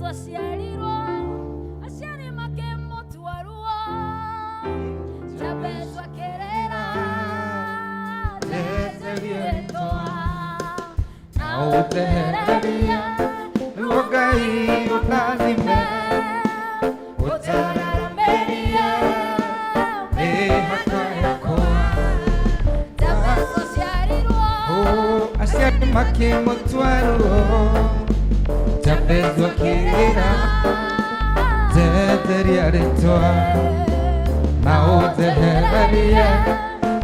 Aciarirwo aciari makĩmũtua ruo, Jabezu akĩrĩra, njehereria rĩtwa na ũnjehererie ruo. Ngai ũndathime, ũtararamĩrie mĩhaka yakwa. Jabezu aciarirwo Aciari makĩmũtua ruo, Jabezu akĩrĩra, njehereria rĩtwa na ũnjehererie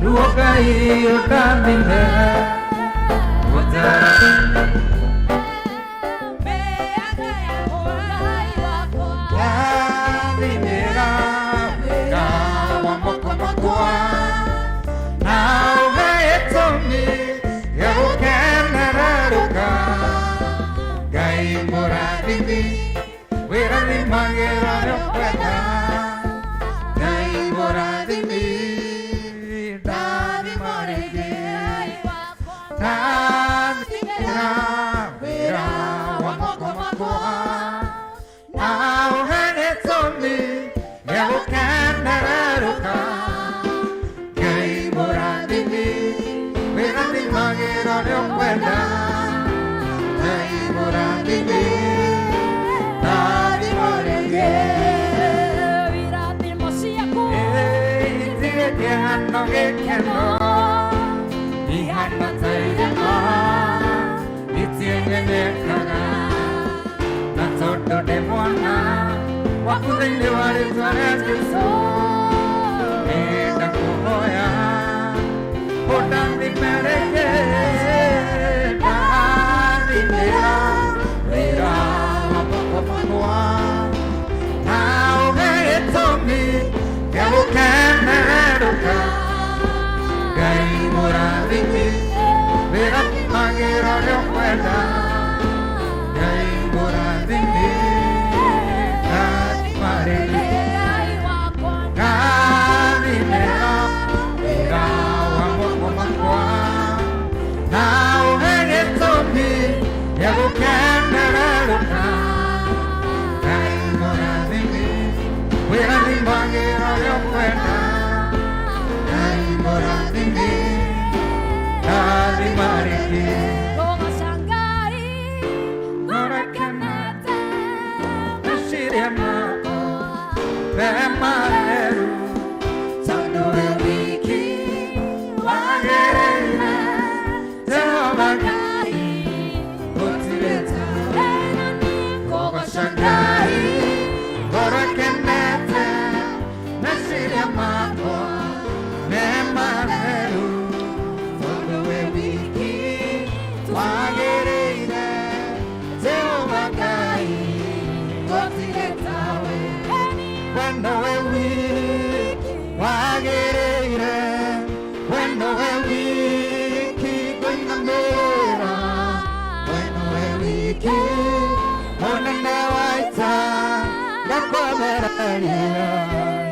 ruo. Ngai ũndathime, ũtara mĩhaka yakwa, Ngai wakwa. Ndathimĩra wĩra wa moko makwa na ũhe gĩtũmi gĩa gũkenererũka. Ngai mũrathimi, wĩrathimagĩra ũrĩa ũkwenda. Ngai mũrathimi, ndathima rĩngĩ. Ngai wakwa. Ndathimĩra wĩra wa moko makwa na ũhe gĩtũmi gĩa gũkenererũka. Ngai mũrathimi, wĩrathimagĩra ũrĩa ũkwenda. Ngai mũrathimi, ndathima rĩngĩ. Irathimo ciaku Itirĩ kĩhano gĩkeno ihana ta irĩma, itienyenyekaga, na tondũ ndĩ mwana waku thĩinĩ wa rĩtwa rĩa Jesũ, nĩndakũhoya ũndathime rĩngĩ. Ndathimĩra wĩra wa moko makwa na ũhe gĩtũmi gĩa gũkenererũka. Ngai mũrathimi, wĩrathimagĩra ũrĩa ũkwenda. Ngai mũrathimi, ndathima rĩngĩ. Ngai wakwa. Ndathimĩra wĩra wa moko makwa na ũhe gĩtũmi gĩa gũkenererũka. Ngai mũrathimi, wĩrathimagĩra ũrĩa ũkwenda. Ngai mũrathimi, ndathima rĩngĩ. Kũgoca Ngai, ngoro ĩkenete, meciria makwa me matheru, tondũ we wiki wagĩrĩire, Jehova Ngai, gũtirĩ tawe. Kũgoca Ngai, ngoro ĩkenete, meciria makwa me matheru, tondũ we wiki wagĩrĩire, Jehova Ngai, gũtirĩ tawe. We nowe wiki wagĩrĩire, we nowe wiki ngũinamĩrĩra, we nowe wiki mũnene wa ita, ndakwambararia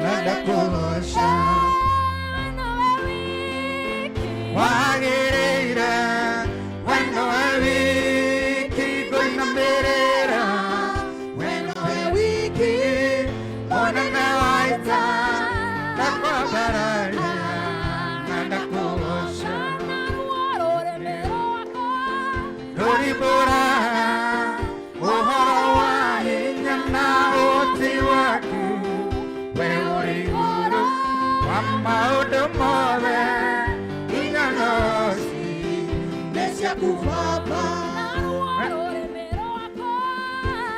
na ndakũgoca. Wagĩrĩire, we nowe wiki ngũinamĩrĩra, we nowe wiki mũnene wa ita, ndakwambararia na ndakũgoca. Rũrimbũra ũhoro wa hinya na ũhoti waku, we ũrĩ igũrũ wa maũndũ mothe, hinya noci nĩ ciaku Baba.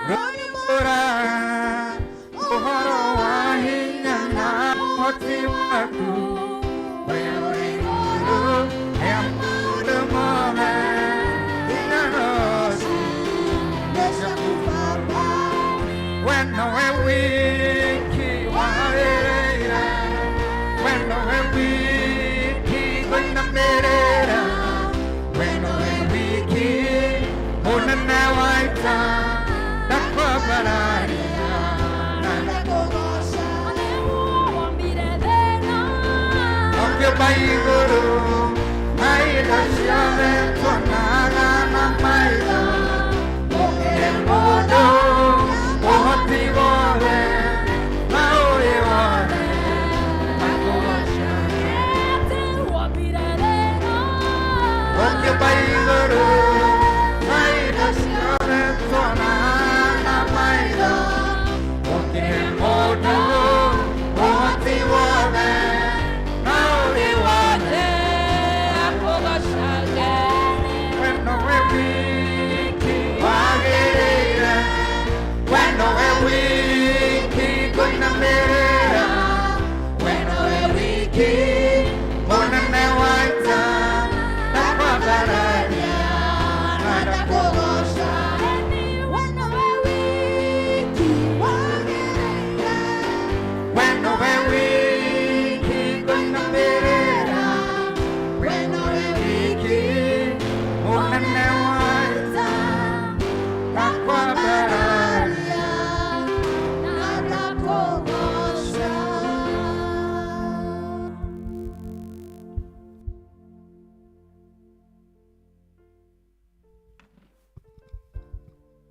Rũrimbũra ũhoro wa hinya na ũhoti waku, we ũrĩ igũrũ ya maũndũ mothe, hinya noci nĩ ciaku Baba. We nowe wiki wagĩrĩire, we nowe wiki ngũinamĩrĩra, we nowe wiki mũnene wa ita, ndakwambararia na Ndakũgoca. Ũkĩũmba igũrũ na indo ciothe tuonaga na maitho, gũkĩrĩ mũndũ.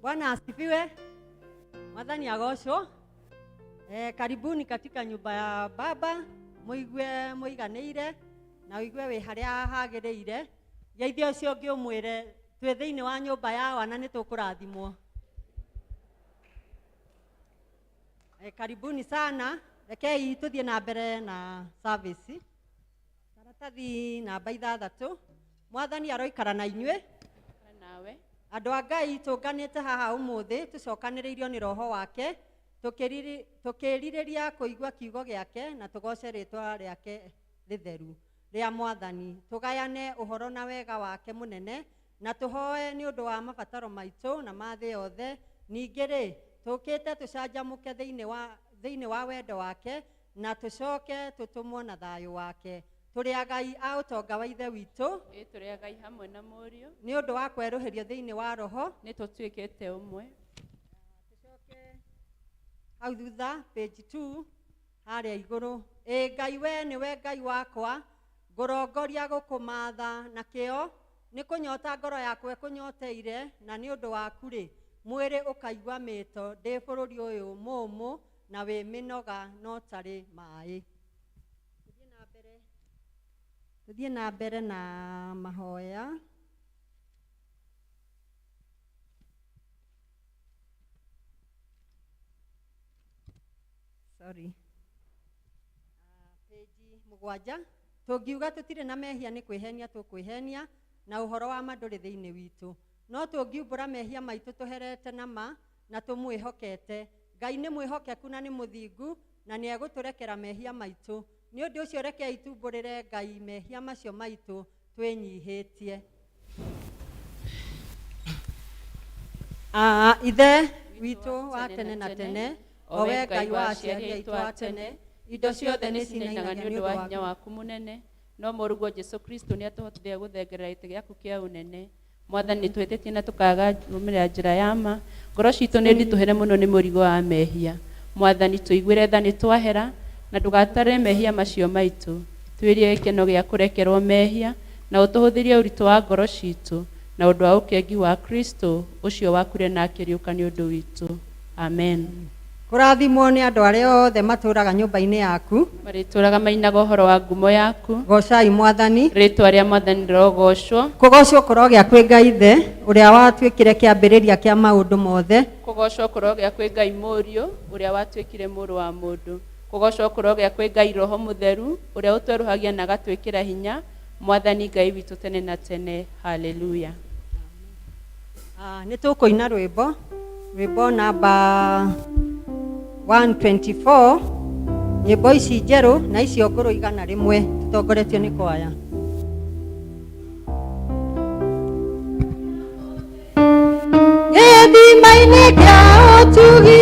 Bwana asifiwe. Mwathani agocwo. Karibuni katika nyumba ya Baba, muigue muiganĩire na ũigue wĩ harĩa hagĩrĩire. Geithia ũcio ũngĩ ũmwĩre twĩ thĩinĩ wa nyũmba ya wana nĩ tũkũrathimwo. Karibuni sana. Rekei tũthiĩ na mbere na service. Karatathi namba 6. Mwathani aroikara na inyuĩ. Nawe. Andũ a Ngai tũnganĩte haha ũmũthĩ tũcokanĩrĩirio nĩ roho wake tũkĩrirĩria kũigua kiugo gĩake na tũgoce rĩtwa rĩake rĩtheru rĩa Mwathani, tũgayane ũhoro na wega wake mũnene na tũhoe nĩ ũndũ wa mabataro maitũ na ma thĩ yothe. Ningĩ rĩ, tũkĩte tũcanjamũke thĩinĩ wa wendo wake na tũcoke tũtũmwo na thayũ wake. Tũrĩ agai a ũtonga wa Ithe witũ. Ĩ tũrĩ agai hamwe na Mũriũ. Nĩ ũndũ wa kwerũhĩrio thĩinĩ wa roho. Nĩ tũtuĩkĩte ũmwe. Tũcoke hau thutha page 2 harĩa igũrũ. Ĩ Ngai we nĩwe Ngai wakwa, ngũrongoria gũkũmatha na kĩo, nĩ kũnyota ngoro yakwa ĩkũnyoteire, na nĩ ũndũ waku rĩ, mwĩrĩ ũkaigua mĩto ndĩ bũrũri ũyũ mũũmũ na wĩ mĩnoga no tarĩ maĩ. Tũthiĩ na mbere na mahoya. Sorry. Page 7. Tũngiuga tũtirĩ na mehia nĩ kwĩhenia tũkwĩhenia, na ũhoro wa ma ndũrĩ thĩinĩ witũ. No tũngiumbũra mehia maitũ tũherete na ma na tũmwĩhokete, Ngai nĩ mwĩhokeku na nĩ mũthingu na nĩ egũtũrekera mehia maitũ. Nĩ ũndũ ũcio rekei tumbũrĩre Ngai mehia macio maitũ twĩnyihĩtie. Ithe witũ wa tene na tene, o we Ngai wa aciari aitũ a tene, indo ciothe nĩ cinainaga nĩ ũndũ wa hinya waku mũnene, no mũrũguo Jesũ Kristo nĩ atũhotithagia gũthengerera gĩtĩ gĩaku kĩa ũnene. Mwathani, nĩtwĩtĩtie na tũkaga kũrũmĩrĩra njĩra ya ma. Ngoro citũ nĩ nditũhĩre mũno nĩ mũrigo wa mehia. Mwathani, tũiguĩre tha nĩ twahera, na ndũgatare mehia macio maitũ. Twĩrie gĩkeno gĩa kũrekerwo mehia, na ũtũhũthĩrie ũritũ wa ngoro citũ, na ũndũ wa ũkengi wa Kristo ũcio wakuire na akĩriũka nĩ ũndũ witũ. Amen. Kũrathimwo nĩ andũ arĩa othe matũũraga nyũmba-inĩ yaku. Marĩtũũraga mainaga ũhoro wa ngumo yaku. Gocai Mwathani. Rĩtwa rĩa Mwathani rĩrogocwo. Kũgocwo kũrogĩa kwĩ Ngai Ithe, ũrĩa watuĩkire kĩambĩrĩria kĩa maũndũ mothe. Kũgocwo kũrogĩa kwĩ Ngai Mũriũ, ũrĩa watuĩkire mũrũ wa mũndũ. Kũgocwo kũrogĩa kwĩ Ngai Roho Mũtheru, ũrĩa ũtwerũhagia na agatwĩkĩra hinya. Mwathani Ngai witũ tene na tene. Haleluya. Nĩ tũkũina rwĩmbo, rwĩmbo namba 124, nyĩmbo ici njerũ na icio ngũrũ 100 tũtongoretio nĩ kwaya. Gĩthima-inĩ kĩa ũtugi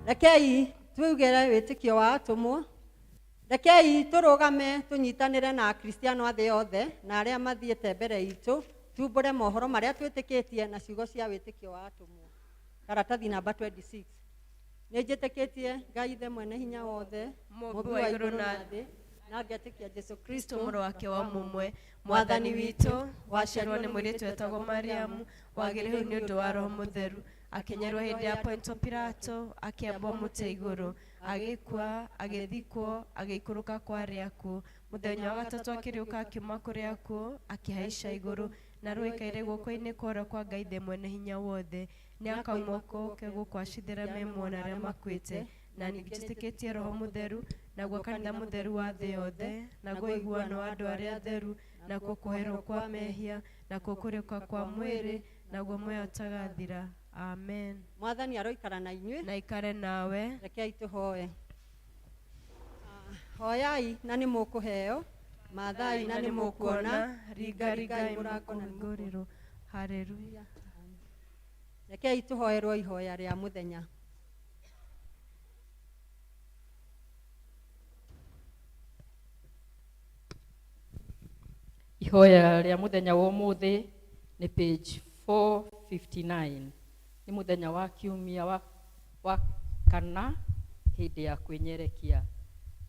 Rekei tuugere wĩtĩkio wa atũmwo. Rekei tũrũgame tũnyitanĩre na Akristiano a thĩ yothe na arĩa mathiĩte mbere itũ, tumbũre mohoro marĩa twĩtĩkĩtie na ciugo cia wĩtĩkio wa atũmwo. Karatathi namba 26. Nĩ njĩtĩkĩtie Ngai Ithe mwene hinya wothe, Mũmbi wa igũrũ na thĩ, na ngetĩkia Jesũ Kristo Kristo mũrũ wake wa mũmwe, mwathani witũ, waciarwo nĩ mũirĩtu wetagwo Mariamu, wagĩrĩirwo nĩ ũndũ wa Roho Mũtheru, akĩnyarwo hĩndĩ ya Pontio Pilato, akĩambwo mũtĩ igũrũ, agĩkua, agĩthikwo, agĩikũrũka kwa arĩa akuũ. Mũthenya wa gatatũ akĩriũka akiuma kũrĩ akuũ, akĩhaica igũrũ, na rũikaire guoko-inĩ kwa ũrĩo kwa Ngai Ithe mwene hinya wothe. Nĩ akauma oke gũkũ acithĩra me muoyo na arĩa makuĩte. Na ningĩ Roho Mũtheru, naguo kanitha mũtheru wa thĩ yothe, naguo ũiguano wa andũ arĩa atheru, nakuo kũherwo kwa mehia, nakuo kũrĩũka kwa mwĩrĩ, naguo muoyo ũtagathira. Amen. Mwathani aroikara na inyuĩ. Na ikare nawe. Rekei tũhoe. Hoyai na nĩ mũkũheo, mathai na nĩ mũkuona, ringaringai ringaringai mũrango na nĩ mũkũhingũrĩrwo. mũkũhingũrĩrwo. Haleluya. Rekei tũhoerwo ihoya rĩa mũthenya. Ihoya rĩa mũthenya wa ũmũthĩ nĩ page 459. Nĩ mũthenya wa kiumia wa kana hĩndĩ ya kwĩnyerekia.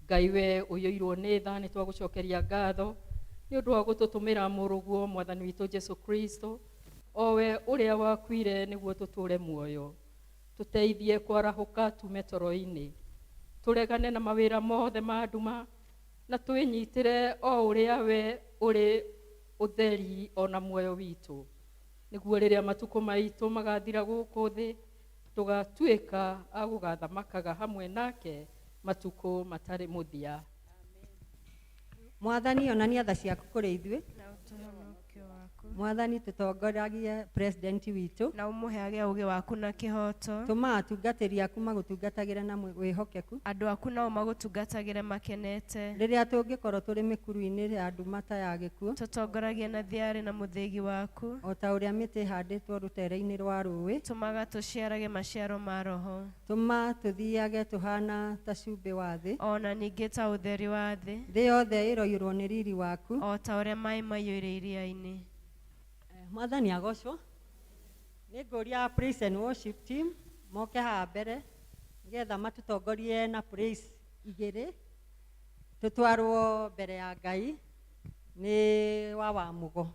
Ngai we ũiyũirwo nĩ tha, nĩ twagũcokeria ngatho nĩ ũndũ wa gũtũtũmĩra mũrũguo mwathani witũ Jesu Kristo, o we ũrĩa wakuire nĩguo tũtũũre muoyo. Tũteithie kwarahũka tume toro-inĩ, tũregane na mawĩra mothe ma nduma, na twĩnyitĩre o ũrĩa we ũrĩ ũtheri ona muoyo witũ, nĩguo rĩrĩa matukũ maitũ magathira gũkũ thĩ, tũgatuĩka a gũgathamakaga hamwe nake matukũ matarĩ mũthia. Mwathani onania tha ciaku kũrĩ ithuĩ. Na ũtũhonokie waku. Mwathani tũtongoragie president witũ. Na ũmũheage ũũgĩ waku na kĩhooto. Tũma atungatĩri aku magũtungatagĩre na wĩhokeku. Andũ aku nao magũtungatagĩre makenete. Rĩrĩa tũngĩkorwo tũrĩ mĩkuru-inĩ ya nduma ta ya gĩkuũ, Tũtongoragie na thiarĩ na mũthĩgi waku. o ta ũrĩa mĩtĩ ĩhandĩtwo rũtere-inĩ rwa rũĩ, Tũmaga tũciarage maciaro ma Roho. tũma tũthiage tũhana ta cumbĩ wa thĩ. Ona ningĩ ta ũtheri wa thĩ. Thĩ yothe ĩroiyũrwo nĩ riri waku. O ta ũrĩa maĩ maiyũire iria-inĩ. Mwathani agocwo. Nĩ ngũria praise and worship team moke haha mbere nĩgetha matũtongorie na praise igĩrĩ, tũtwarwo mbere ya Ngai nĩ wa Mugo,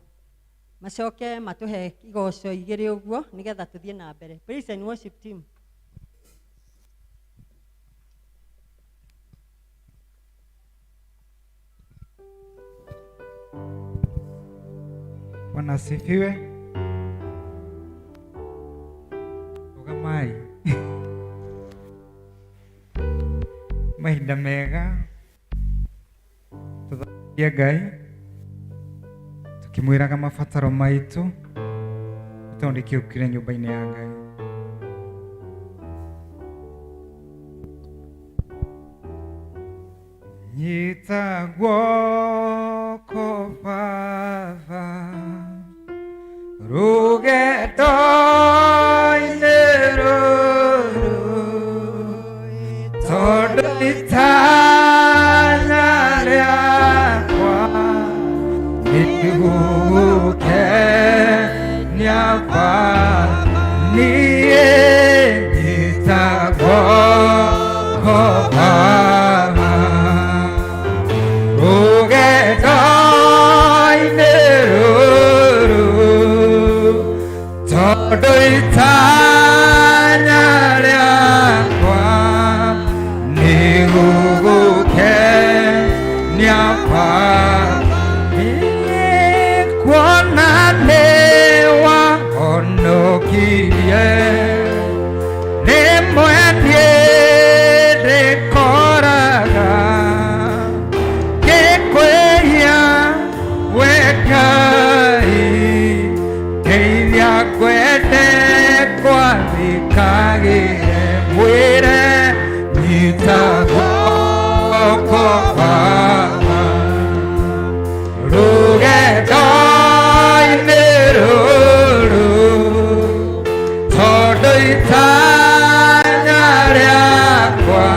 macoke matũhe igoco igĩrĩ ũguo nĩgetha tũthiĩ na mbere. Praise and worship team. Bwana asifiwe. Rugamai. Mahinda mega tuthaithie Ngai tukimwiraga mabataro maitu tondu nĩkĩũkire nyũmba-inĩ ya Ngai. Nyita guoko Baba rũgendo-inĩ rũrũ, tondũ itanya rĩakwa nĩ gũgũkenia Baba. Niĩ nyita guoko Baba rũgendo-inĩ rũrũ, tondũ itanya rĩakwa nĩ gũgũkenia Baba. Niĩ kuona nĩ wahonokirie, rĩmwe niĩ ndĩkoraga ngĩkwĩhia we Ngai, ndeithia ngwende gwathĩkagĩre, mwĩre nyita guoko Baba rũgendo-inĩ rũrũ, tondũ itanya rĩakwa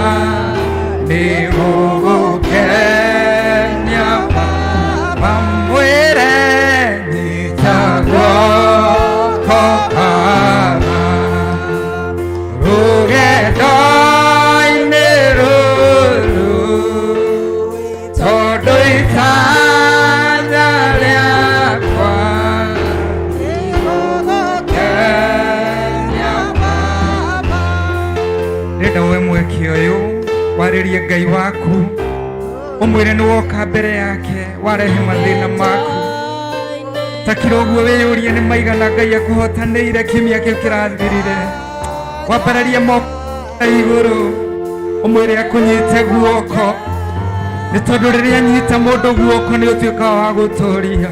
nĩ gũgũkenia Baba. Mwĩre nyita guoko Baba. Warĩrie Ngai waku, ũmwĩre nĩ woka mbere yake, warehe mathĩna maku. Takira ũguo wĩyũrie nĩ maigana Ngai akũhotanĩire kiumia kĩu kĩrathirire. Wambararie moko na igũrũ, ũmwĩre akũnyite guoko, nĩ tondũ rĩrĩa anyita mũndũ guoko nĩ ũtuĩkaga wa gũtũria.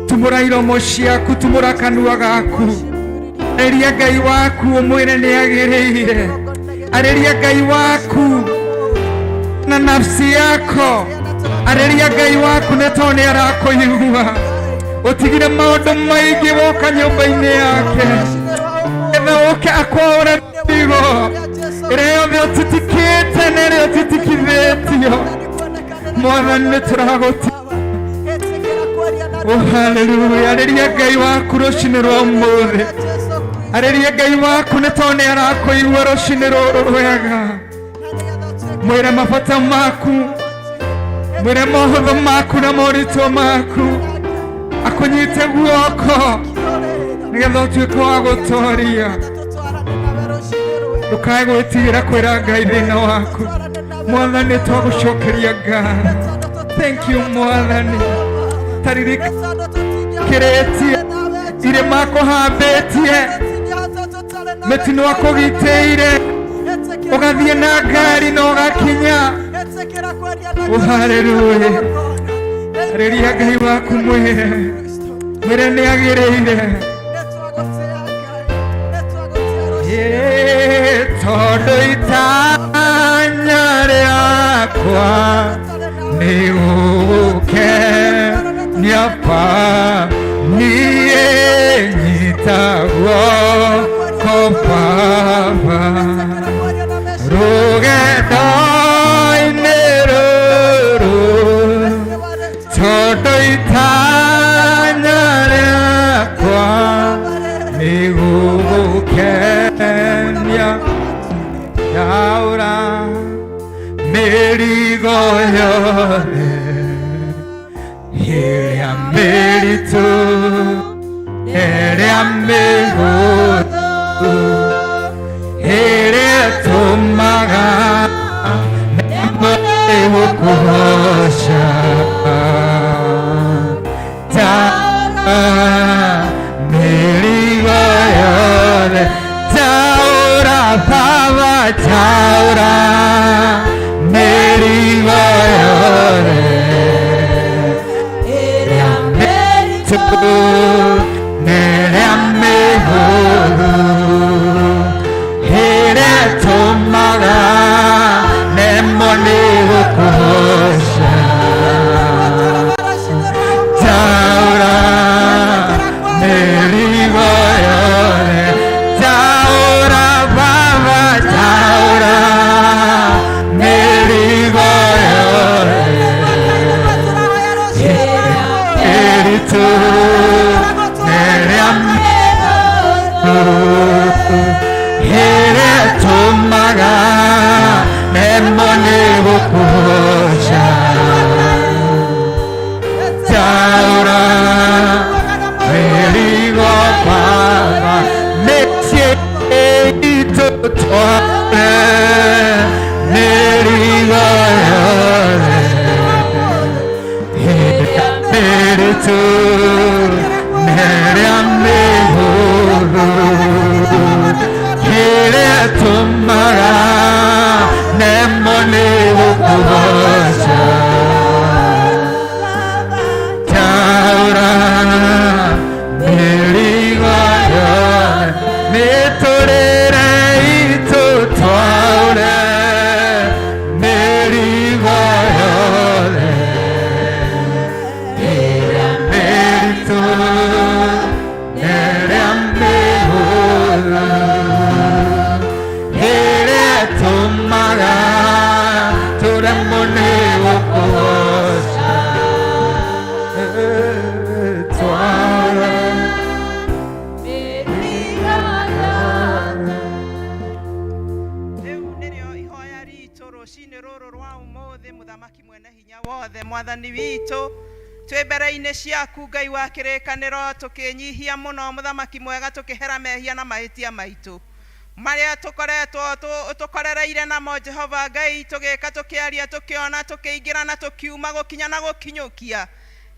Tumũra iromo ciaku, tumũra kanua gaku, arĩria Ngai waku, ũmwĩre nĩ agĩrĩire. Arĩria Ngai waku na nafsi yako, arĩria Ngai waku nĩ tondũ nĩ arakũigua. Ũtigire maũndũ maingĩ woka nyũmba-inĩ yake, getha ũke akwaũre mĩrigo ĩrĩa yothe ũtitikĩte na ĩrĩa ũtitikithĩtio. Mwathani, nĩ tũragũti. Oh, haleluya. Arĩria Ngai waku rũcinĩ rwa ũmũthĩ, arĩria Ngai waku nĩ tondũ nĩ arakũigua rũcinĩ rũrũ rwega. Mwĩre mabata maku, mwĩre mohũthũ maku na moritũ maku, akũnyite guoko nĩgetha ũtuĩke wa gũtoria. Ndũkae gwĩtigĩra kwĩra Ngai thĩna waku. Mwathani, twagũcokeria ngatho. Thank you, Mwathani. Taririkĩrĩtie irĩma kũhambĩtie, mĩtino akũgitĩire, ũgathiĩ na ngari na ũgakinya. Oh, haleluya. Arĩria Ngai waku, mwĩre, mwĩre nĩ agĩrĩire. Ĩ, tondũ itanya rĩakwa nĩ gũkenia Baba, niĩ nyita guoko Baba rũgendo-inĩ rũrũ, tondũ itanya rĩakwa nĩ gũgũkenia. Yaũra mĩrigo yothe ĩrĩa mĩritũ, ĩrĩa mĩhũthũ, ĩrĩa ĩtũmaga nĩ gũkũgoca. Ta mĩrigo yothe, taũra Baba, taũra mĩrigo yothe ĩrĩa mĩritũ n'ĩrĩa mĩhũthũ, ĩrĩa ĩtũmaga nemwo nĩ gũkũgoca. Taũra mĩrigo yothe, taũra Baba, taũra mĩrigo yothe mĩritũ n'ĩrĩa mĩhũthũ, ĩrĩa ĩtũmaga nemwo nĩ gũkũgoca. Taũra mĩrigo Baba, mĩciĩ itũ tware mĩrigo yothe ĩrĩa mĩritũ n'ĩrĩa mĩhũthũ, ĩrĩa ĩtũmaga nemwo nĩ gũkũgoca. Taũra mĩrigo yothe, mĩtũrĩre itũ twaũre mĩrigo yothe ĩrĩa mĩritũ n'ĩrĩa mĩhũthũ, ĩrĩa ĩtũmaga tũremwo nĩ gũkũgoca. Twaũra. Rĩu nĩrĩo ihoya ritũ rũcinĩ rũrũ rwa ũmũthĩ. Mũthamaki mwene hinya wothe, Mwathani witũ, twĩ mbere-inĩ ciaku, Ngai wa kĩrĩkanĩro, tũkĩnyihia mũno, Mũthamaki mwega, tũkĩhera mehia na mahĩtia maitũ. Marĩa tũkoretwo tũkorereire namo Jehova Ngai, tũgĩka, tũkĩaria, tũkĩona, tũkĩingĩra na tũkiuma, gũkinya na gũkinyũkia,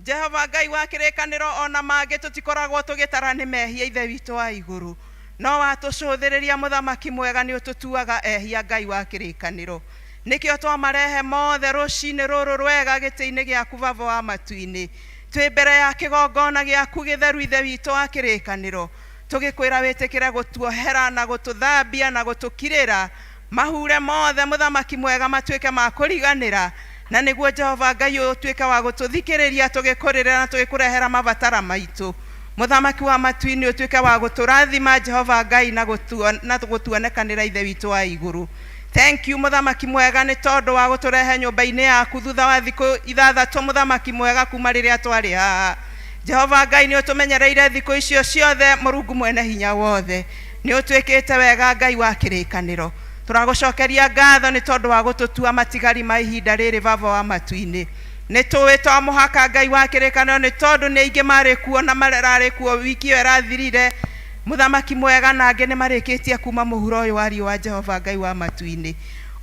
Jehova Ngai wa kĩrĩkanĩro, ona mangĩ tũtikoragwo tũgĩtara nĩ mehia, Ithe witũ wa igũrũ. No watũcũthĩrĩria, mũthamaki mwega, nĩ ũtũtuaga ehia, Ngai wa kĩrĩkanĩro. Nĩkĩo twamarehe mothe rũcinĩ rũrũ rwega gĩtĩ-inĩ gĩaku, Baba wa matu-inĩ, twĩ mbere ya kĩgongona gĩaku gĩtheru, Ithe witũ wa kĩrĩkanĩro, tũgĩkwĩra wĩtĩkĩre gũtuohera na gũtũthambia na gũtũkirĩra mahure mothe, mũthamaki mwega, matuĩke ma kũriganĩra, na nĩguo Jehova Ngai ũtuĩke wa gũtũthikĩrĩria tũgĩkũrĩra na tũgĩkũrehera mabatara maitũ. Mũthamaki wa matu-inĩ, ũtuĩke wa gũtũrathima, Jehova Ngai, na gũtuonekanĩra, Ithe witũ wa igũrũ. Thank you, mũthamaki mwega, nĩ tondũ wa gũtũrehe nyũmba-inĩ yaku thutha wa thikũ 6, mũthamaki mwega, kuma rĩrĩa twarĩ haha. Jehova Ngai, nĩ ũtũmenyereire thikũ icio ciothe. Mũrungu mwene hinya wothe, nĩ ũtwĩkĩte wega, Ngai wa kĩrĩkanĩro. Tũragũcokeria ngatho nĩ tondũ wa gũtũtua matigari ma ihinda rĩrĩ, Baba wa matu-inĩ. Nĩ tũĩ to mũhaka, Ngai wa kĩrĩkanĩro, nĩ tondũ nĩ aingĩ marĩ kuo na mararĩ kuo wiki ĩyo ĩrathirire, mũthamaki mwega, na angĩ nĩ marĩkĩtie kuma mũhuro ũyũ wa riũa, Jehova Ngai wa matu-inĩ.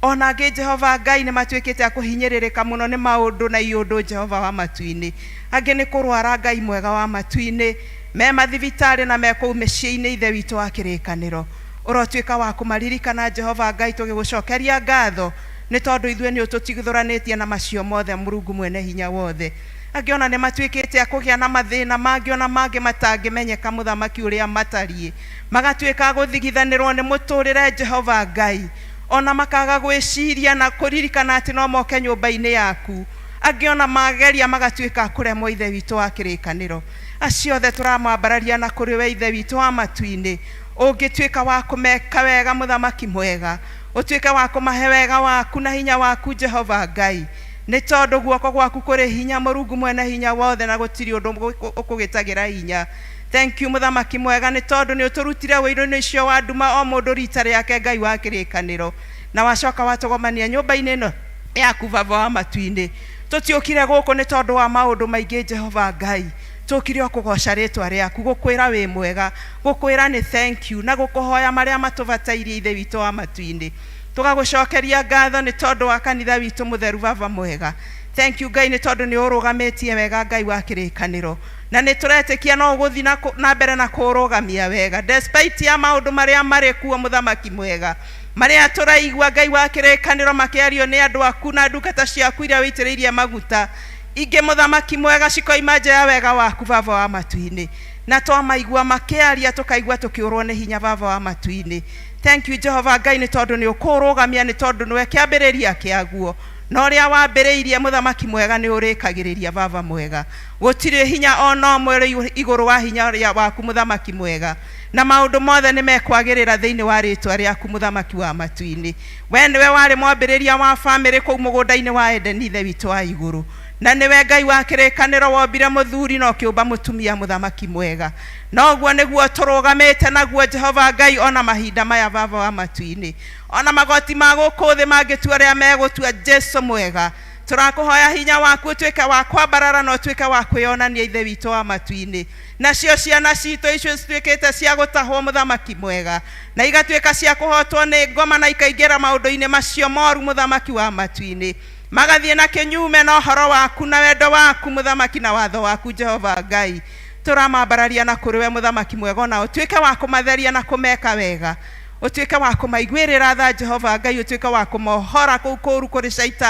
Ona angĩ, Jehova Ngai, nĩ matuĩkĩte a kũhinyĩrĩrĩka mũno nĩ maũndũ na iũndũ, Jehova wa matu-inĩ. Angĩ nĩ kũrwara, Ngai mwega wa matu-inĩ, me mathibitarĩ na me kũu mĩciĩ-inĩ. Ithe witũ wa kĩrĩkanĩro, ũrotuĩka wa kũmaririkana, Jehova Ngai, tũgĩgũcokeria ngatho nĩ tondũ ithuĩ nĩ ũtũtigithũranĩtie na macio mothe, Mũrungu mwene hinya wothe. Angĩ ona nĩ matuĩkĩte a kũgĩa na mathĩna mangĩ, ona mangĩ matangĩmenyeka, mũthamaki, ũrĩa matariĩ, magatuĩka a gũthigithanĩrwo nĩ mũtũrĩre, Jehova Ngai, ona makaga gwĩciria na kũririkana atĩ no moke nyũmba-inĩ yaku. Angĩ ona mageria magatuĩka a kũremwo. Ithe witũ wa kĩrĩkanĩro, acio othe tũramwambararia na kũrĩ we, Ithe witũ wa matu-inĩ. Ũngĩtuĩka wa kũmeka wega, mũthamaki mwega, ũtuĩke wa kũmahe wega waku na hinya waku, Jehova Ngai, nĩ tondũ guoko gwaku kũrĩ hinya, Mũrungu mwene hinya wothe, na gũtirĩ ũndũ ũkũgĩtagĩra hinya. Thank you, mũthamaki mwega, nĩ tondũ nĩ ũtũrutire wĩirũ-inĩ ũcio wa nduma, o mũndũ rita rĩake, Ngai wa kĩrĩkanĩro, na wacoka watũgomania nyũmba-inĩ ĩno yaku, Baba wa matu-inĩ. Tũtiũkire gũkũ nĩ tondũ wa maũndũ maingĩ, Jehova Ngai. Tũkire o kũgoca rĩtwa rĩaku, gũkwĩra wĩ mwega, gũkwĩra nĩ thank you, na gũkũhoya marĩa matũbatairie, Ithe witũ wa matu-inĩ. Tũgagũcokeria ngatho nĩ tondũ wa kanitha witũ mũtheru, Baba mwega. Thank you, Ngai, nĩ tondũ nĩ ũrũgamĩtie wega, Ngai wa kĩrĩkanĩro, na nĩ tũretĩkia no ũgũthiĩ na mbere na kũũrũgamia wega despite ya maũndũ marĩa marĩ kuo, mũthamaki mwega, marĩa tũraigua, Ngai wa kĩrĩkanĩro, makĩario nĩ andũ aku na ndungata ciaku iria wĩitĩrĩirie maguta. Ingĩ, mũthamaki mwega, cikoima nja ya wega waku, Baba wa matu-inĩ, na twamaigua makĩaria tũkaigua tũkĩũrwo nĩ hinya, Baba wa matu-inĩ. Thank you, Jehova Ngai, nĩ tondũ nĩ ũkũũrũgamia, nĩ tondũ nĩwe kĩambĩrĩria kĩaguo, na ũrĩa wambĩrĩirie, mũthamaki mwega, nĩ ũrĩkagĩrĩria, Baba mwega. Gũtirĩ hinya ona ũmwe ũrĩ igũrũ wa hinya ũrĩa waku, mũthamaki mwega, na maũndũ mothe nĩ mekwagĩrĩra thĩinĩ wa rĩtwa rĩaku, mũthamaki wa matu-inĩ. We nĩwe warĩ mwambĩrĩria wa bamĩrĩ kũu mũgũnda-inĩ wa Edeni, Ithe witũ wa igũrũ, na nĩwe Ngai wa kĩrĩkanĩro wombire mũthuri na ũkĩũmba mũtumia, mũthamaki mwega. Noguo nĩguo tũrũgamĩte naguo, Jehova Ngai, ona mahinda maya, Baba wa matu-inĩ. Ona magoti ma gũkũ thĩ mangĩtua ũrĩa megũtua, Jesu mwega, tũrakũhoya hinya waku ũtuĩke wa kwambarara na ũtuĩke wa kwĩyonania, Ithe witũ wa matu-inĩ. Nacio ciana citũ icio cituĩkĩte cia gũtahwo, mũthamaki mwega, na igatuĩka cia kũhotwo nĩ ngoma na ikaingĩra maũndũ-inĩ macio moru, mũthamaki wa matu-inĩ, magathiĩ na kĩnyume na ũhoro waku na wendo waku, mũthamaki, na watho waku, Jehova Ngai, tũramambararia na kũrĩ we, mũthamaki mwega, ona ũtuĩke wa kũmatheria na kũmeka wega, ũtuĩke wa kũmaiguĩrĩra tha, Jehova Ngai, ũtuĩke wa kũmohora kũu kũũru kũrĩ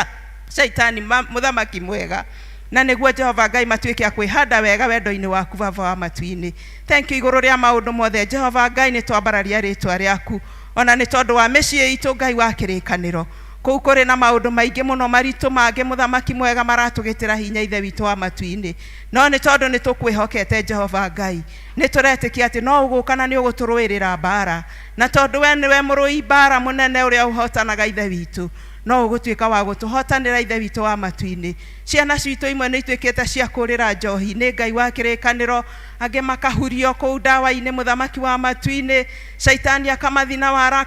shaitani, mũthamaki mwega, na nĩguo, Jehova Ngai, matuĩke a kwĩhanda wega wendo-inĩ waku, Baba wa matu-inĩ. Thank you igũrũ rĩa maũndũ mothe, Jehova Ngai. Nĩ twambararia rĩtwa rĩaku ona nĩ tondũ wa mĩciĩ itũ, Ngai wa kĩrĩkanĩro. Kũu kũrĩ na maũndũ maingĩ mũno maritũ mangĩ, mũthamaki mwega, maratũgĩtĩra hinya, Ithe witũ wa matu-inĩ, no nĩ tondũ nĩ tũkwĩhokete, Jehova Ngai, nĩ tũretĩkia atĩ no ũgũka na nĩ ũgũtũrũĩrĩra mbara, na tondũ we nĩwe mũrũi mbara mũnene ũrĩa ũhotanaga, Ithe witũ, no ũgũtuĩka wa gũtũhotanĩra, Ithe witũ wa matu-inĩ. Ciana citũ imwe nĩ ituĩkĩte cia kũrĩra njohi-inĩ, Ngai wa kĩrĩkanĩro, angĩ makahurio kũu ndawa-inĩ, mũthamaki wa matu-inĩ. Caitani akamathina wara,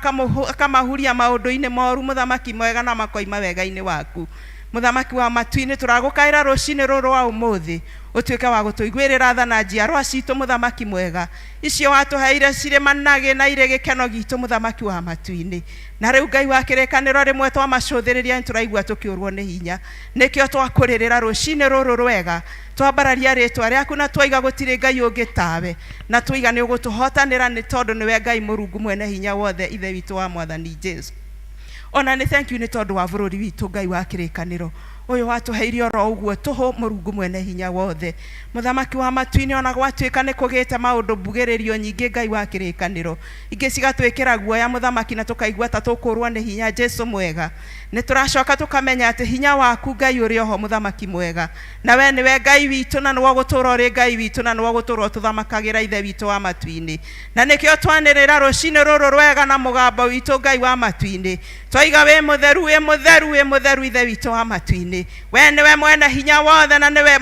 akamahuria maũndũ-inĩ moru, mũthamaki mwega, na makoima wega-inĩ waku. Mũthamaki wa matu-inĩ, tũragũkaĩra rũcinĩ rũrũ rwa ũmũthĩ, ũtuĩke wa gũtũiguĩrĩra tha na njiarwa citũ mũthamaki mwega, icio watũheire cirĩ managĩ na irĩ gĩkeno gitũ mũthamaki wa matu-inĩ. Na rĩu Ngai wa kĩrĩkanĩro, rĩmwe twamacũthĩrĩria nĩtũraigua tũkĩũrwo nĩ hinya, nĩkĩo twakũrĩrĩra rũcinĩ rũrũ rwega, twambararia rĩtwa rĩaku na twaiga gũtirĩ Ngai ũngĩ tawe, na twaiga nĩ ũgũtũhotanĩra nĩ tondũ nĩwe Ngai Mũrungu mwene hinya wothe, Ithe witũ wa Mwathani Jesu. Ona nĩ thank you nĩ tondũ wa bũrũri witũ Ngai wa kĩrĩkanĩro ũyũ watũheire oro ũguo tũhũ, Mũrungu mwene hinya wothe, mũthamaki wa matu-inĩ. Ona gwatuĩka nĩ kũgĩte maũndũ mbugĩrĩrio nyingĩ Ngai wa kĩrĩkanĩro, ingĩ cigatwĩkĩra guoya mũthamaki, na tũkaigua ta tũkũrwo nĩ hinya Jesu mwega, nĩ tũracoka tũkamenya atĩ hinya waku Ngai ũrĩ oho mũthamaki mwega, na we nĩwe Ngai witũ, na nĩwe ũgũtũũra ũrĩ Ngai witũ, na nĩwe ũgũtũũra ũtũthamakagĩra Ithe witũ wa matu-inĩ. Na nĩkĩo twanĩrĩra rũcinĩ rũrũ rwega na mũgambo witũ Ngai wa matu-inĩ, twaiga wĩ mũtheru, wĩ mũtheru, wĩ mũtheru Ithe witũ wa matu-inĩ. We nĩwe mwene hinya wothe na nĩwe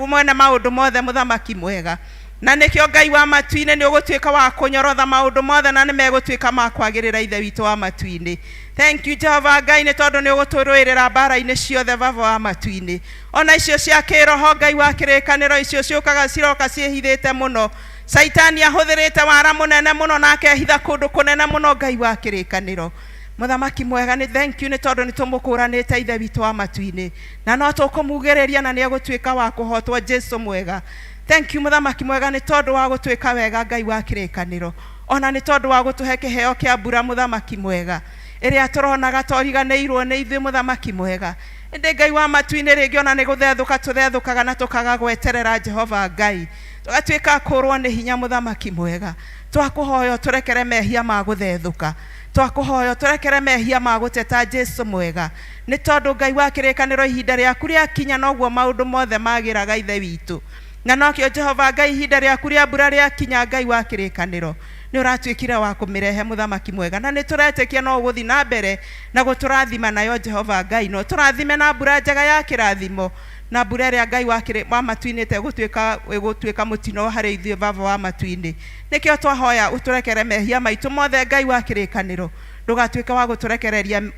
mwene maũndũ mothe mũthamaki mwega, na nĩkĩo Ngai wa matu-inĩ nĩ ũgũtuĩka wa kũnyorotha maũndũ mothe na nĩ megũtuĩka ma kwagĩrĩra Ithe witũ wa matu-inĩ. Thank you Jehova Ngai nĩ tondũ nĩ ũgũtũrũĩrĩra mbara-inĩ ciothe Baba wa matu-inĩ, ona icio cia kĩroho Ngai wa kĩrĩkanĩro, icio ciũkaga ciroka ciĩhithĩte mũno. Caitani ahũthĩrĩte wara mũnene mũno na akehitha kũndũ kũnene mũno Ngai wa kĩrĩkanĩro. Mũthamaki mwega, nĩ thank you nĩ tondũ nĩ tũmũkũranĩte Ithe witũ wa matu-inĩ, na no tũkũmugĩrĩria na nĩ egũtuĩka wa kũhotwo Jesu mwega. Thank you mũthamaki mwega nĩ tondũ wa gũtuĩka wega Ngai wa kĩrĩkanĩro, ona nĩ tondũ wa gũtũhe kĩheo kĩa mbura mũthamaki mwega, ĩrĩa tũronaga toriganĩirwo nĩ ithuĩ mũthamaki mwega. Ĩndĩ Ngai wa matu-inĩ, rĩngĩ ona nĩ gũthethũka tũthethũkaga na tũkaga gweterera Jehova Ngai, tũgatuĩka kũrwo nĩ hinya mũthamaki mwega. Twakũhoya ũtũrekere mehia ma gũthethũka, twakũhoya ũtũrekere mehia ma gũteta Jesu mwega, nĩ tondũ Ngai wa kĩrĩkanĩro, ihinda rĩaku rĩakinya noguo maũndũ mothe magĩraga Ithe witũ. Na nokĩo Jehova Ngai, ihinda rĩaku rĩa mbura rĩakinya Ngai wa kĩrĩkanĩro, nĩ ũratuĩkire wa kũmĩrehe mũthamaki mwega, na nĩ tũretĩkia no ũgũthiĩ na mbere na gũtũrathima nayo Jehova Ngai. No tũrathime na mbura njega ya kĩrathimo, na mbura ĩrĩa Ngai wa matu-inĩ ĩtegũtuĩka ĩgũtuĩka mũtino harĩ ithuĩ Baba wa matu-inĩ. Nĩkĩo twahoya ũtũrekere mehia maitũ mothe Ngai wa kĩrĩkanĩro, ndũgatuĩke wa gũtũrekereria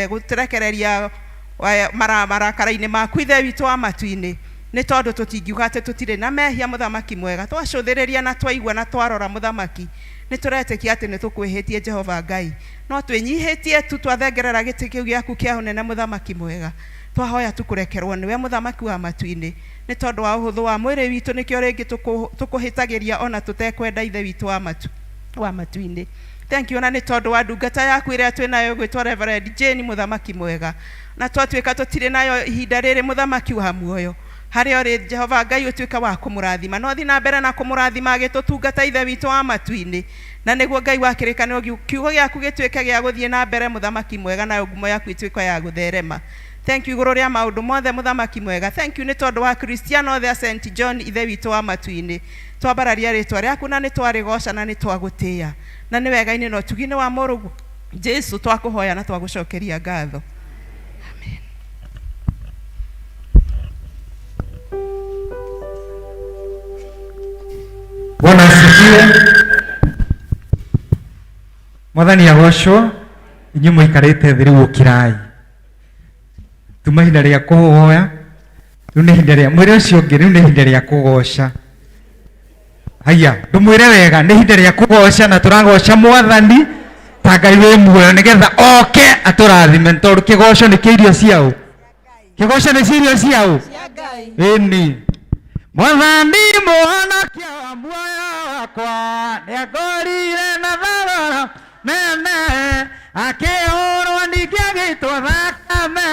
gũtũrekereria marakara-inĩ maku Ithe witũ wa matu-inĩ, nĩ tondũ tũtingiuga atĩ tũtirĩ na mehia mũthamaki mwega. Twacũthĩrĩria na twaigua na twarora mũthamaki, nĩ tũretĩkia atĩ nĩ tũkwĩhĩtie Jehova Ngai, no twĩnyihĩtie tu twathengerera gĩtĩ kĩu gĩaku kĩa ũnene mũthamaki mwega. Twahoya tu kũrekerwo nĩwe mũthamaki wa matu-inĩ, nĩ tondũ wa ũhũthũ wa mwĩrĩ witũ, nĩkĩo rĩngĩ tũkũhĩtagĩria ona tũtekwenda Ithe witũ wa matu-inĩ. Thank you ona nĩ tondũ wa ndungata yaku ĩrĩa twĩ nayo ĩgwĩtwo Reverend Jane mũthamaki mwega, na twatuĩka tũtirĩ nayo ihinda rĩrĩ mũthamaki wa muoyo, harĩa ũrĩ Jehova Ngai ũtuĩke wa kũmũrathima, no thiĩ na mbere na kũmũrathima agĩtũtungata Ithe witũ wa matu-inĩ, na nĩguo Ngai wa kĩrĩkanĩro kiugo gĩaku gĩtuĩke gĩa gũthiĩ na mbere mũthamaki mwega, nayo ngumo yaku ĩtuĩke ya gũtherema. Thank you igũrũ rĩa maũndũ mothe mũthamaki mwega. Thank you nĩ tondũ wa Kristiano othe a St John Ithe witũ wa matu-inĩ. Twambararia rĩtwa rĩaku na nĩ twarĩgoca na nĩ twagũtĩĩa, na nĩ wega-inĩ na ũtugi-inĩ wa mũrũguo Jesu twakũhoya na twagũcokeria ngatho. Amen. Bwana asifiwe. Mwathani agocwo. Inyuĩ mũikarĩte thĩ rĩu ũkirai, tuma ihinda rĩa kũhoya, rĩu nĩ ihinda rĩa mwĩre ũcio ũngĩ, rĩu nĩ ihinda rĩa kũgoca. Haya, ndũmwĩre wega, nĩ ihinda rĩa kũgoca na tũragoca Mwathani ta Ngai wĩ muoyo, nĩgetha oke atũrathime, nĩ tondũ kĩgoco nĩ kĩa irio ciaũ, kĩgoco nĩ cia irio ciaũ. Ĩni Mwathani mũhonokia wa muoyo wakwa nĩangorire na thogora mene, akĩhũrwo ningĩ agĩitwo thakame,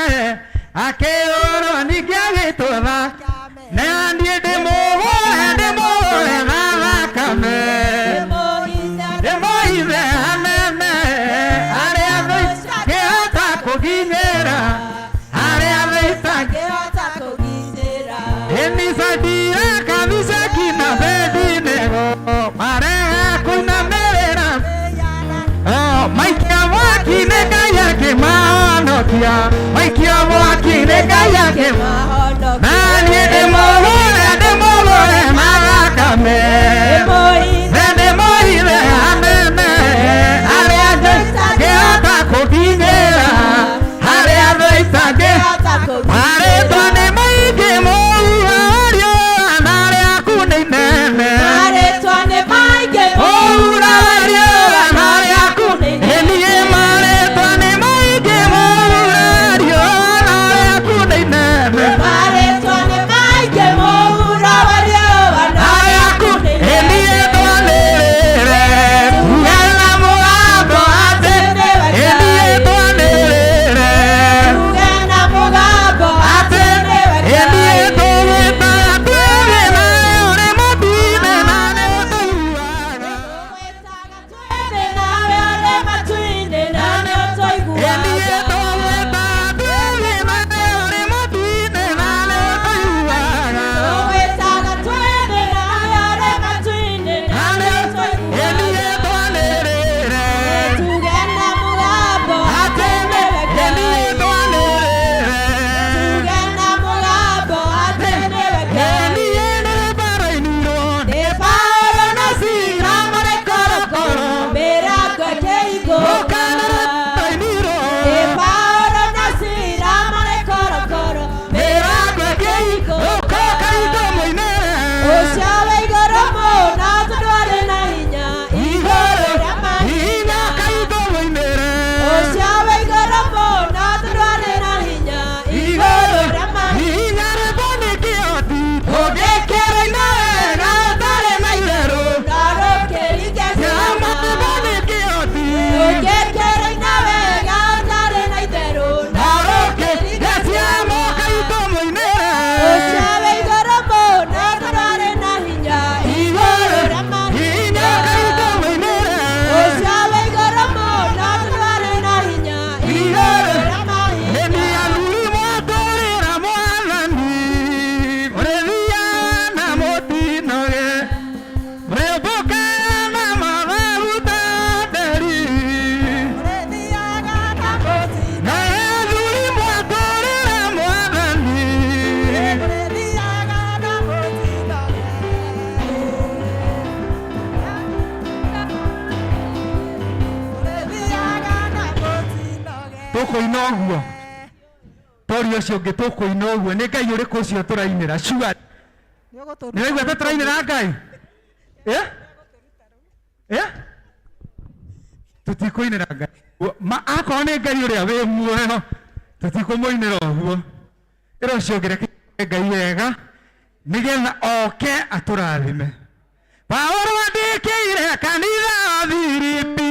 akĩhũrwo ningĩ agĩitwo thakame, na niĩ ndĩmũgũre, ndĩmũgũre na thakame, ndĩmũithe hanene, arĩa thũ itangĩhota kũnginyĩra, arĩa thũ itangĩhota. Enisaidie kabisa kina Abednego marega kũinamĩrĩra. Oh, maikia mwaki nĩ Ngai akĩmahonokia, maikia mwaki nĩ Ngai akĩmahonokia, na niĩ ndĩmũgũre, ndĩmũgũre na thakame, na ndĩmũithe hanene, arĩa thũ itangĩhota kũnginyĩra, arĩa thũ itangĩhota. Tũkũina ũguo tori ũcio ũngĩ, tũkũina ũguo. Nĩ Ngai ũrĩkũ ũcio tũrainĩra? Sure, nĩ waigua ta tũrainĩra Ngai? Eh? Eh? Tũtikũinĩra Ngai. Ma akorwo nĩ Ngai ũrĩa wĩ muoyo, tũtikũmũinĩra ũguo. Ĩra ũcio ũngĩ, reke Ngai wega nĩgetha oke atũrathime. Paulo andĩkĩire kanitha wa Filipi,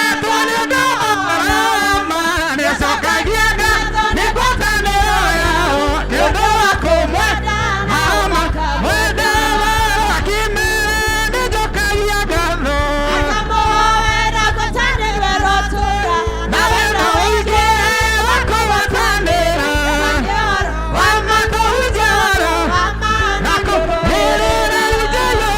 atwo nĩ ũndũ wa nĩacokagia ngatho nĩ ngwatanĩro yao nĩ ũndũ wa kũmwenda ama mwenda wao, akĩmera nĩnjokagia ngatho na wendo ũingĩ wa kũgwatanĩra wa makũhunjia ũhoro na kũhĩrĩra injili.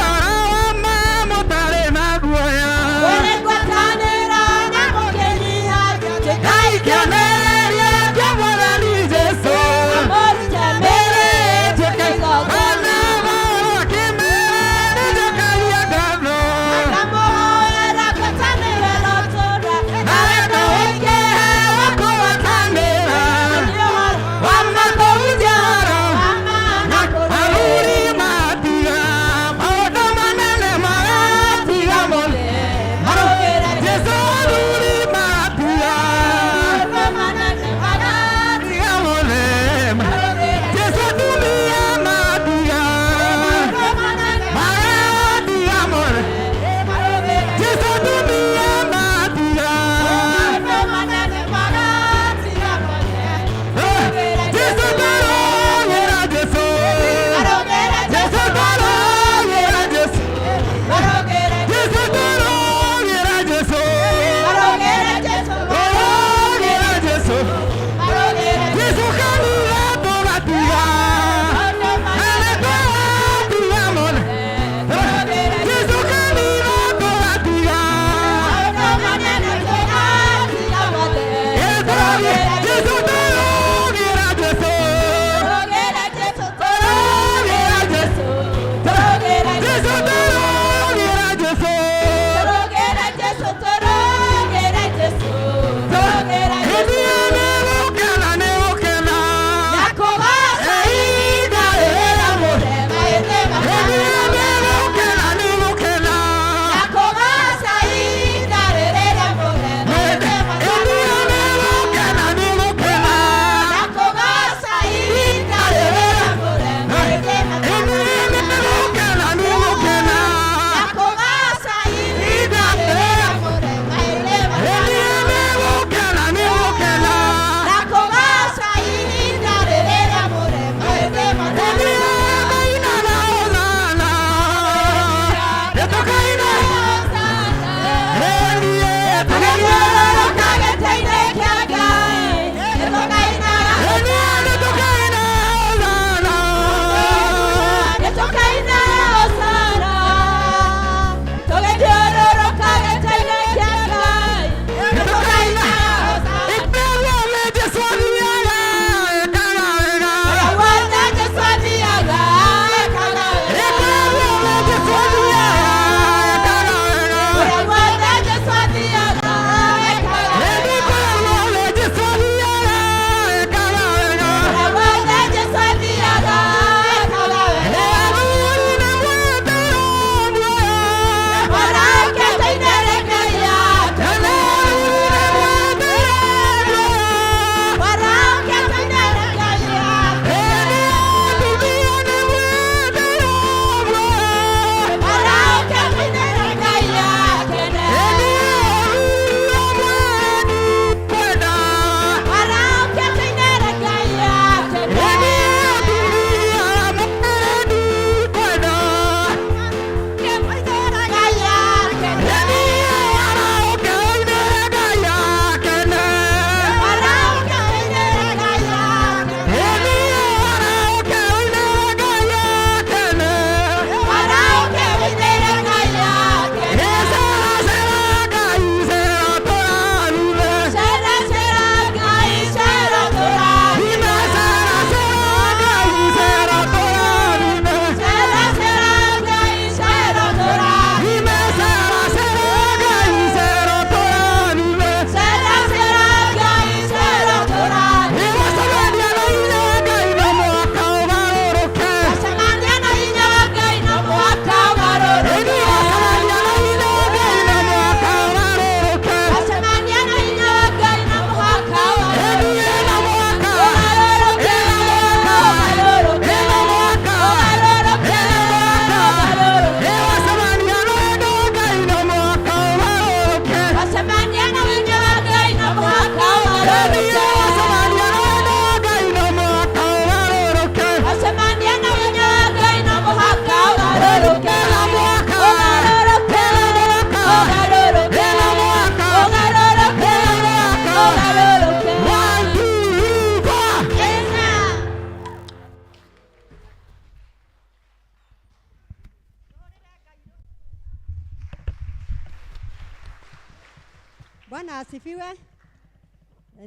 Bwana asifiwe.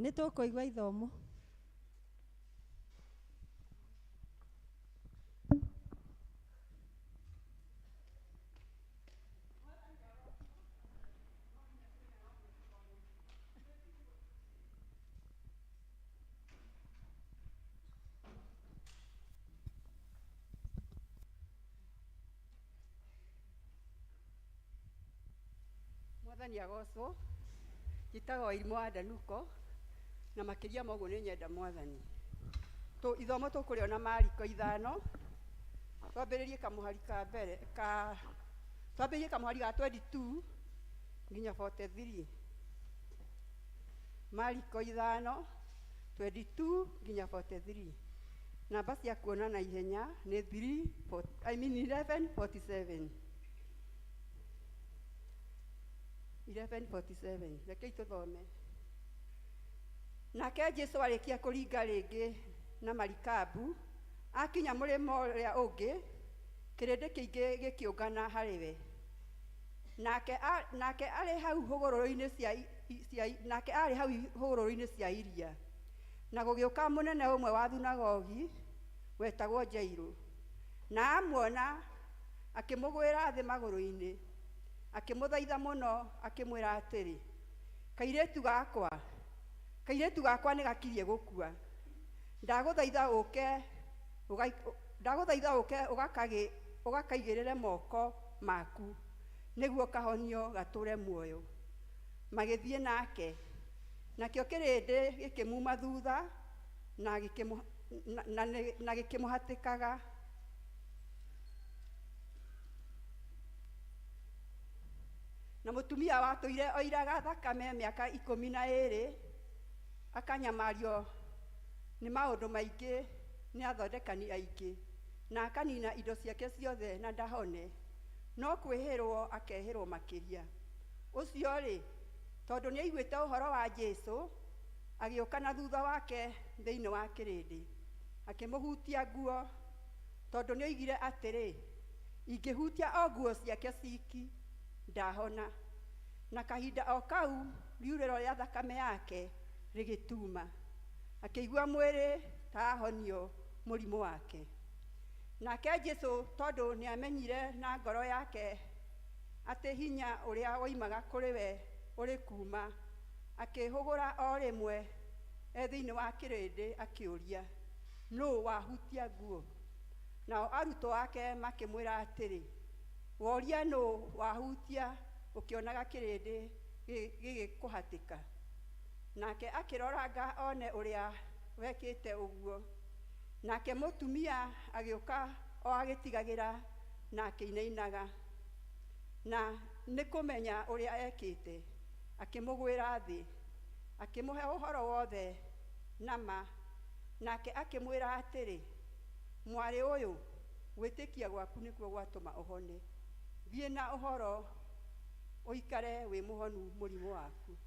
Nĩ tũkũigua ithomo. Mwathani agocwo, njĩtagwo Irimũ wa Ndanuko, na makĩria ma ũguo nĩ nyenda Mwathani. Ithomo tũkũrĩona Mariko 5, twambĩrĩrie kamũhari ka mbere, twambĩrĩrie kamũhari ga 22 nginya 43. Mariko 5, 22 nginya 43. Namba cia kuona na ihenya nĩ 11:47. 11:47. Rekei tũthome. Nake Jesũ arĩkia kũringa rĩngĩ na marikabu, akinya mũrĩmo ũrĩa ũngĩ, kĩrĩndĩ kĩingĩ gĩkĩũngana harĩ we. Nake arĩ hau hũgũrũrũ-inĩ nake arĩ hau hũgũrũrũ-inĩ cia iria. Na gũgĩũka mũnene ũmwe wa thunagogi wetagwo Jairũ, na amuona akĩmũgwĩra thĩ magũrũ-inĩ, akĩmũthaitha mũno, akĩmwĩra atĩrĩ, kairĩtu gakwa nĩ gakirie gũkua, ndagũthaitha ũke ũgakaigĩrĩre moko maku nĩguo kahonio gatũre muoyo. Magĩthiĩ nake, nakĩo kĩrĩndĩ gĩkĩmuma thutha na gĩkĩmũhatĩkaga. Na mũtumia watũire oiraga thakame mĩaka 12, akanyamario nĩ maũndũ maingĩ nĩ athondekani aingĩ, na akanina indo ciake ciothe na ndahone, no kwĩhĩrwo akehĩrwo makĩria. Ũcio-rĩ, tondũ nĩaiguĩte ũhoro wa Jesũ, agĩũka na thutha wake thĩinĩ wa kĩrĩndĩ, akĩmũhutia nguo, tondũ nĩoigire atĩrĩ, ingĩhutia o nguo ciake ciki ndahona. Na kahinda o kau riurĩro rĩa thakame yake rĩgĩtuma, akĩigua mwĩrĩ ta ahonio mũrimũ wake. Nake Jesũ, tondũ nĩamenyire na ngoro yake atĩ hinya ũrĩa woimaga kũrĩ we ũrĩ kuuma, akĩhũgũra o rĩmwe e thĩinĩ wa kĩrĩndĩ akĩũria, nũũ wahutia nguo? Nao arutwo ake makĩmwĩra atĩrĩ, woria nũũ wahutia ũkĩonaga kĩrĩndĩ gĩgĩkũhatĩka? Nake akĩroranga one ũrĩa wekĩte ũguo. Nake mũtumia agĩũka o agĩtigagĩra na akĩinainaga, na nĩ kũmenya ũrĩa ekĩte, akĩmũgwĩra thĩ, akĩmũhe ũhoro wothe na ma. Nake akĩmwĩra atĩrĩ, mwarĩ ũyũ, gwĩtĩkia gwaku nĩkuo gwatũma ũhone, thiĩ na ũhoro ũikare wĩ mũhonu mũrimũ waku.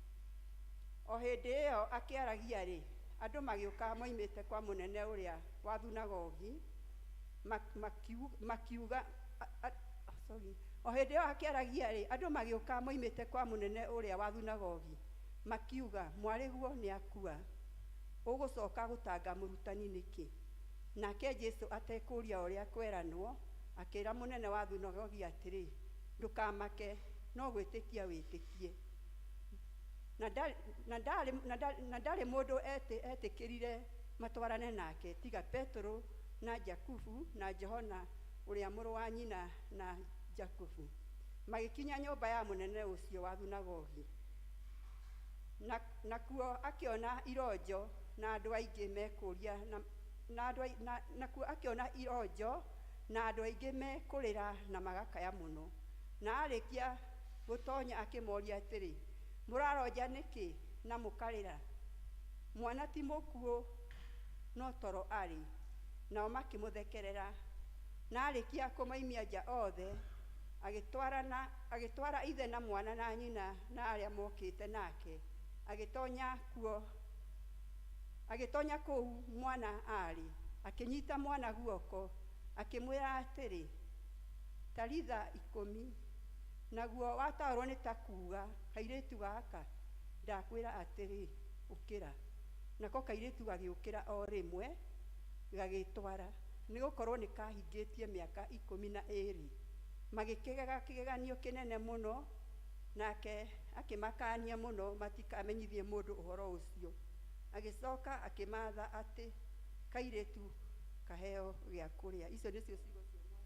O hĩndĩ ĩyo akĩaragia-rĩ, andũ magĩũka moimĩte kwa mũnene ũrĩa wa thunagogi, makiuga o hĩndĩ ĩyo akĩaragia-rĩ, andũ magĩũka moimĩte kwa mũnene ũrĩa wa thunagogi, makiuga, mwarĩguo nĩakua, ũgũcoka gũtanga mũrutani nĩkĩ? Nake Jesũ atekũũria ũrĩa kweranwo, akĩra mũnene wa thunagogi atĩrĩ, ndũkamake, no gwĩtĩkia wĩtĩkie. Na ndarĩ mũndũ etĩkĩrire matwarane nake tiga Petero na Jakubu na Johana ũrĩa mũrũ wa nyina na Jakubu. Magĩkinya nyũmba ya mũnene ũcio wa thunagogi. Nakuo akĩona ironjo na andũ aingĩ mekũria nakuo akĩona ironjo na andũ aingĩ mekũrĩra na magakaya mũno. Na arĩkia gũtonya akĩmoria atĩrĩ, mũraronja nĩkĩ na mũkarĩra? Mwana ti mũkuũ, no toro arĩ. Nao makĩmũthekerera. Na arĩkia kũmoimia nja othe, agĩtwara ithe na mwana na nyina na arĩa mokĩte nake, agĩtonya kũu mwana aarĩ, akĩnyita mwana guoko, akĩmwĩra atĩrĩ, talitha 10, naguo wataũrwo nĩ ta kuuga, kairĩtu gaka, Ndakwĩra atĩrĩ, ũkĩra. Nako kairĩtu gagĩũkĩra o rĩmwe, gagĩĩtwara, nĩ gũkorwo nĩ kahingĩtie mĩaka 12. Magĩkĩgega kĩgeganio kĩnene mũno, nake akĩmakaania mũno matikamenyithie mũndũ ũhoro ũcio. Agĩcoka akĩmaatha atĩ kairĩtu kaheo gĩa kũrĩa. Icio nĩcio ciugo cia Mwathani.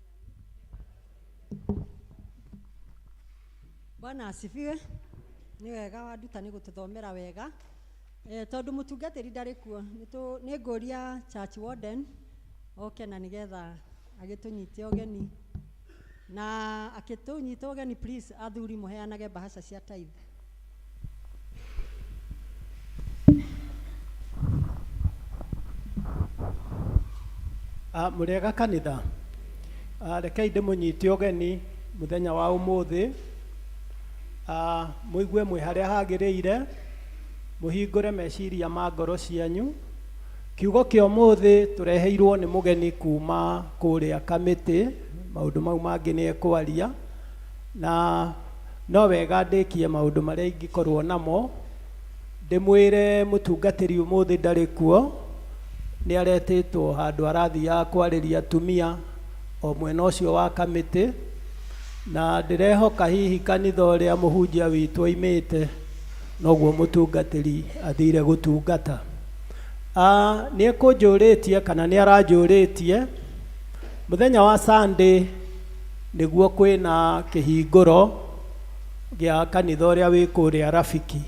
Bwana asifiwe. Nĩ wega wanduta nĩ gũtũthomera wega. Tondũ mũtungatĩri ndarĩ kuo, nĩ ngũria church warden oke na nĩgetha agĩtũnyite ũgeni. Na akĩtũnyita ũgeni, please athuri mũheanage mbahaca cia tithe. Mũrĩega kanitha. Rekei ndĩmũnyite ũgeni mũthenya wa ũmũthĩ. Mũigue mwĩ harĩa hagĩrĩire, mũhingũre meciria ma ngoro cianyu. Kiugo kĩa ũmũthĩ tũreheirwo nĩ mũgeni kuma kũrĩa Kamĩtĩ, maũndũ mau mangĩ nĩ ekwaria, na no wega ndĩkie maũndũ marĩa ingĩkorwo namo. Ndĩmwĩre mũtungatĩri ũmũthĩ ndarĩ kuo, nĩ aretĩtwo handũ arathiaga kwarĩria atumia o mwena ũcio wa Kamĩtĩ, na ndĩrehoka hihi kanitha ũrĩa mũhunjia witũ oimĩte noguo mũtungatĩri athire gũtungata. Nĩ ekũnjũrĩtie kana nĩ aranjũrĩtie mũthenya wa Sunday nĩguo kwĩna kĩhingũro gĩa kanitha ũrĩa wĩ kũrĩa Rafiki,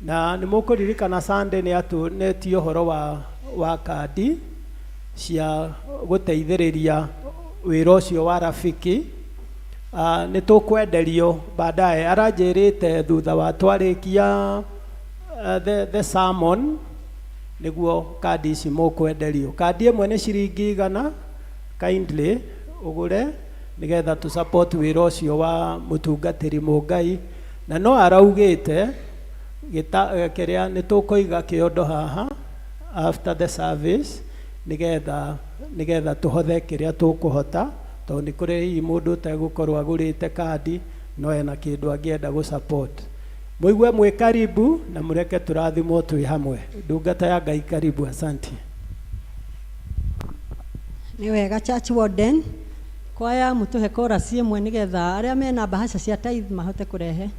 na nĩ mũkũririkana Sunday nĩ atũnetie ũhoro wa kandi cia gũteithĩrĩria wĩra ũcio wa Rafiki. Nĩ tũkwenderio baadaye, aranjĩrĩte thutha wa twarĩkia the sermon nĩguo kandi ici mũkwenderio. Kandi ĩmwe nĩ ciringi 100, kindly ũgũre nĩgetha tũ support wĩra ũcio wa mũtungatĩri Mũngai, na no araugĩte kĩrĩa nĩ tũkũiga kĩondo haha after the service nĩgetha tũhothe kĩrĩa tũkũhota, tondũ nĩ kũrĩ hihi mũndũ ũtegũkorwo agũrĩte kandi no ena kĩndũ angĩenda gũ support. Mũigue mwĩ karibu na mũreke tũrathimwo twĩ hamwe. Ndungata ya Ngai karibu, asante. Nĩ wega church warden. Kwaya mũtũhe chorus ĩmwe nĩgetha arĩa mena mbahaca cia tithe mahote kũrehe.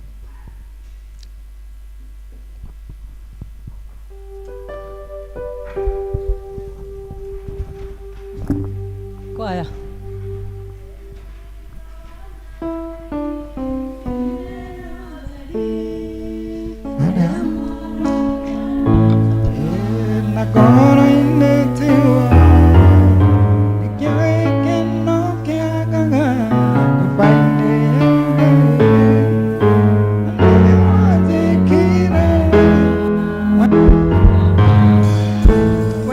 Kwaya. Na ngoro-inĩ tiwo nĩkĩo gĩkeno kĩagaga nyũmba-inĩ ya Ngai. Na nĩwanjĩkire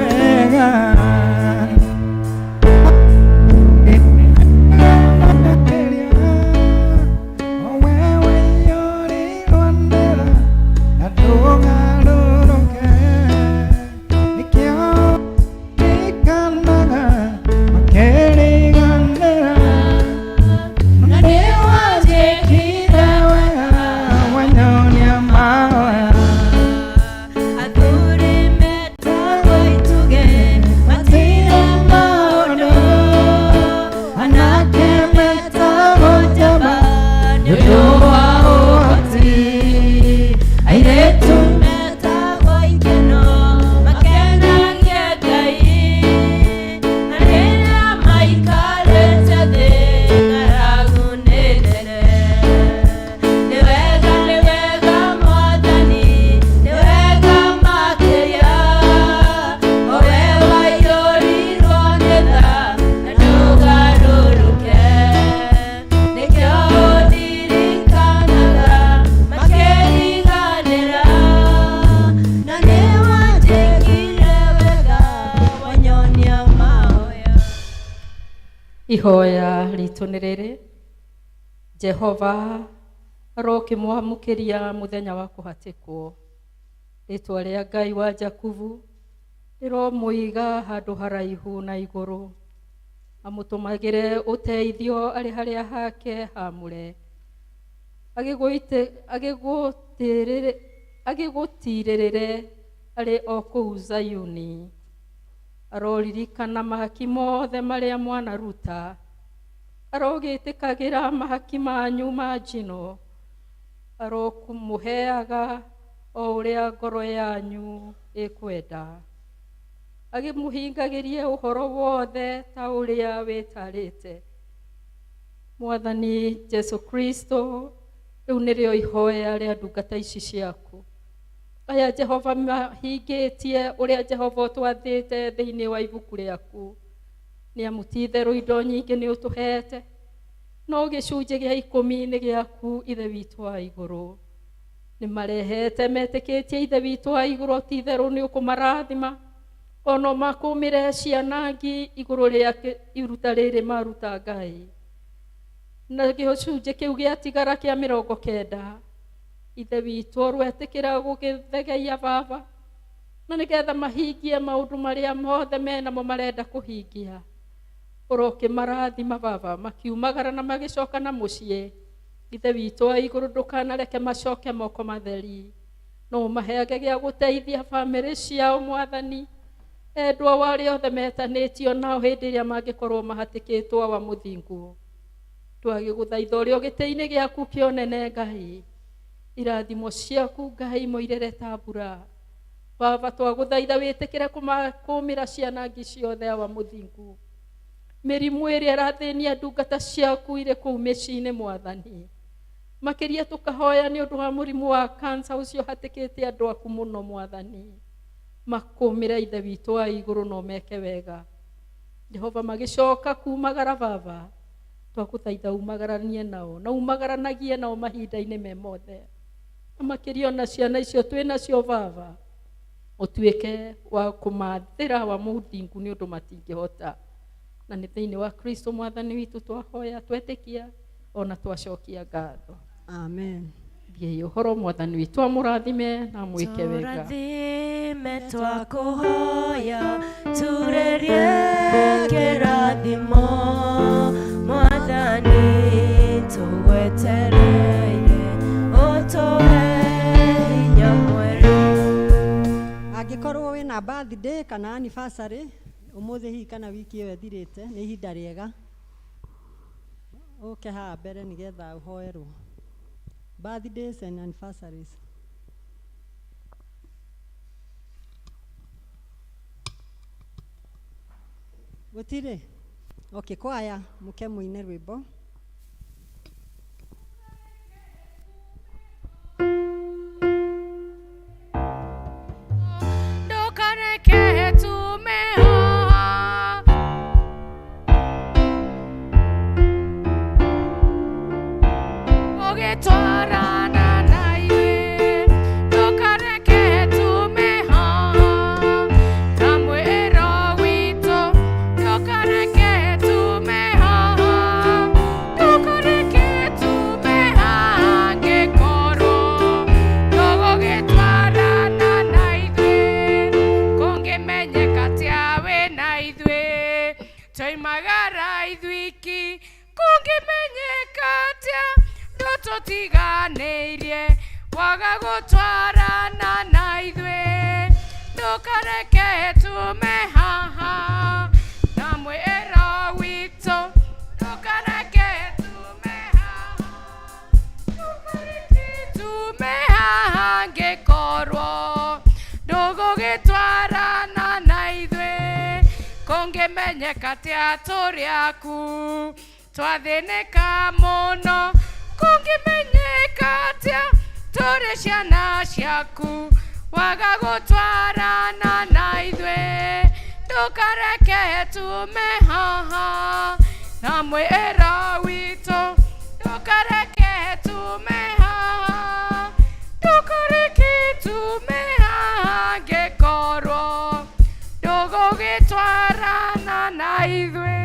wega. O wewe ũiyũrĩirwo nĩ tha na ndũgarũrũke, nĩkĩo ndirikanaga makĩriganĩra. Na nĩwanjĩkire wega, wanyonia mahoya. Athuri metagwo ituge matirĩ maũndũ, anake metagwo njamba nĩ ũndũ wa ũhoti, airĩtu metagwo ikeno makenagie Ngai, na rĩrĩa maikarĩte thĩ ng'aragu nĩ nene. Nĩ wega, nĩ wega Mwathani, nĩ wega makĩria, o we waiyũrirwo nĩ tha na ndũgarũrũke, nĩkĩo ũndirikanaga makĩriganĩra. Na nĩwanjĩkire wega, wanyonia mahoya. Ihoya ritũ nĩ rĩrĩ: Jehova arokĩmwamũkĩria mũthenya wa kũhatĩkwo. Rĩtwa rĩa Ngai wa Jakubu rĩromũiga handũ haraihu na igũrũ, amũtũmagĩre ũteithio arĩ harĩa hake haamũre, Agĩgũtiirĩrĩre arĩ o kũu Zayuni. Aroririkana mahaki mothe marĩa mwanaruta, arogĩtĩkagĩra mahaki manyu ma njino, arokũmũheaga o ũrĩa ngoro yanyu ĩkwenda, agĩmũhingagĩrie ũhoro wothe ta ũrĩa wĩtarĩte. Mwathani Jesu Kristo, rĩu nĩrĩo ihoya rĩa ndungata ici ciaku. Aya Jehova mahingĩtie ũrĩa Jehova ũtwathĩte thĩinĩ wa ibuku rĩaku. Nĩ amu ti-itherũ indo nyingĩ nĩ ũtũheete, no gĩcunjĩ gĩa ikũmi nĩ gĩaku Ithe witũ wa igũrũ. Nĩ marehete metĩkĩtie Ithe witũ wa igũrũ ti-itherũ nĩ ũkũmarathima, ono makũmĩre ciana ngi igũrũ rĩa iruta rĩrĩ maruta Ngai. Na gĩcunjĩ kĩu gĩatigara kĩa 90, Ithe witũ ũrwetĩkĩra gũgĩthegeia Baba, na nĩgetha mahingie maũndũ marĩa mothe menamo marenda kũhingia. Ũrokĩmarathima Baba, makiumagara na magĩcoka na mũciĩ. Ithe witũ wa igũrũ, ndũkanareke macoke moko matheri, no ũmaheage gĩa gũteithia bamĩrĩ ciao Mwathani. Endwa ao arĩa othe metanĩtio nao hĩndĩ ĩrĩa mangĩkorwo mahatĩkĩtwo wa mũthingu. Twagĩgũthaitha ũrĩ o gĩtĩ-inĩ gĩaku kĩa ũnene Ngai, irathimo ciaku Ngai moirĩre ta mbura. Baba, twagũthaitha wĩtĩkĩre kũmĩra ciana ngi ciothe awa mũthingu. Mĩrimũ ĩrĩa ĩrathĩnia ndungata ciaku irĩ kũu mĩciĩ-inĩ Mwathani, makĩria tũkahoya nĩ ũndũ wa mũrimũ wa kansa ũcio hatĩkĩte andũ aku mũno Mwathani. Makũmĩre Ithe witũ wa igũrũ no meke wega. Jehova, magĩcoka kumagara Baba, twagũthaitha umagaranie nao na umagaranagie nao mahinda-inĩ me mothe, na makĩria ona ciana icio twĩ nacio Baba, ũtuĩke wa kũmathĩra wa mũthingu nĩ ũndũ matingĩhota. Na nĩ thĩinĩ wa Kristo Mwathani witũ twahoya, twetĩkia ona twacokia ngatho. Amen. Thiĩi ũhoro, Mwathani witũ amũrathime na amwĩke wega. Tũrathime twakũhoya, turĩrie kĩrathimo, Mwathani tũgwetereire, ũtũhe hinya mwerũ. Angĩkorwo wĩna birthday kana anniversary ũmũthĩ hihi kana wiki ĩyo ĩthirĩte, nĩ ihinda rĩega ũke haha mbere nĩgetha ũhoerwo. Birthdays and anniversaries. Gũtirĩ? Okay, kwaya mũke mũine rwĩmbo. Ndũkareke tume haha, ũgĩtwarana na ithuĩ. Ndũkareke tume haha, ta mwĩro witũ. Ndũkareke tume haha, ndũkareke tume haha, angĩkorwo ndũgũgĩtwarana na ithuĩ. Kũngĩmenyeka atĩa wĩ na ithuĩ, twoimagara ithuiki. Kũngĩmenyeka atĩa ndũtũtiganĩirie, waga gũtwarana na ithuĩ. Ndũkareke tume haha, na mwĩro witũ. Ndũkareke tume haha, ndũkareke tume haha, angĩkorwo ndũgũgĩtwarana na ithuĩ. Kũngĩmenyeka atĩa tũrĩ aku, twathĩnĩka mũno. Kũngĩmenyeka atĩa tũrĩ ciana ciaku, waga gũtwarana na ithuĩ. Ndũkareke tume haha, na mwĩro witũ. Ndũkareke tume haha, ndũkareke tume haha, angĩkorwo ndũgũgĩtwarana na ithuĩ.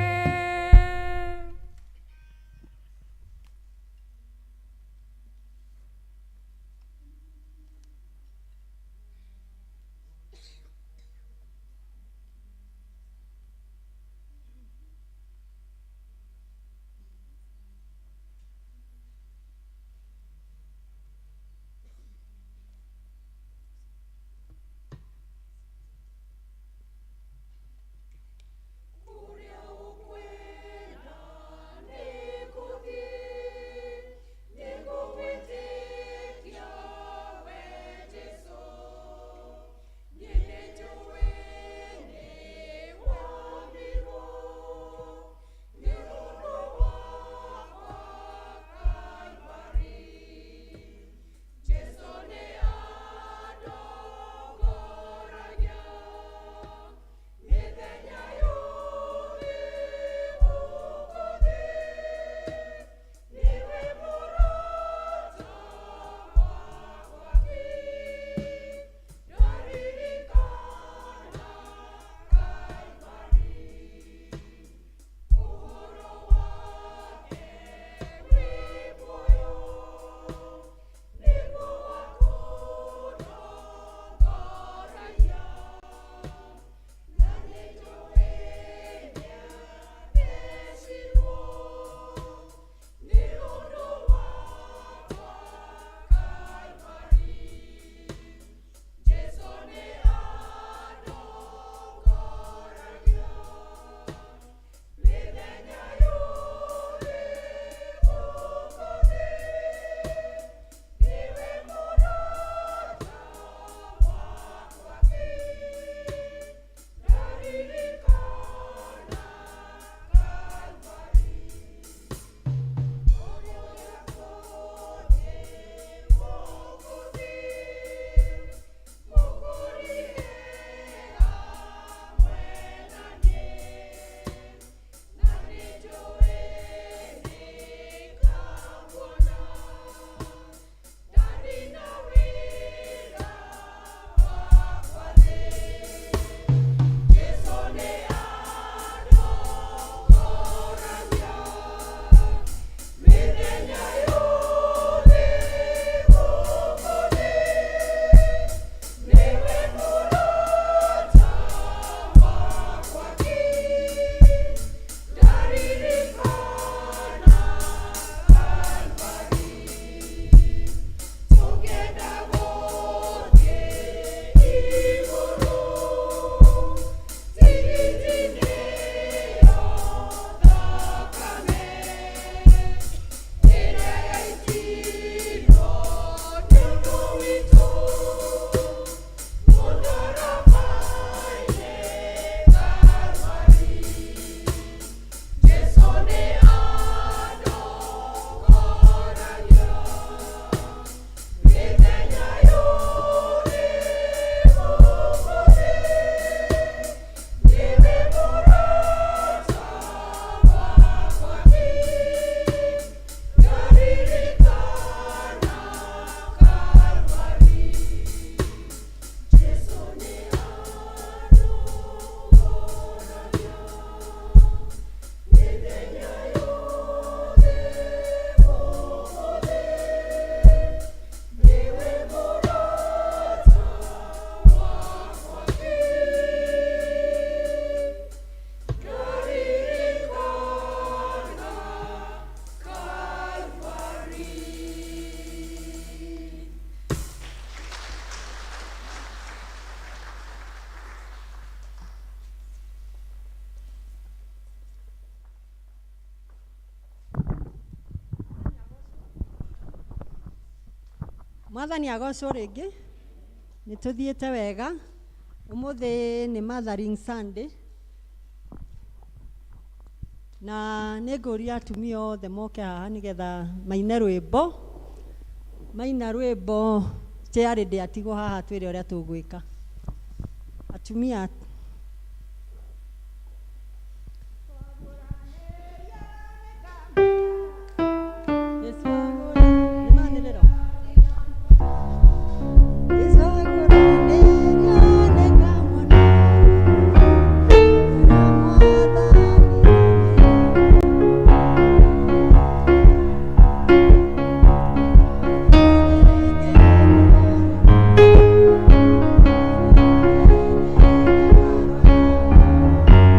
Mwathani agocwo rĩngĩ. Nĩ tũthiĩte wega. Ũmũthĩ nĩ Mothering Sunday. Na nĩ ngũria atumia othe moke haha nĩgetha maine rwĩmbo. Maina rwĩmbo chairlady atigwo haha twĩre ũrĩa tũgwĩka. Atumia. Yesu agũra nĩ manĩrĩro. Yesu agũranĩria nĩ ngamwona. Mwathani.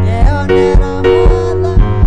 Ngeonera Mwathani.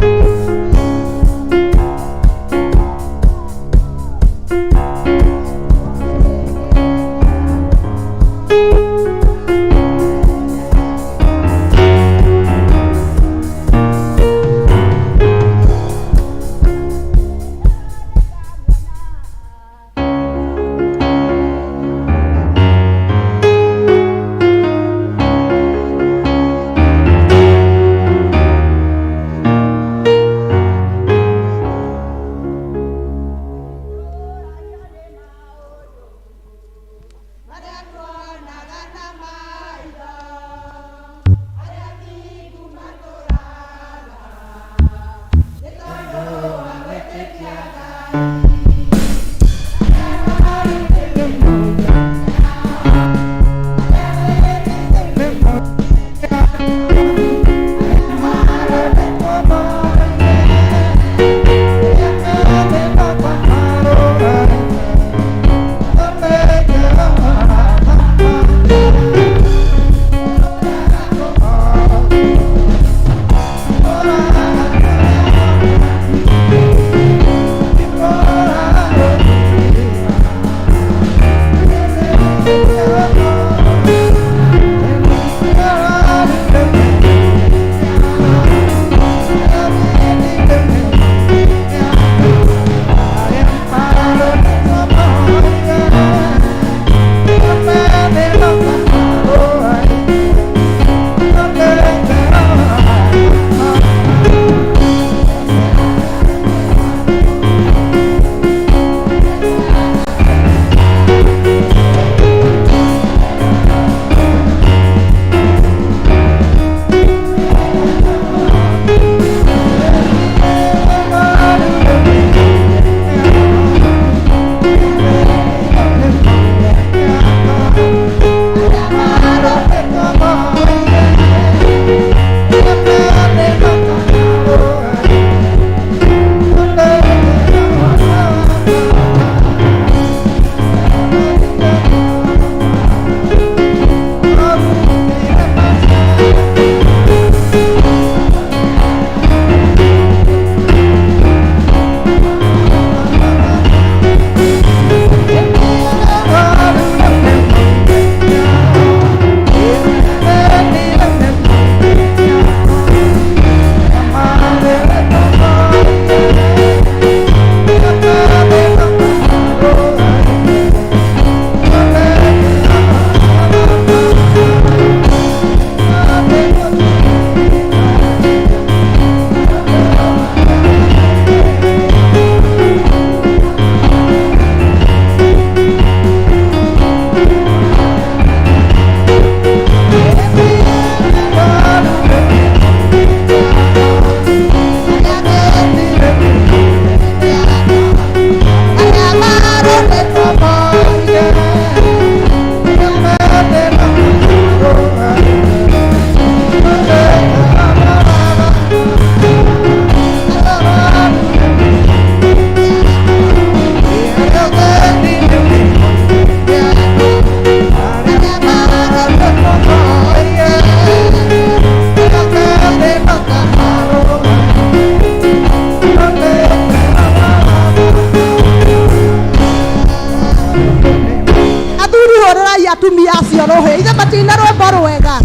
Athuri, hũrĩrai atumia acio rũhĩ, ithe matina rwĩmbo rwega.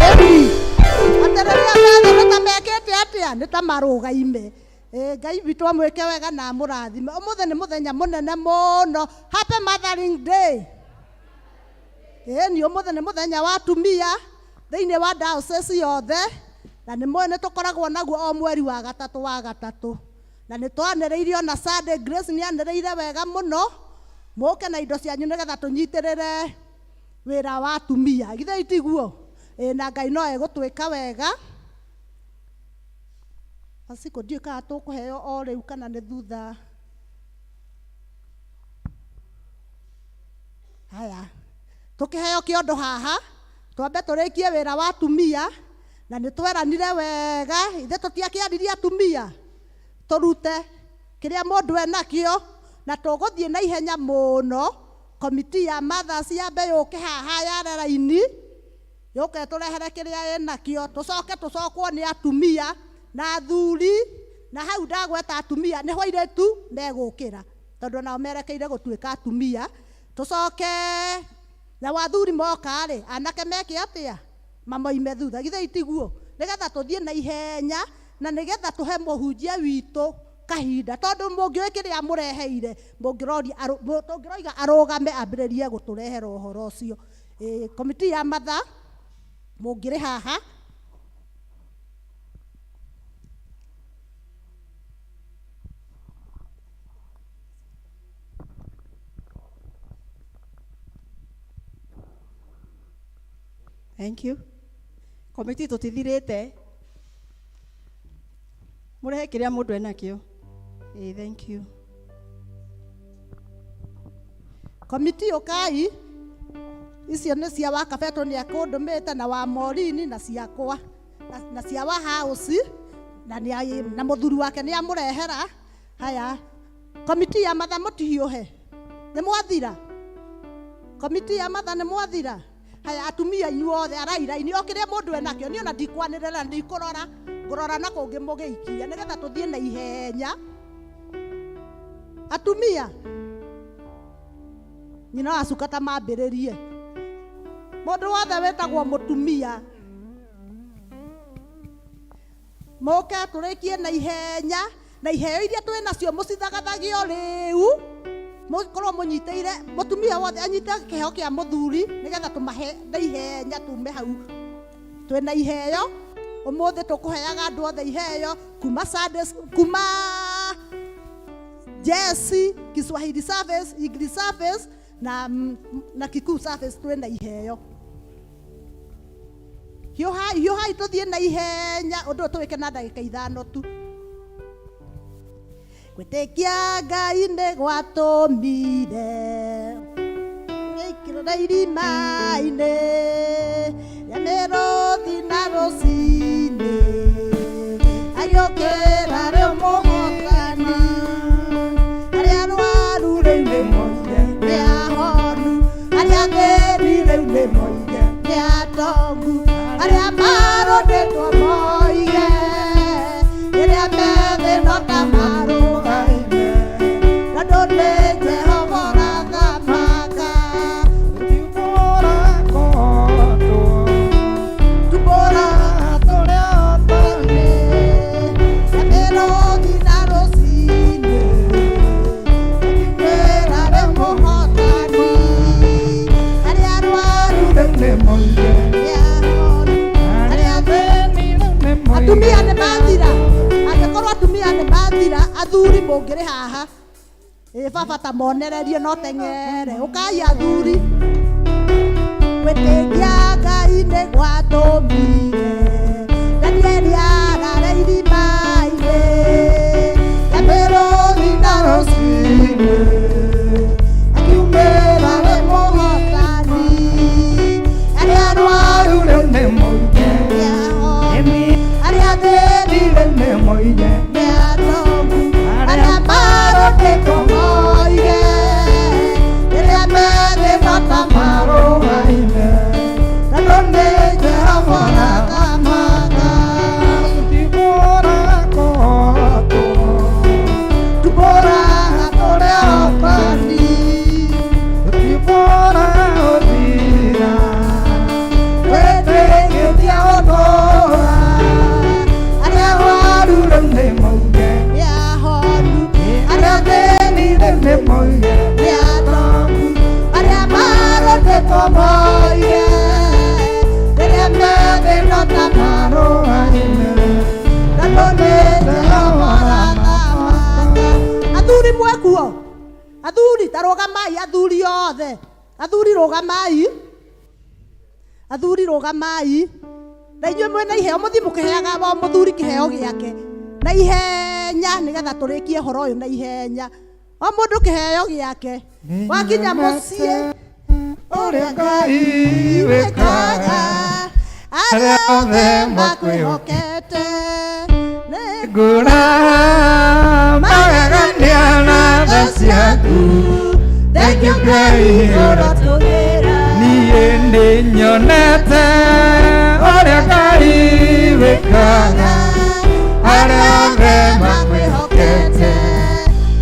Ĩni atĩ rĩrĩa metha nĩ ta mekĩte atĩa, nĩ ta marũgaime. Ĩ, Ngai witũ amwĩke wega na amũrathime. Ũmũthĩ nĩ mũthenya mũnene mũno. Happy Mothering Day. Ĩni ũmũthĩ nĩ mũthenya wa atumia thĩinĩ wa diocese yothe, na nĩ mũĩ nĩ tũkoragwo naguo o mweri wa gatatũ wa gatatũ, na nĩ twanĩrĩire ona Sunday Grace nĩ anĩrĩire wega mũno, mũke na indo cianyu nĩgetha tũnyitĩrĩre wĩra wa atumia, githĩ itiguo? Ĩ, na Ngai no egũtwĩka wega. Aciko ndiũĩ kana tũkũheo o rĩu kana nĩ thutha. Haya, tũkĩheo kĩondo haha, twambe tũrĩkie wĩra wa atumia, na nĩ tweranire wega, ithuĩ tũtiakĩaririe atumia, tũrute kĩrĩa mũndũ enakĩo, na tũgũthiĩ na ihenya mũno. Komiti ya mothers yambe yũke haha yare raini, yũke ĩtũrehere kĩrĩa ĩnakĩo, tũcoke tũcokwo nĩ atumia na athuri, na hau ndagweta atumia nĩho airĩtu megũkĩra, tondũ nao merekeire gũtuĩka atumia. Tũcoke nao athuri moka rĩ, anake meke atĩa? Mamoime thutha, githĩ itiguo? Nĩgetha tũthiĩ na ihenya, na nĩgetha tũhe mũhunjia witũ kahinda, tondũ mũngĩũĩ kĩrĩa amũreheire, mũngĩroria tũngĩroiga arũgame ambĩrĩrie gũtũrehera ũhoro ũcio. Komiti ya matha mũngĩrĩ haha. Thank you. Komiti tutithirite. Murehe kiria mundu enakio. Thank you. Komiti ukai icio nĩ cia wa Kabetũ nĩ akũndũmĩte na wa Morini na ciakwa na cia wa house na nĩ na mũthuri wake nĩ amũrehera. Haya, komiti ya matha mũtihiũhe, nĩ mwathira. Komiti ya matha nĩ mwathira. Haya, atumia inyuothe arairaini o kĩrĩa mũndũ enakĩo, niĩ ona ndikwanĩrĩra, ndikũrora, ngũrora na kũngĩ mũgĩikia nĩgetha tũthiĩ na ihenya. Atumia nyina wa cuka ta mambĩrĩrie. Mũndũ wothe wĩtagwo mũtumia, mũke tũrĩkie na ihenya, na iheo iria twĩ nacio mũcithagathagio rĩu, mũkorwo mũnyitĩire mũtumia wothe anyite kĩheo kĩa mũthuri nĩgetha tũmahe na ihenya tume hau. Twĩna iheo ũmũthĩ, tũkũheaga andũ othe iheo kuma Sunday, kuma Jesi, Kiswahili service, English service na Kikuyu service, twĩna iheo. Hiũhai, hiũhai tũthiĩ na ihenya, ũndũ ũyũ tũwĩke na ndagĩka 5 tu. Gwĩtĩkia Ngai nĩ gwatũmire gĩikĩrĩre irima-inĩ rĩa mĩrũthi na rũcinĩ, agĩũkĩra rĩu mũhotani, arĩa arwaru rĩu nĩ moige nĩ ahonu, arĩa athĩni rĩu nĩ moige nĩ atongu, arĩa marũndĩtwo moige rĩrĩa methĩ no ta marũgaime, tondũ nĩ Jehova ũrathamaka. Tumbũra tũrĩa tũrĩ na mĩrũthi na rũcinĩ, akiumĩra rĩu mũhotani, arĩa arwaru rĩu nĩ moige nĩ ahonu, arĩa athĩni rĩu nĩ moige. Atumia nĩ mathira, angĩkorwo atumia nĩ mathira, athuri mũngĩrĩ haha. Ĩ baba ta monererie no teng'ere, ũkai athuri. Gwĩtĩkia Ngai nĩ gwatũmire Danieli arare irima-inĩ rĩa mĩrũthi na rũcinĩ, akiumĩra rĩ mũhotani, arĩa arwaru rĩu nĩ moige nĩ ahonu, arĩa athĩni rĩu nĩ moige nĩ atongu, arĩa marũndĩtwo moige rĩrĩa methĩ no ta marũgaime, tondũ nĩ Jehova ũrathamaka. Athuri ta rũgamai, athuri othe, athuri rũgamai, athuri rũgamai. Na inyuĩ mwĩna iheo, mũthiĩ mũkĩheaga o mũthuri kĩheo gĩake na ihenya, nĩgetha tũrĩkie ũhoro ũyũ na ihenya. O mũndũ kĩheo gĩake wakinya mũciĩ. Ũrĩa Ngai wĩkaga arĩa othe makwĩhokete nĩ ngũra magegania na tha ciaku. Thengiũ Ngai ũrotũgĩra. Niĩ nĩ nyonete ũrĩa Ngai wĩkaga arĩa othe makwĩhokete,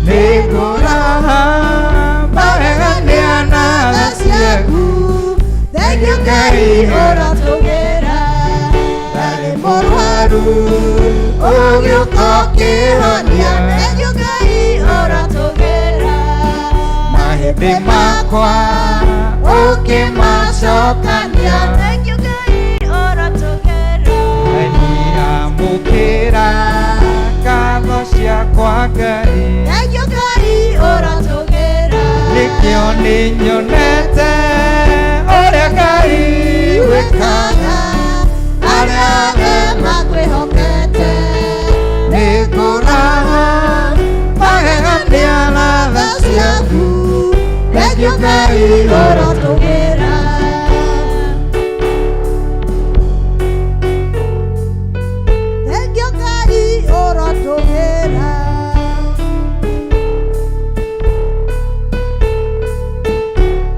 nĩ ngũra magegania na tha ciaku. Thengiũ Ngai ũrotũgĩra. Ndarĩ mũrwaru ũgĩũka ũkĩhonia. Thengiũ Ngai ũrotũgĩra. Mahĩndĩ makwa ũkĩmacokania. Thengiũ Ngai ũrotũgĩra. Amũkĩra ngatho ciakwa Ngai. Thengiũ Ngai ũrotũgĩra. Nĩkĩo nĩ nyonete ũrĩa Ngai wĩkaga arĩa othe makwĩhokete, nĩ ngũra magegania na tha ciaku. Thengiũ Ngai ũrotũgĩra. Thengiũ Ngai ũrotũgĩra.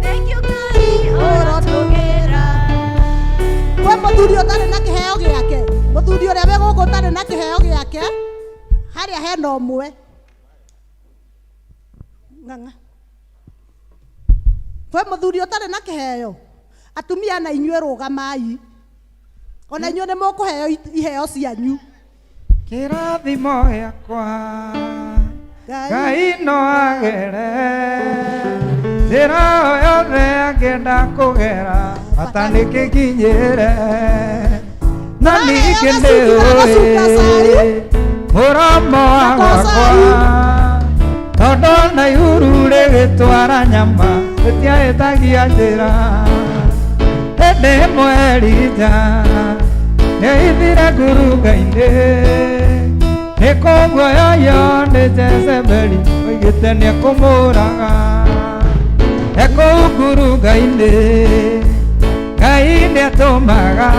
Thengiũ Ngai ũrotũgĩra. Kwĩ mũthuri ũtarĩ na kĩheo gĩake, mũthuri ũrĩa wĩ gũkũ ũtarĩ na kĩheo gĩake, harĩa hena ũmwe ng'ang'a. Kwĩ mũthuri ũtarĩ na kĩheo, atumia na inyuĩ rũgamai, ona inyuĩ nĩ mũkũheo iheo cianyu. Kĩrathimo gĩakwa Ngai no agere njĩra o yothe angĩenda kũgera, bata nĩ kĩkinyĩre. Na ningĩ nĩ ũĩ mũromo wa gwakwa, tondũ na ihuru rĩgĩtwara nyama rĩtiahĩtagia njĩra. Hĩndĩ ĩmwe Elija nĩaithire ngurunga-inĩ, nĩ kũguoyoyio nĩ Jezebeli oigĩte nĩekũmũraga. Ekũu ngurunga-inĩ Ngai nĩatũmaga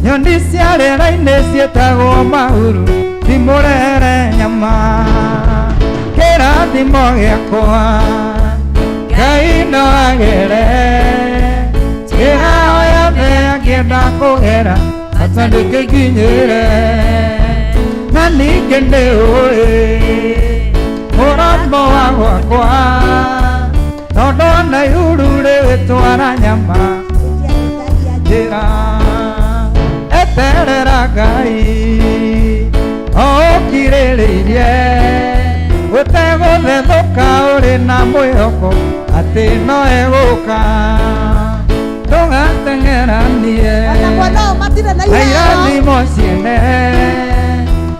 nyoni cia rĩera-inĩ ciĩtagwo mahuru cimũrehere nyama. Kĩrathimo gĩakwa Ngai no agere njĩra o yothe angĩenda kũgera, bata nĩkĩnginyĩre. Na ningĩ nĩ ũĩ mũromo wa gwakwa, tondũ na ihuru rĩgĩtwara nyama njĩra. Eterera Ngai o ũkirĩrĩirie, ũtegũthethũka, ũrĩ na mwĩhoko atĩ no egũka. Ndũgateng'eranie Ona mwena ũyũ matirĩ na na iheo. irathimo ciene,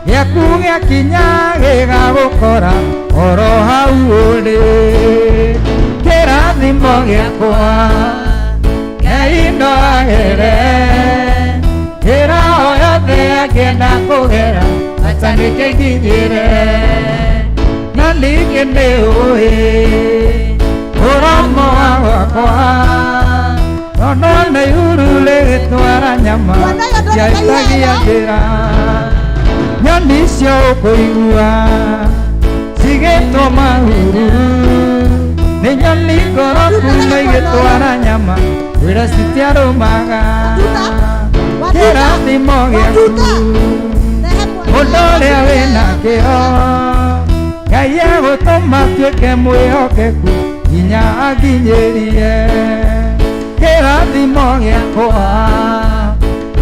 gĩaku gĩakinya gĩgagũkora oro hau ũrĩ. Kĩrathimo gĩakwa Ngai no agere njĩra o yothe angĩenda kũgera, bata nĩkĩnginyĩre. Na ningĩ nĩ ũĩ mũromo wa gwakwa, tondũ nĩ ihuru rĩgĩtwara nyama Mwana ũyũ ndarĩ na ciahĩtagia iheo. njĩra. Nyoni icio ũkũigua cigĩtwo mahuru nĩ nyoni ngoroku na igĩtwara nyama wĩra citiarũmaga. Kĩrathimo gĩaku mũndũ ũrĩa wĩnakĩo Ngai egũtũma tuĩke mwĩhokeku nginya anginyĩrie. Kĩrathimo gĩakwa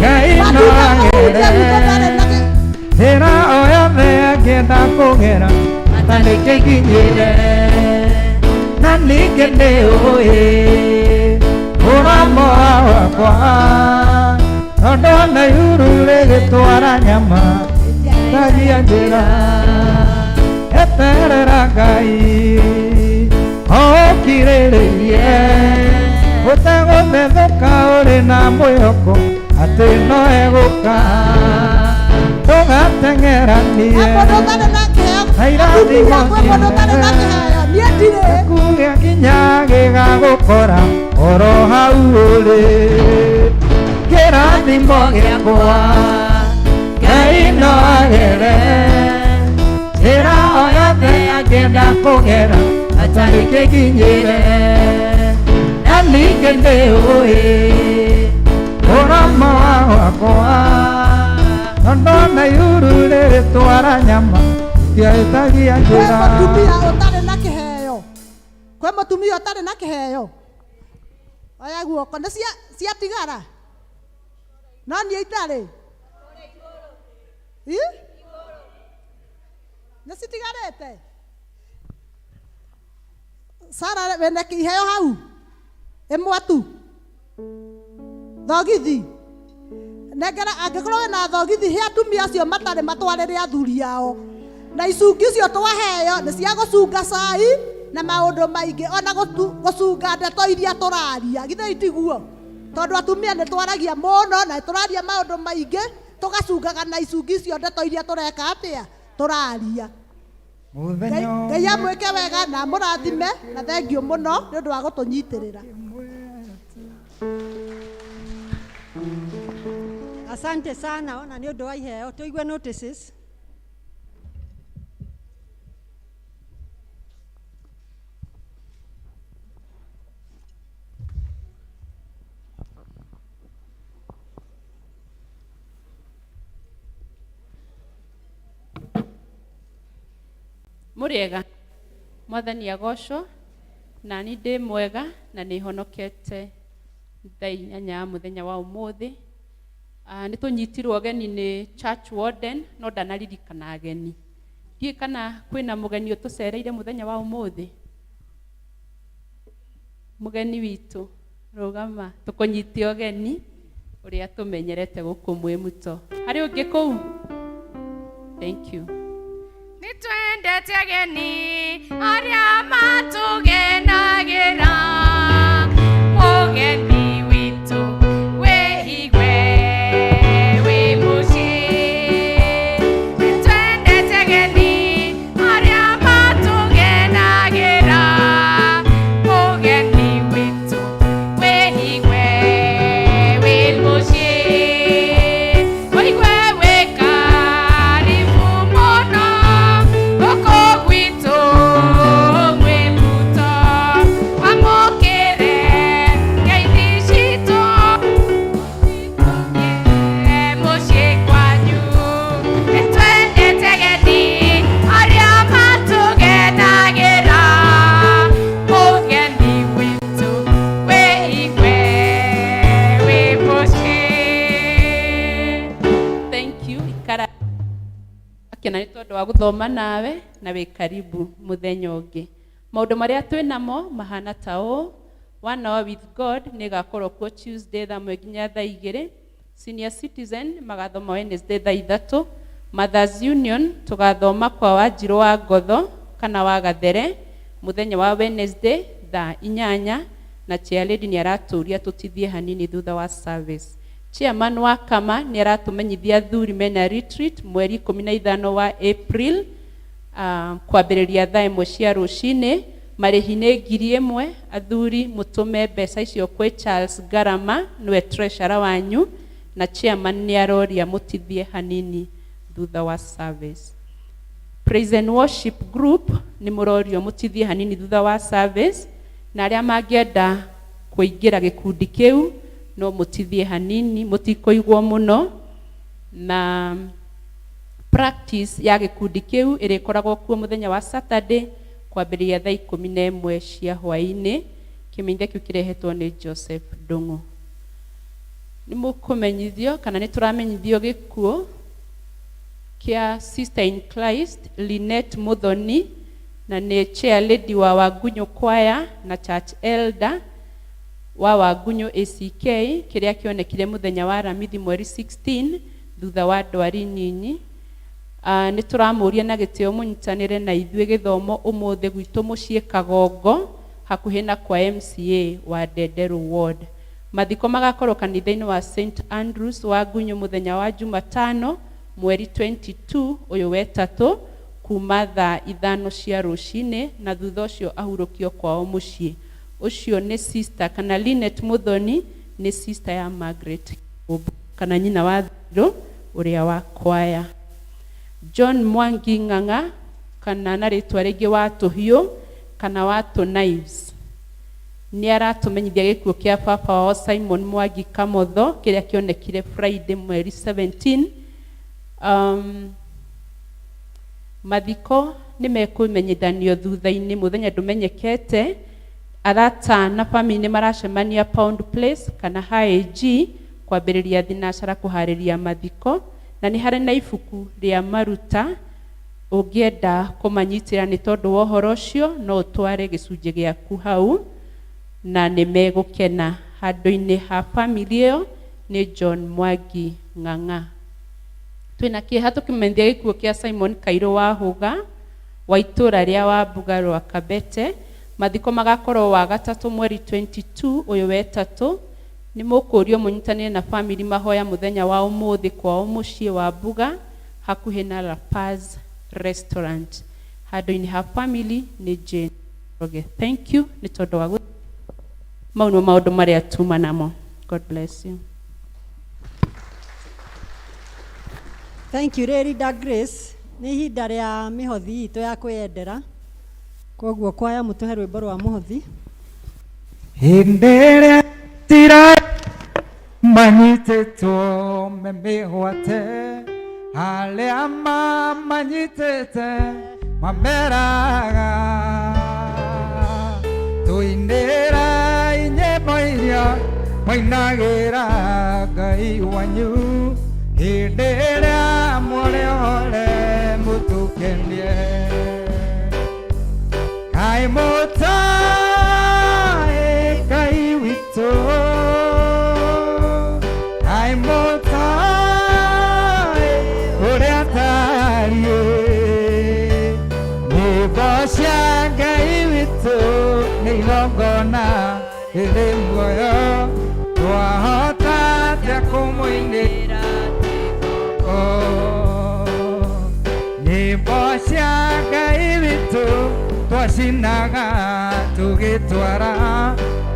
Ngai no agere njĩra o yothe angĩenda kũgera, bata nĩkĩnginyĩre. Na ningĩ nĩ ũĩ mũromo wa gwakwa, tondũ na ihuru rĩgĩtwara nyama tagia njĩra. Eterera Ngai. Ũkirĩrĩrie ũtegũthethũka ũrĩ na mwĩhoko atĩ no egũka ndũgateng'eranie Mũndũ ũtarĩ na kĩheo na irathimo atumia kwĩ mũndũ ũtarĩ na kĩheo niĩ ndirĩ kũrĩa nginya gĩgagũkora oro hau ũrĩ kĩrathimo gĩakwa Ngai no agere njĩra o yothe angĩenda kũgera atarĩ kĩkinyĩre na ningĩ nĩũĩ ũromo wakwa tondũ na ihuru rĩrĩtwara nyama ndiahĩtagia kwĩ njĩra mũtumia ũtarĩ na kĩheo kwĩ mũtumia ũtarĩ na kĩheo oya guoko nĩ ciatigara no niĩ itarĩ Ĩ? nĩ citigarĩte Sara wĩna iheo hau ĩmwe tu thogithi nengera angĩkorwo wĩna thogithi he atumia acio matarĩ matwarĩre athuri ao na icungi icio twaheo nĩ cia gũcunga cai na maũndũ maingĩ ona gũcunga ndeto iria tũraria githĩ itiguo tondũ atumia nĩ twaragia mũno na tũraria maũndũ maingĩ tũgacungaga na icungi icio ndeto iria tũreka atĩa tũraria mũthenya Ngai amwĩke wega na amũrathime na thengiũ mũno nĩ ũndũ wa gũtũnyitĩrĩra Asante sana ona nĩ ũndũ wa iheo tũigue notices. Mũrĩega mwathani agocwo na ni ndĩ mwega na nĩ honokete thaa inyanya ya mũthenya wa ũmũthĩ. Ah, nĩ tũnyitirwo ageni nĩ church warden no ndanaririkana ageni ndiũĩ kana kwĩna mũgeni ũtũcereire mũthenya wa ũmũthĩ mũgeni witũ rũgama tũkũnyite ũgeni ũrĩa tũmenyerete gũkũ Mwĩmuto harĩ ũngĩ kũu thank you Nĩ twendete ageni arĩa matũgenagĩra mũgeni witũ wĩigue wĩ mũciĩ. Nĩ twendete ageni arĩa matũgenagĩra mũgeni witũ wĩigue wĩ mũciĩ. Wĩigue wĩ karibu mũno gũkũ gwitũ Mwĩmuto amũkĩre ngeithi citũ mũciĩ kwanyu. Nĩ twendete ageni arĩa matũgenagĩra mũgeni witũ wĩigue wĩ mũciĩ. Thank you ikara akena nĩ tondũ wa gũthoma nawe na wĩ karibu mũthenya ũngĩ maũndũ marĩa twĩ namo mahana ta ũũ one hour with god nĩ ĩgakorwo kuo tuesday thaa ĩmwe nginya thaa igĩrĩ senior citizen magathoma wednesday thaa ithatũ mothers union tũgathoma kwa wanjirũ wa ngotho kana wa gathere mũthenya wa wednesday thaa inyanya na chair lady nĩ aratũria tũtithie hanini thutha wa service chairman wa kama nĩ aratũmenyithia athuri mena retreat mweri ikũmi na ithano wa april kwambĩrĩria thaa ĩmwe cia rũcinĩ marĩhi nĩ ngiri ĩmwe athuri mũtũme mbeca icio kwĩ Charles Garama nĩwe treasurer wanyu na chairman nĩ aroria mũtithie hanini thutha wa service praise and worship group nĩ mũrorio mũtithie hanini thutha wa service na arĩa mangĩenda kũingĩra gĩkundi kĩu no mũtithie hanini mũtikũigwo mũno na practice ya gĩkundi kĩu ĩrĩkoragwo kuo mũthenya wa Saturday kwambĩrĩria thaa ikũmi na ĩmwe cia hwaĩ-inĩ kĩmenyithia kĩu kĩrehetwo nĩ Joseph Ndung'u nĩ mũkũmenyithio kana nĩ tũramenyithio gĩkuũ kĩa Sister in Christ Lynette Muthoni na nĩ chair lady wa Wangunyũ Choir na church elder wa Wangunyũ ACK kĩrĩa kĩonekire mũthenya wa Aramithi mweri 16 thutha wa ndwari nyinyi. Nĩ tũramũria na gĩtĩo mũnyitanĩre na ithuĩ gĩthomo ũmũthĩ gwitũ mũciĩ Kagongo hakuhĩ na kwa MCA wa Ndenderu Ward. Mathiko magakorwo kanitha-inĩ wa St Andrews wa Ngunyu mũthenya wa Jumatano mweri 22 ũyũ wetatũ kuma thaa 5 cia rũcinĩ, na thutha ũcio ahurũkio kwao mũciĩ. Ũcio nĩ sister kana Linet Muthoni, nĩ sister ya Margaret kana nyina wa Thirũ ũrĩa wa kwaya. John Mwangi Ng'ang'a kana na rĩtwa rĩngĩ wa Tũhiũ kana wa Tũ Knives nĩ aratũmenyithia gĩkuũ kĩa baba wao Simon Mwangi Kamotho kĩrĩa kĩonekire Friday mweri 17. Mathiko nĩ mekũmenyithanio thutha-inĩ, mũthenya ndũmenyekete. Arata na family nĩ maracemania Pound Place kana HAG kwambĩrĩria thinacara kũharĩria mathiko, na nĩ harĩ na ibuku rĩa maruta ũngĩenda kũmanyitĩra nĩ tondũ wa ũhoro ũcio, no ũtware gĩcunjĩ gĩaku hau na nĩ megũkena. Handũ-inĩ ha family ĩyo nĩ John Mwangi Ng'ang'a. Twĩna kĩeha tũkĩmenyithia gĩkuũ kĩa Simon Kairũ wa Hũga wa itũũra rĩa Wambuga rwa Kabete. Mathiko magakorwo wa gatatũ mweri 22 ũyũ wetatũ. Nĩ mũkũrio mũnyitanĩre na family mahoya mũthenya wa ũmũthĩ kwao mũciĩ wa Mbuga hakuhĩ na La Paz Restaurant. Handũ-inĩ ha family nĩ Jane Njoroge. Thank you nĩ tondũ wa mau nĩmo maũndũ marĩa tuma namo. God bless you. Thank you Lerida Grace. Nĩ ihinda rĩa mĩhothi itũ ya kwĩyendera, koguo kwaya mũtũhe rwĩmbo rwa mũhothi. Hĩndĩ ĩrĩa tira manyitĩtwo me mĩgwate, arĩa mamanyitĩte mameraga tũinĩra nyĩmbo iria mũinagĩra Ngai wanyu hĩndĩ ĩrĩa mũrĩ ore mũtũkenie. Kaĩ mũtaĩ Ngai witũ, kaĩ mũtaĩ ũrĩa tariĩ, nyĩmbo cia Ngai witũ nĩ igongona rĩrĩ muoyo, twahota atĩa kũmũinĩra? Nyĩmbo cia Ngai witũ twacinaga tũgĩtwara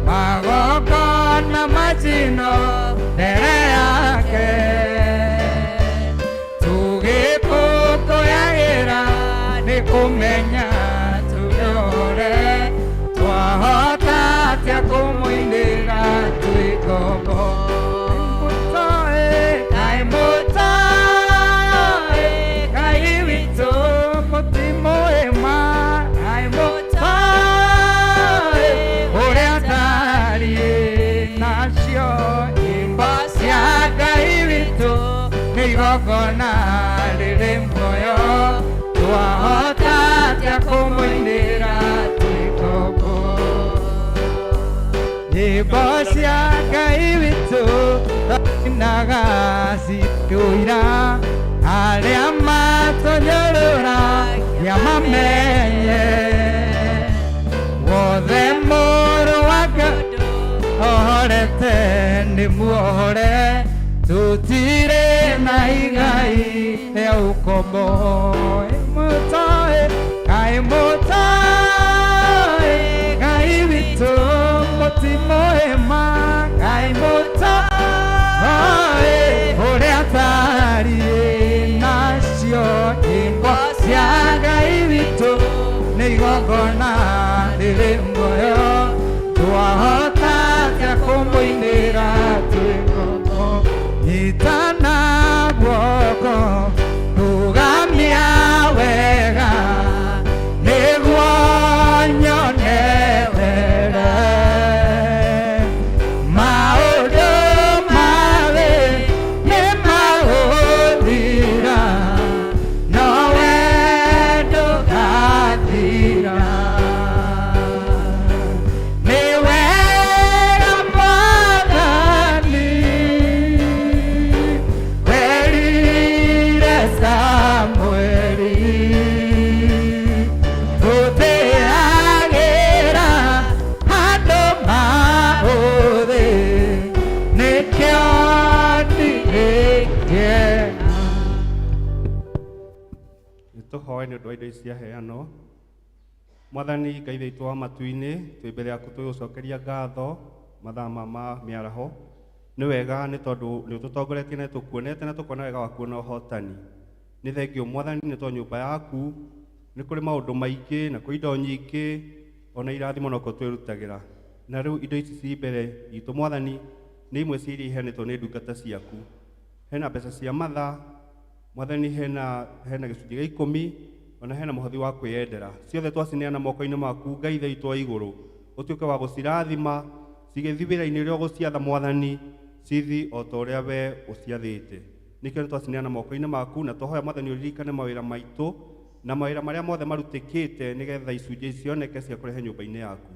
magongona majino mbere yake, tũgĩkũngũyagĩra nĩ kũmenya tũrĩore, twahota atĩa kũmũinĩra twĩ ngombo? Kaĩ mũtaĩ Ngai witũ, mũtimũĩma, kaĩ mũtaĩ ũrĩa tariĩ, nacio nyĩmbo cia Ngai witũ nĩ igongona rĩrĩ muoyo, twahota atĩa kũmũinĩra twĩ ngombo? Nyĩmbo cia Ngai witũ twinaga citũira, arĩa matũnyũrũra mamenye wothe mũrũ wa Ngai ohorete nĩ muohore, tũtirĩ na igai rĩa ũkombo. Mũtoĩ, kaĩ mũtoĩ Ngai witũ, mũtimũĩma, kaĩ mũtoĩ ũrĩa tariĩ, nacio nyĩmbo cia Ngai witũ nĩ igongona rĩrĩ muoyo, twahota atĩa kũmũinĩra twĩ ngombo? Nyitana guoko, rũgamia wega nĩguo nyone wega. Maũndũ marĩ nĩ magũthira, nowe ndũgathira. Nĩ wega Mwathani werire Tũhoe nĩ ũndũ wa indo ici ciaheanwo. Mwathani Ngai witũ wa matu-inĩ, twĩ mbere yaku tũgĩgũcokeria ngatho mathaa ma mĩaraho. Nĩ wega nĩ tondũ nĩ ũtũtongoretie na tũkuonete na tũkona wega waku na ũhotani. Nĩ thengio Mwathani nĩ tondũ nyũmba yaku nĩ kũrĩ maũndũ maingĩ na kwĩ indo nyingĩ ona irathimo no kuo twĩrutagĩra. Na rĩu indo ici ci mbere itũ Mwathani nĩ imwe cia iria iheanĩtwo nĩ ndungata ciaku. Hena mbeca cia mathaa, Mwathani hena hena gĩcunjĩ gĩa ikũmi ona hena mũhothi wa kwĩyendera. Ciothe twacineana moko-inĩ maku Ngai Ithe witũ wa igũrũ, ũtuĩke wa gũcirathima cigĩthiĩ wĩra-inĩ ũrĩa ũgũciatha Mwathani, cithi o ta ũrĩa we ũciathĩte. Nĩkĩo nĩ twacineana moko-inĩ maku na twahoya Mwathani ũririkane mawĩra maitũ na mawĩra marĩa mothe marutĩkĩte nĩgetha icunjĩ ici cioneke cia kũrehe nyũmba-inĩ yaku.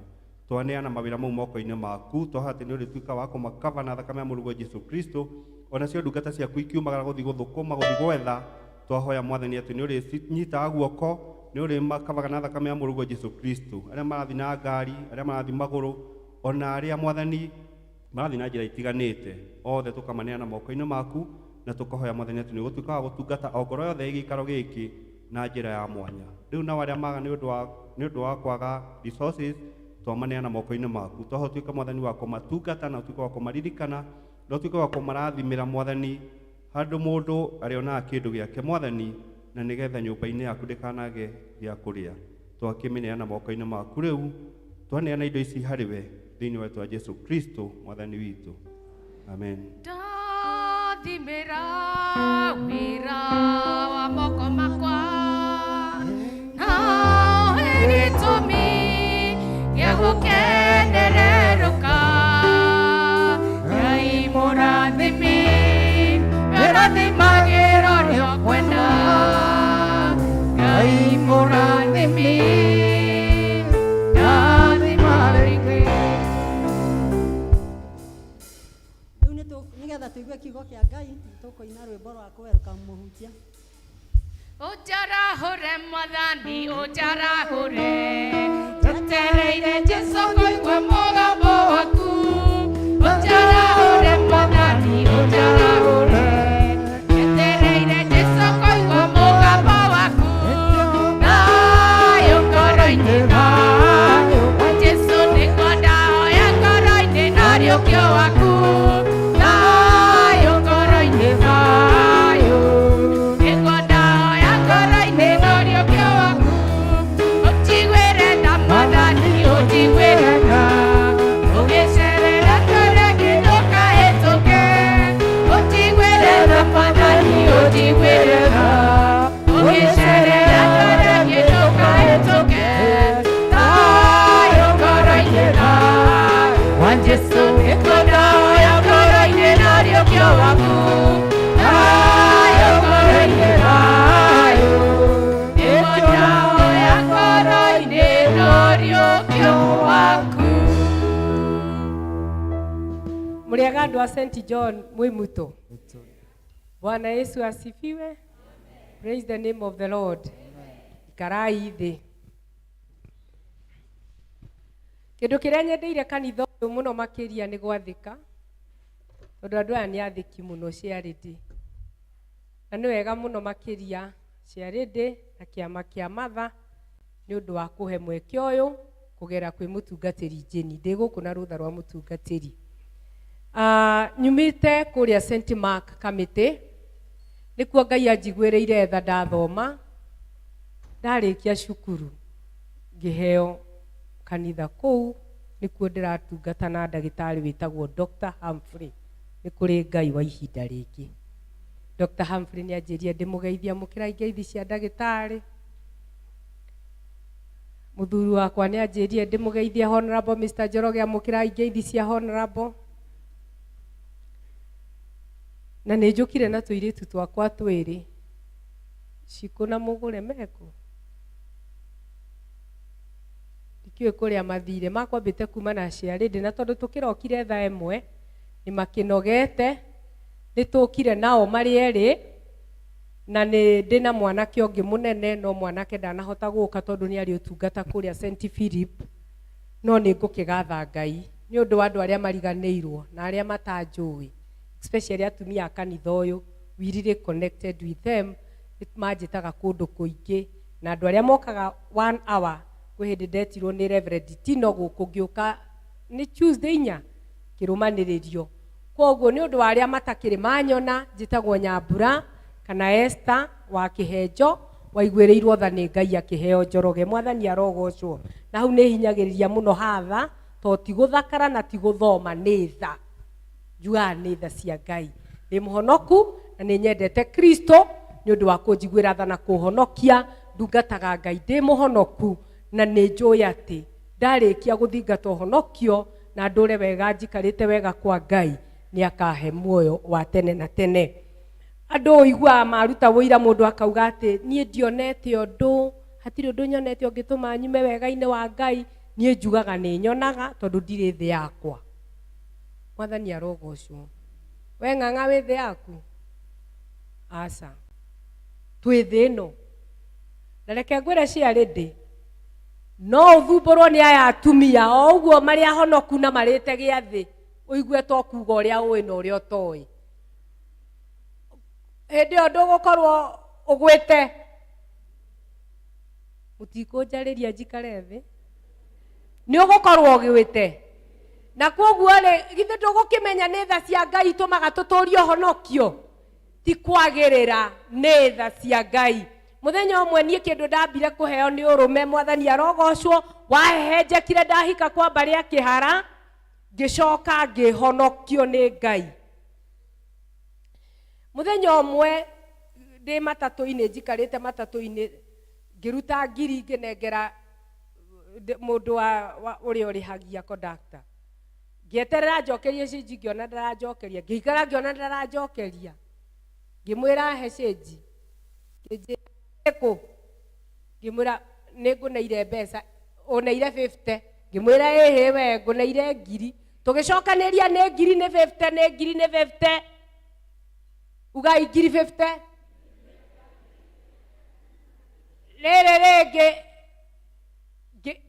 Twaneana mawĩra mau moko-inĩ maku, twahoya atĩ nĩ ũrĩtuĩka wa kũmakaba na thakame ya mũrũguo Jesu Kristo. Onacio ndungata ciaku ikiumagara gũthiĩ gũthũkũma, gũthiĩ gwetha, twahoya Mwathani atĩ nĩ ũrĩcinyitaga guoko, nĩ ũrĩmakabaga na thakame ya mũrũguo Jesu Kristo. Arĩa marathiĩ na ngari, arĩa marathiĩ magũrũ, ona arĩa Mwathani marathiĩ na njĩra itiganĩte, othe tũkamaneana moko-inĩ maku na tũkahoya Mwathani atĩ nĩ ũgũtuĩka wa gũtungata o ngoro yothe ĩ gĩikaro gĩkĩ na njĩra ya mwanya. Rĩu nao arĩa maga nĩ ũndũ wa kwaga resources, twamaneana moko-inĩ maku. Twahoya ũtuĩke Mwathani wa kũmatungata na ũtuĩke wa kũmaririkana na ũtuĩke wa kũmarathimĩra Mwathani handũ mũndũ arĩonaga kĩndũ gĩake Mwathani, na nĩgetha nyũmba-inĩ yaku ndĩkanage gĩa kũrĩa. Twakĩmĩneana moko-inĩ maku rĩu, twaneana indo ici harĩ we thĩinĩ wa rĩĩtwa Jesu Kristo Mwathani witũ. Amen. Ndathimĩra wĩra wa moko makwa na ũhe gĩtũmi gĩa gũkenererũka. Ngai mũrathimi, ũrathimagĩra ũrĩa ũkwenda. Ngai mũrathimi, ndathima rĩngĩ. Rĩu nĩgetha tũigue kiugo kĩa Ngai, nĩ tũkũina rwĩmbo rwa kũwelcome mũhunjia. Ũnjarahũre Mwathani, ũnjarahũre, njetereire Jesũ kũigua mũgambo waku. Ũnjarahũre Mwathani, ũnjarahũre, njetereire Jesũ kũigua mũgambo waku. Thayũ ngoro-inĩ, thayũ wa Jesũ nĩguo ndahoya ngoro-inĩ na ũriũkio waku. Thayũ ngoro-inĩ, thayũ nĩguo ndahoya ngoro-inĩ na ũriũkio waku. Ũnjiguĩre tha Mwathani, ũnjiguĩre tha, ũgĩcerera tũrĩa ndũkahĩtũke. Ũnjiguĩre tha Mwathani, ũnjiguĩre tha, ũgĩcerera tũrĩa ndũkahĩtũke. Thayũ ngoro-inĩ, thayũ wa Jesũ nĩguo ndahoya ngoro-inĩ na ũriũkio waku. Thayũ ngoro-inĩ, thayũ nĩguo ndahoya ngoro-inĩ na ũriũkio waku. Mũrĩega andũ a St John Mwimuto. Bwana Yesu asifiwe. Praise the name of the Lord. Ikarai thĩ. Kĩndũ kĩrĩa nyendeire kanitha ũyũ mũno makĩria nĩ gwathĩka, tondũ andũ aya nĩ athĩki mũno Charity. Na nĩ wega mũno makĩria Charity na kĩama kĩa Matha nĩ ũndũ wa kũhe mweke ũyũ kũgera kwĩ mũtungatĩri Jane. Ndĩ gũkũ na rũtha rwa mũtungatĩri. Nyumĩte kũrĩa St Mark Kamĩtĩ, nĩkuo Ngai anjiguĩrĩire tha ndathoma, ndarĩkia cukuru ngĩheo kanitha kũu, nĩkuo ndĩratungata na ndagĩtarĩ wĩtagwo Dr. Humphrey. Nĩ kũrĩ Ngai wa ihinda rĩngĩ. Dr. Humphrey nĩ anjĩrire ndĩmũgeithia mũkĩra ngeithi cia ndagĩtarĩ. Mũthuri wakwa nĩ anjĩrire ndĩmũgeithie Honorable Mr. Njoroge amũkĩra ngeithi cia Honorable. Na nĩ njũkire na tũirĩtu twakwa twĩrĩ, Cikũ na Mũgũre mekũ? Ndikĩũĩ kũrĩa mathire, makwambĩte kuma na Charity na tondũ tũkĩrokire thaa ĩmwe nĩ makĩnogete, nĩ tũkire nao marĩ erĩ, na nĩ ndĩ na mwanake ũngĩ mũnene no mwanake ndanahota gũka tondũ nĩ arĩ ũtungata kũrĩa St Philip, no nĩ ngũkĩgatha Ngai nĩ ũndũ wa andũ arĩa mariganĩirwo na arĩa matanjũĩ, especially atumia a kanitha ũyũ, we really connected with them, manjĩtaga kũndũ kũingĩ. Na andũ arĩa mokaga one hour, kwĩ hĩndĩ ndetirwo nĩ Reverend Tino gũkũ ngĩũka nĩ Tuesday inya kĩrũmanĩrĩrio. Kwoguo nĩ ũndũ wa arĩa matakĩrĩ manyona, njĩtagwo Nyambura kana Esther wa Kĩhenjo, waiguĩrĩirwo tha nĩ Ngai akĩheo Njoroge. Mwathani arogocwo. Na hau nĩ hinyagĩrĩria mũno hatha, to ti gũthakara na ti gũthoma, nĩ tha. Njugaga nĩ tha cia Ngai. Ndĩ mũhonoku na nĩ nyendete Kristo nĩ ũndũ wa kũnjiguĩra tha na kũhonokia. Ndungataga Ngai ndĩ mũhonoku na nĩ njũĩ atĩ ndarĩkia gũthingata ũhonokio na ndũre wega njikarĩte wega kwa Ngai, nĩ akahe muoyo wa tene na tene. Andũ ũiguaga maruta ũira mũndũ akauga atĩ niĩ ndionete ũndũ, hatirĩ ũndũ nyonete ũngĩtũma nyume wega-inĩ wa Ngai. Niĩ njugaga nĩ nyonaga tondũ ndirĩ thĩ yakwa. Mwathani arogocwo. We ng'ang'a wĩ thĩ yaku? Aca. Twĩ thĩ ĩno. Na reke ngwĩre ciarĩ ndĩ. No ũthumbũrwo nĩ aya atumia o ũguo marĩ ahonoku na marĩte gĩathĩ, ũigue to kuga ũrĩa ũĩ na ũrĩa ũtoĩ. Hĩndĩ ĩyo ndũgũkorwo ũgwĩte. Mũtikũnjarĩria njikare thĩ. Nĩ ũgũkorwo ũgwĩte. Na kwoguo rĩ, githĩ ndũgũkĩmenya nĩ tha cia Ngai itũmaga tũtũrie ũhonokio? Ti kwagĩrĩra, nĩ tha cia Ngai. Mũthenya ũmwe niĩ kĩndũ ndambire kũheo nĩ ũrũme, Mwathani arogocwo, wahehenjekire ndahika kwa mbarĩ ya Kĩhara, ngĩcoka ngĩhonokio nĩ Ngai. Mũthenya ũmwe ndĩ matatũ-inĩ, njikarĩte matatũ-inĩ, ngĩruta ngiri ngĩnengera mũndũ wa ũrĩa ũrĩhagia conductor. Ngĩeterera njokerie cĩnji ngĩona ndaranjokeria, ngĩikara ngĩona ndaranjokeria. Ngĩmwĩra he cĩnji. Ngĩnjĩra ĩkũ? Ngĩmwĩra nĩ ngũneire mbeca, ũneire 50. Ngĩmwĩra ĩhĩ we ngũneire ngiri. Tũgĩcokanĩria nĩ ngiri nĩ 50, nĩ ngiri nĩ 50. Ugai ngiri 50. Rĩrĩ rĩngĩ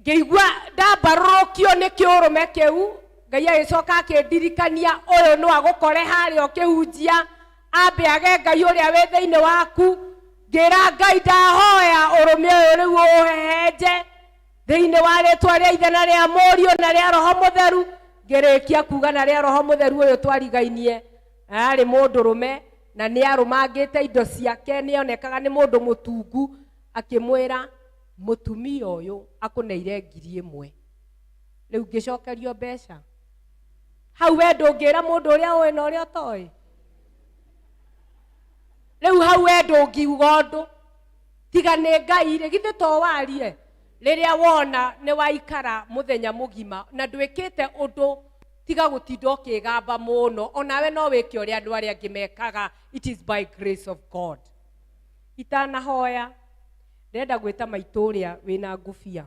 ngĩigua ndambarũrũkio nĩ kĩũrũme kĩu, Ngai agĩcoka akĩndirikania ũyũ no agũkore harĩa ũkĩhunjia, ambe age Ngai ũrĩa wĩ thĩinĩ waku. Ngĩra Ngai ndahoya ũrũme ũyũ rĩu ũũhehenje thĩinĩ wa rĩtwa rĩa Ithe na rĩa Mũriũ na rĩa Roho Mũtheru. Ngĩrĩkia kuga na rĩa Roho Mũtheru ũyũ twarigainie, arĩ mũndũrũme na nĩ arũmangĩte indo ciake, nĩ onekaga nĩ mũndũ mũtungu. Akĩmwĩra mũtumia ũyũ akũneire ngiri ĩmwe, rĩu ngĩcokerio mbeca. Hau we ndũngĩra mũndũ ũrĩa ũĩ na ũrĩa ũtoĩ? Rĩu hau we ndũngiuga ũndũ tiga nĩ Ngai rĩ, githĩ to warie? Rĩrĩa wona nĩ waikara mũthenya mũgima na ndwĩkĩte ũndũ tiga gũtinda ũkĩgamba mũno, onawe no wĩke ũrĩa andũ arĩa angĩ mekaga. It is by grace of God. Itanahoya ndĩrenda gwĩta maitũ ũrĩa wĩna ngũbia.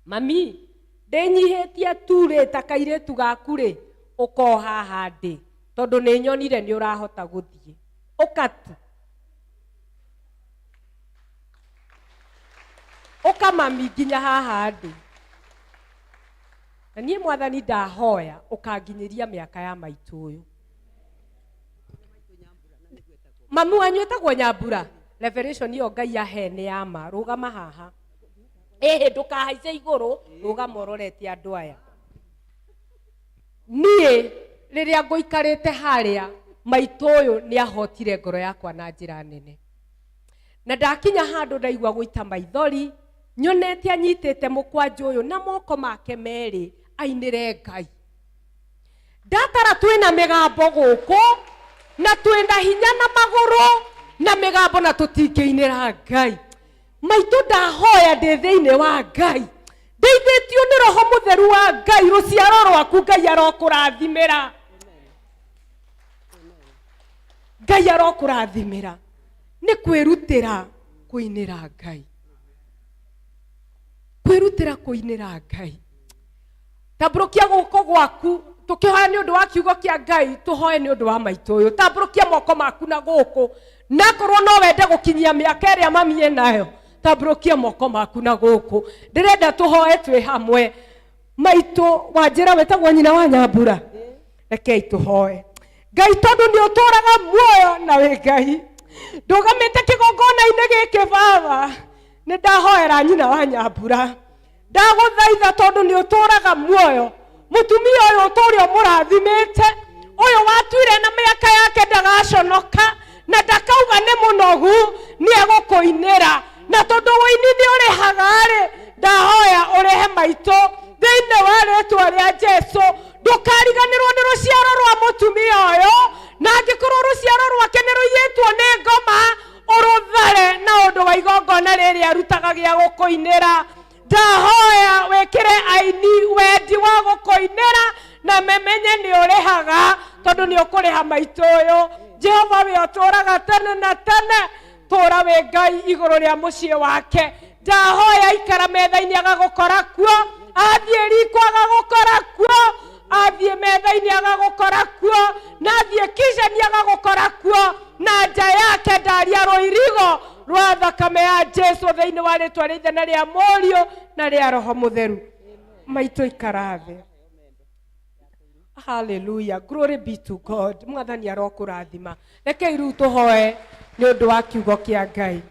Mami, ndĩnyihĩtie tu rĩ ta kairĩtu gaku rĩ, ũka o haha ndĩ, tondũ nĩ nyonire nĩ ũrahota gũthiĩ. Ũka tu. Ũka mami nginya haha ndĩ. Na niĩ Mwathani ndahoya ũkanginyĩria mĩaka ya maitũ ũyũ. Mami wanyu ĩtagwo Nyambura. Revelation ĩyo Ngai ahe nĩ ya ma. Rũgama haha. Ĩhĩ ndũkahaice igũrũ, rũgama ũrorete andũ aya. Niĩ rĩrĩa ngũikarĩte harĩa, maitũ ũyũ nĩ ahotire ngoro yakwa na njĩra nene. Na ndakinya handũ ndaigua gũita maithori, nyonete anyitĩte mũkwanjũ ũyũ na moko make merĩ ainĩre Ngai. Ndatara twĩna mĩgambo gũkũ na twĩna hinya na magũrũ na mĩgambo na tũtingĩinĩra Ngai. Maitũ ndahoya ndĩ thĩinĩ wa Ngai, ndeithĩtio nĩ Roho Mũtheru wa Ngai, rũciaro rwaku Ngai arokũrathimĩra. Ngai arokũrathimĩra nĩ kwĩrutĩra kũinĩra Ngai, kwĩrutĩra kũinĩra Ngai. Tambũrũkia guoko gwaku tũkĩhoya nĩ ũndũ wa kiugo kĩa Ngai, tũhoe nĩ ũndũ wa maitũ ũyũ. Tambũrũkia moko maku na gũkũ, na akorwo no wende gũkinyia mĩaka ĩrĩa mami enayo, tambũrũkia moko maku na gũkũ. Ndĩrenda tũhoe twĩ hamwe. Maitũ wanjĩra wĩtagwo nyina wa Nyambura, rekei tũhoe. Ngai, tondũ nĩ ũtũraga muoyo na wĩ Ngai, ndũgamĩte kĩgongona-inĩ gĩkĩ Baba, Nĩ ndahoera nyina wa Nyambura, ndagũthaitha tondũ nĩ ũtũraga muoyo, mũtumia ũyũ ũtũre ũmũrathimĩte, ũyũ watuire na mĩaka yake ndagaconoka na ndakauga nĩ mũnogu, nĩ egũkũinĩra. Na tondũ ũini nĩ ũrĩhaga-rĩ, ndahoya ũrĩhe maitũ thĩinĩ wa rĩtwa rĩa Jesu. Ndũkariganĩrwo nĩ rũciaro rwa mũtumia ũyũ, na angĩkorwo rũciaro rwake nĩ rũiyĩtwo nĩ ngoma, ũrũthare na ũndũ wa igongona rĩrĩ arutaga gĩa gũkũinĩra. Ndahoya wĩkĩre aini wendi wa gũkũinĩra na memenye nĩ ũrĩhaga, tondũ nĩ ũkũrĩha maitũ ũyũ. Jehova we ũtũraga tene na tene, tũra wĩ Ngai igũrũ rĩa mũciĩ wake. Ndahoya ikara metha-inĩ agagũkora kuo, athiĩ riko agagũkora kuo, athiĩ metha-inĩ agagũkora kuo, na athiĩ kiceni agagũkora kuo, na nja yake ndaria rũirigo rwa thakame ya Jesu thĩinĩ wa rĩtwa rĩa Ithe na rĩa Mũriũ na rĩa Roho Mũtheru. Maitũ ikara thĩ. Hallelujah. Glory be to God. Mwathani arokũrathima. Rekei rĩu tũhoe nĩ ũndũ wa kiugo kĩa Ngai.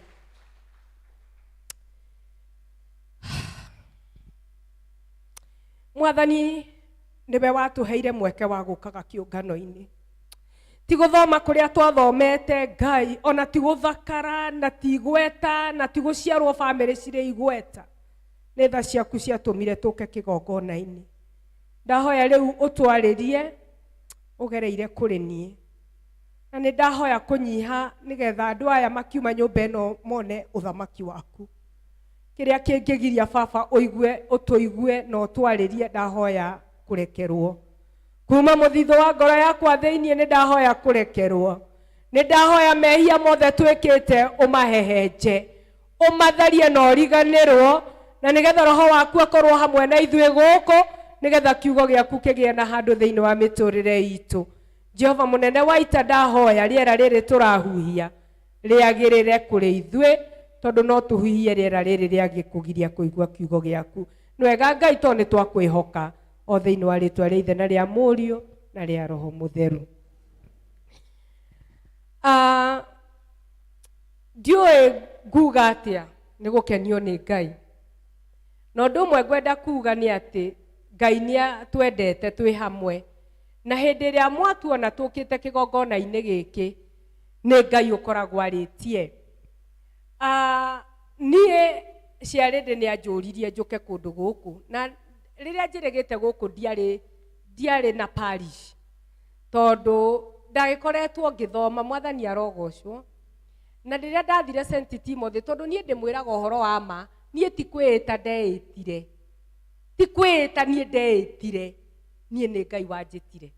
Mwathani nĩwe watũheire mweke wa gũkaga kĩũngano-inĩ, ti gũthoma kũrĩa twathomete Ngai, ona ti gũthakara na ti igweta na ti gũciarwo bamĩrĩ cirĩ igweta, nĩ tha ciaku ciatũmire tũke kĩgongona-inĩ. Ndahoya rĩu ũtwarĩrie ũgereire kũrĩ niĩ, na nĩ ndahoya kũnyiha nĩgetha andũ aya makiuma nyũmba ĩno mone ũthamaki waku. Kĩrĩa kĩngĩgiria baba ũigue, ũtũigue na ũtwarĩrie, ndahoya kũrekerwo kuma mũthithũ wa ngoro yakwa thĩinĩ. Nĩ ndahoya kũrekerwo, nĩ ndahoya mehia mothe twĩkĩte ũmahehenje, ũmatharie na ũriganĩrwo, na nĩgetha roho waku akorwo hamwe na ithuĩ gũkũ, nĩgetha kiugo gĩaku kĩgĩe na handũ thĩinĩ wa mĩtũrĩre itũ. Jehova mũnene wa ita, ndahoya rĩera rĩrĩ tũrahuhia rĩagĩrĩre kũrĩ ithuĩ, tondũ no tũhuhie rĩera rĩrĩ rĩagĩkũgiria kũigua kiugo gĩaku. Nĩ wega Ngai, tondũ nĩ twakwĩhoka, o thĩinĩ wa rĩtwa rĩa Ithe na rĩa Mũriũ na rĩa Roho Mũtheru. Ndiũĩ nguga atĩa nĩ gũkenio nĩ Ngai, na ũndũ ũmwe ngwenda kuga nĩ atĩ Ngai nĩ atwendete twĩ hamwe, na hĩndĩ ĩrĩa mwatuona tũkĩte kĩgongona-inĩ gĩkĩ, nĩ Ngai ũkoragwo arĩtie. Niĩ ciarĩndĩ nĩ anjũririe njũke kũndũ gũkũ, na rĩrĩa njĩrĩgĩte gũkũ ndiarĩ na parish, tondũ ndagĩkoretwo ngĩthoma. Mwathani arogocwo. Na rĩrĩa ndathire St Timothy, tondũ niĩ ndĩmwĩraga ũhoro wa ma, niĩ ti kwĩĩta ndeĩtire, ti kwĩĩta niĩ ndeĩtire, niĩ nĩ Ngai wanjĩtire,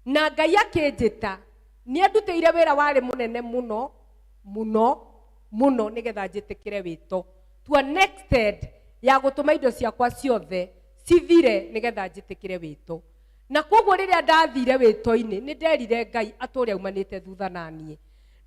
na Ngai akĩnjĩta nĩ andutĩire wĩra warĩ mũnene mũno mũno mũno nĩgetha njĩtĩkĩre wĩto to an extent ya gũtũma indo ciakwa ciothe cithire nĩgetha njĩtĩkĩre wĩto. Na koguo rĩrĩa ndathire wĩto-inĩ, nĩ nderire Ngai atũre aumanĩte thutha na niĩ.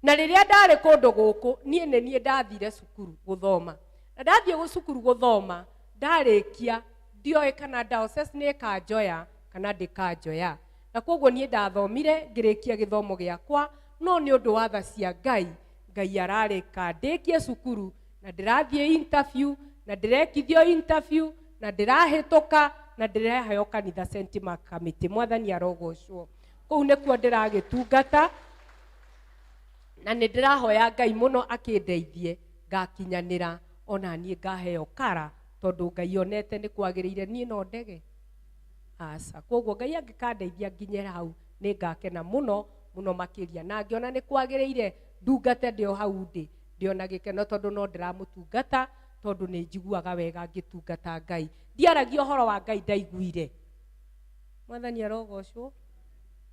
Na rĩrĩa ndarĩ kũndũ gũkũ, niĩ nĩ niĩ ndathire cukuru gũthoma, na ndathiĩ cukuru gũthoma ndarĩkia, ndioĩ kana diocese nĩ ĩkanjoya kana ndĩkanjoya. Na koguo niĩ ndathomire ngĩrĩkia gĩthomo gĩakwa, no nĩ ũndũ wa tha cia Ngai, Ngai arareka ndĩkie cukuru na ndĩrathiĩ interview na ndĩrekithio interview na ndĩrahĩtũka na ndĩraheo kanitha St Mark Kamĩtĩ. Mwathani arogocwo. Kũu nĩkuo ndĩragĩtungata, na nĩ ndĩrahoya Ngai mũno akĩndeithie ngakinyanĩra ona niĩ ngaheo kara, tondũ Ngai onete nĩ kwagĩrĩire niĩ no ndege aca. Koguo Ngai angĩkandeithia nginye hau, nĩ ngakena mũno mũno makĩria, na ngĩona nĩ kwagĩrĩire ndungate ndĩ o hau ndĩ ona gĩkeno, tondũ no ndĩramũtungata, tondũ nĩ njiguaga wega ngĩtungata Ngai. Ndiaragia ũhoro wa Ngai ndaiguire. Mwathani arogocwo.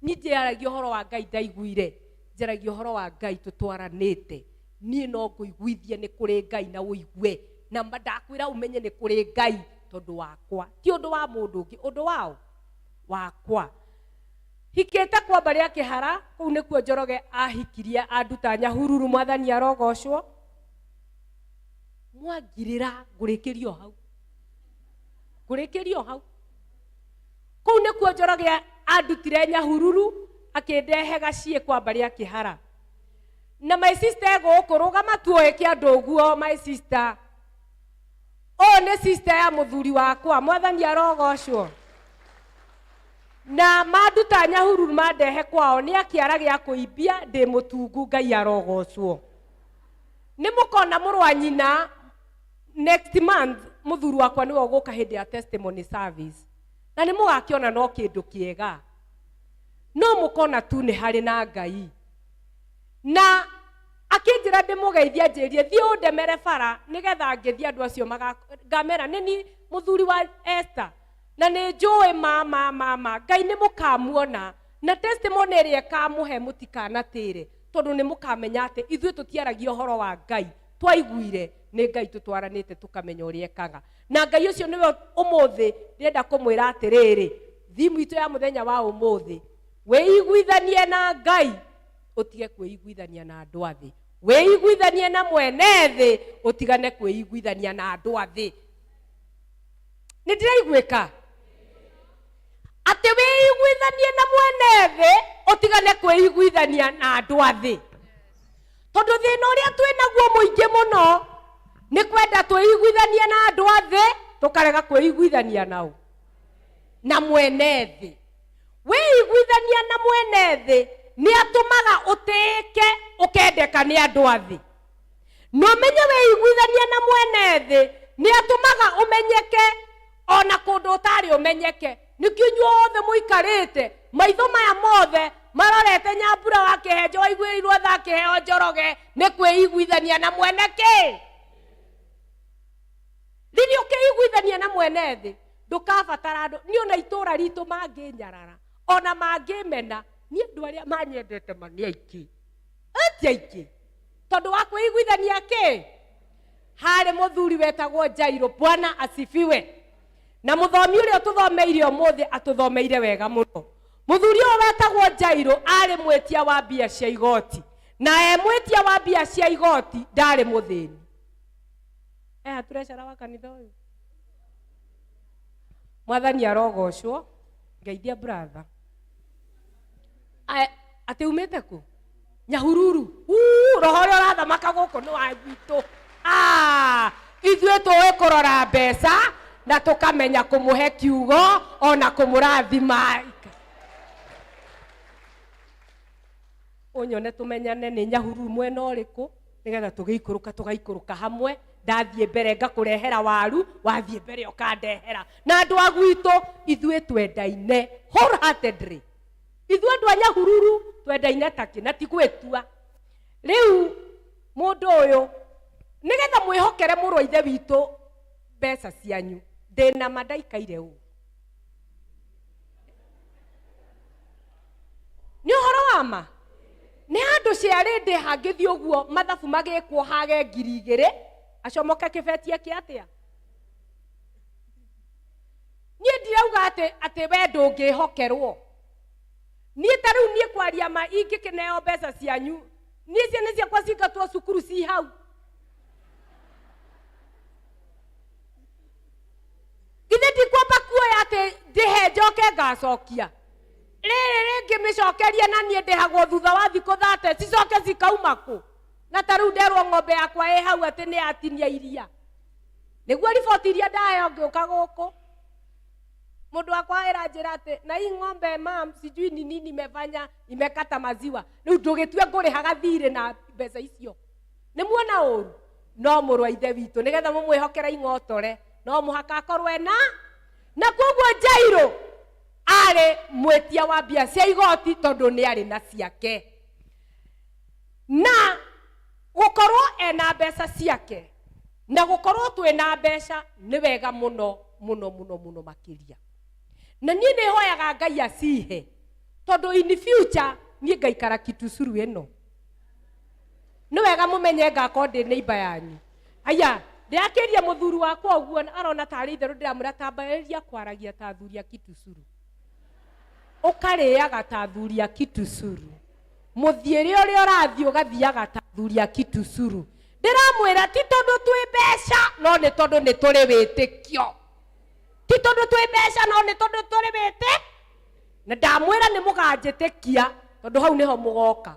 Niĩ ndiaragia ũhoro wa Ngai ndaiguire, njaragia ũhoro wa Ngai tũtwaranĩte. Niĩ no ngũiguithie nĩ kũrĩ Ngai na ũigue, na ndakwĩra ũmenye nĩ kũrĩ Ngai, tondũ wakwa ti ũndũ wa mũndũ ũngĩ, ũndũ wao wakwa. Hikĩte kwa mbarĩ ya Kĩhara, kũu nĩkuo Njoroge ahikirie anduta Nyahururu. Mwathani arogocwo. Mwangirĩra ngũrĩkĩrio hau, ngũrĩkĩrio hau. Kũu nĩkuo Njoroge andutire Nyahururu, akĩndehe gaciĩ kwa mbarĩ ya Kĩhara. Na my sister egũkũ, rũgama tuoe kĩandũ ũguo my sister. Ũyũ nĩ sister ya mũthuri wakwa, mwathani arogocwo. Na manduta Nyahururu mandehe kwao nĩ akĩara gĩa kũimbia ndĩ mũtungu, Ngai arogocwo. Nĩ mũkona mũrũ wa nyina next month, mũthuri wakwa nĩwe ũgũka hĩndĩ ya testimony service, na nĩ mũgakĩona no kĩndũ kĩega, no mũkona tu nĩ harĩ na Ngai. Na akĩnjĩra ndĩmũgeithie, anjĩrie thiĩ ũndemere bara nĩgetha ngĩthiĩ andũ acio ngamera nĩ ni mũthuri wa Esther, na nĩ njũĩ ma ma ma ma Ngai nĩ mũkamuona, na testimony ĩrĩa ĩkamũhe mũtikanatĩre, tondũ nĩ mũkamenya atĩ ithuĩ tũtiaragia ũhoro wa Ngai, twaiguire nĩ Ngai tũtwaranĩte tũkamenya ũrĩa ekaga. Na Ngai ũcio nĩwe ũmũthĩ ndĩrenda kũmwĩra atĩrĩrĩ, thimu itũ ya mũthenya wa ũmũthĩ, wĩiguithanie na Ngai, ũtige kwĩiguithania na andũ a thĩ. Wĩiguithanie na mwene thĩ, ũtigane kwĩiguithania na andũ a thĩ. Nĩ ndĩraiguĩka? Atĩ wĩiguithanie na mwene thĩ, ũtigane kwĩiguithania na andũ a thĩ. Tondũ thĩna ũrĩa twĩ naguo mũingĩ mũno nĩ kwenda twĩiguithanie na andũ a thĩ, tũkarega kwĩiguithania nao na mwene thĩ. Wĩiguithania na mwene thĩ nĩ atũmaga ũtĩĩke, ũkendeka nĩ andũ a thĩ. Na ũmenye wĩiguithania na mwene thĩ nĩ atũmaga ũmenyeke ona kũndũ ũtarĩ ũmenyeke. Nĩkĩo inyuothe mũikarĩte maitho maya mothe marorete Nyambura wa Kĩhenjo waiguĩrĩirwo tha akĩheo Njoroge nĩ kwĩiguithania na mwene kĩ. Rĩrĩa ũkeiguithania na mwene thĩ ndũkabatara andũ. Niĩ ona itũra ritũ mangĩnyarara ona mangĩmena, niĩ andũ arĩa manyendete ma nĩ aingĩ, ti aingĩ, tondũ wa kwĩiguithania kĩ. Harĩ mũthuri wetagwo Jairo, Bwana asifiwe. Na mũthomi ũrĩa ũtũthomeire ũmũthĩ atũthomeire wega mũno. Mũthuri ũyũ wetagwo Jairo arĩ mwĩtia wa mbia cia igoti, na e mwĩtia wa mbia cia igoti ndarĩ mũthĩni. Eha treasurer wa kanitha ũyũ. Mwathani arogocwo. Ngeithia brother. Atĩ umĩte kũ? Nyahururu. Uu, roho ũrĩa ũrathamaka gũkũ nĩ wa gwitũ. Ithuĩ tũĩ kũrora mbeca na tũkamenya kũmũhe kiugo ona kũmũrathima. Ũnyone tũmenyane nĩ Nyahururu mwena ũrĩkũ, nĩgetha tũgĩikũrũka tũgaikũrũka hamwe. Ndathiĩ mbere ngakũrehera waru, wathiĩ mbere ũkandehera. Na andũ a gwitũ ithuĩ twendaine wholeheartedly. Ithuĩ andũ a Nyahururu twendaine takĩ na ti gwĩtua. Rĩu mũndũ ũyũ nĩgetha mwĩhokere mũrũ wa ithe witũ mbeca cianyu, ndĩna ma ndaikaire ũũ. Nĩ ũhoro wa ma. Nĩ handũ ciarĩ ndĩ hangĩthiĩ ũguo mathabu magĩkwo hage ngiri igĩrĩ, acomoke kĩbeti eke atĩa? Niĩ ndirauga atĩ we ndũngĩhokerwo. Niĩ ta rĩu niĩ kwaria ma ingĩkĩneo mbeca cianyu, niĩ ciana ciakwa cingatwo cukuru ci hau. Githĩ ndikwamba kuoya atĩ ndĩhe njoke ngacokia? Rĩrĩ rĩngĩ mĩcokerie na niĩ ndĩhagwo thutha wa thikũ 30, cicoke cikauma kũ? Na ta rĩu nderwo ng'ombe yakwa ĩ hau atĩ nĩ yatinia iria. Nĩguo riboti iria ndaheo ngĩũka gũkũ. Mũndũ wakwa ĩranjĩra atĩ na hii ng'ombe mam sijui ni nini imefanya imekata maziwa. Rĩu ndũgĩtue ngũrĩhaga thirĩ na mbeca icio. Nĩ muona ũru? No mũrũ wa ithe witũ nĩgetha mũmwĩhokere ing'otore no mũhaka akorwo ena. Na koguo Jairũ arĩ mwĩtia wa mbia cia igoti tondũ nĩ arĩ na ciake. Na gũkorwo ena mbeca ciake na gũkorwo twĩna mbeca nĩ wega mũno mũno mũno mũno makĩria. Na niĩ nĩ hoyaga Ngai acihe tondũ in future niĩ ngaikara Kitusuru ĩno. Nĩ wega mũmenye ngakorwo ndĩ neighbor yanyu. Aya, ndĩrakĩria mũthuri wakwa ũguo arona tarĩ itherũ ndĩramwĩra tambarĩria kwaragia ta athuri a Kitusuru. Ũkarĩaga ta athuri a Kitusuru. Mũthiĩre ũrĩa ũrathiĩ ũgathiaga ta athuri a Kitusuru. Ndĩramwĩra ti tondũ twĩ mbeca no nĩ tondũ nĩ tũrĩ wĩtĩkio. Ti tondũ twĩ mbeca no nĩ tondũ tũrĩ wĩtĩkio. Na ndamwĩra nĩ mũganjĩtĩkia tondũ hau nĩho mũgoka.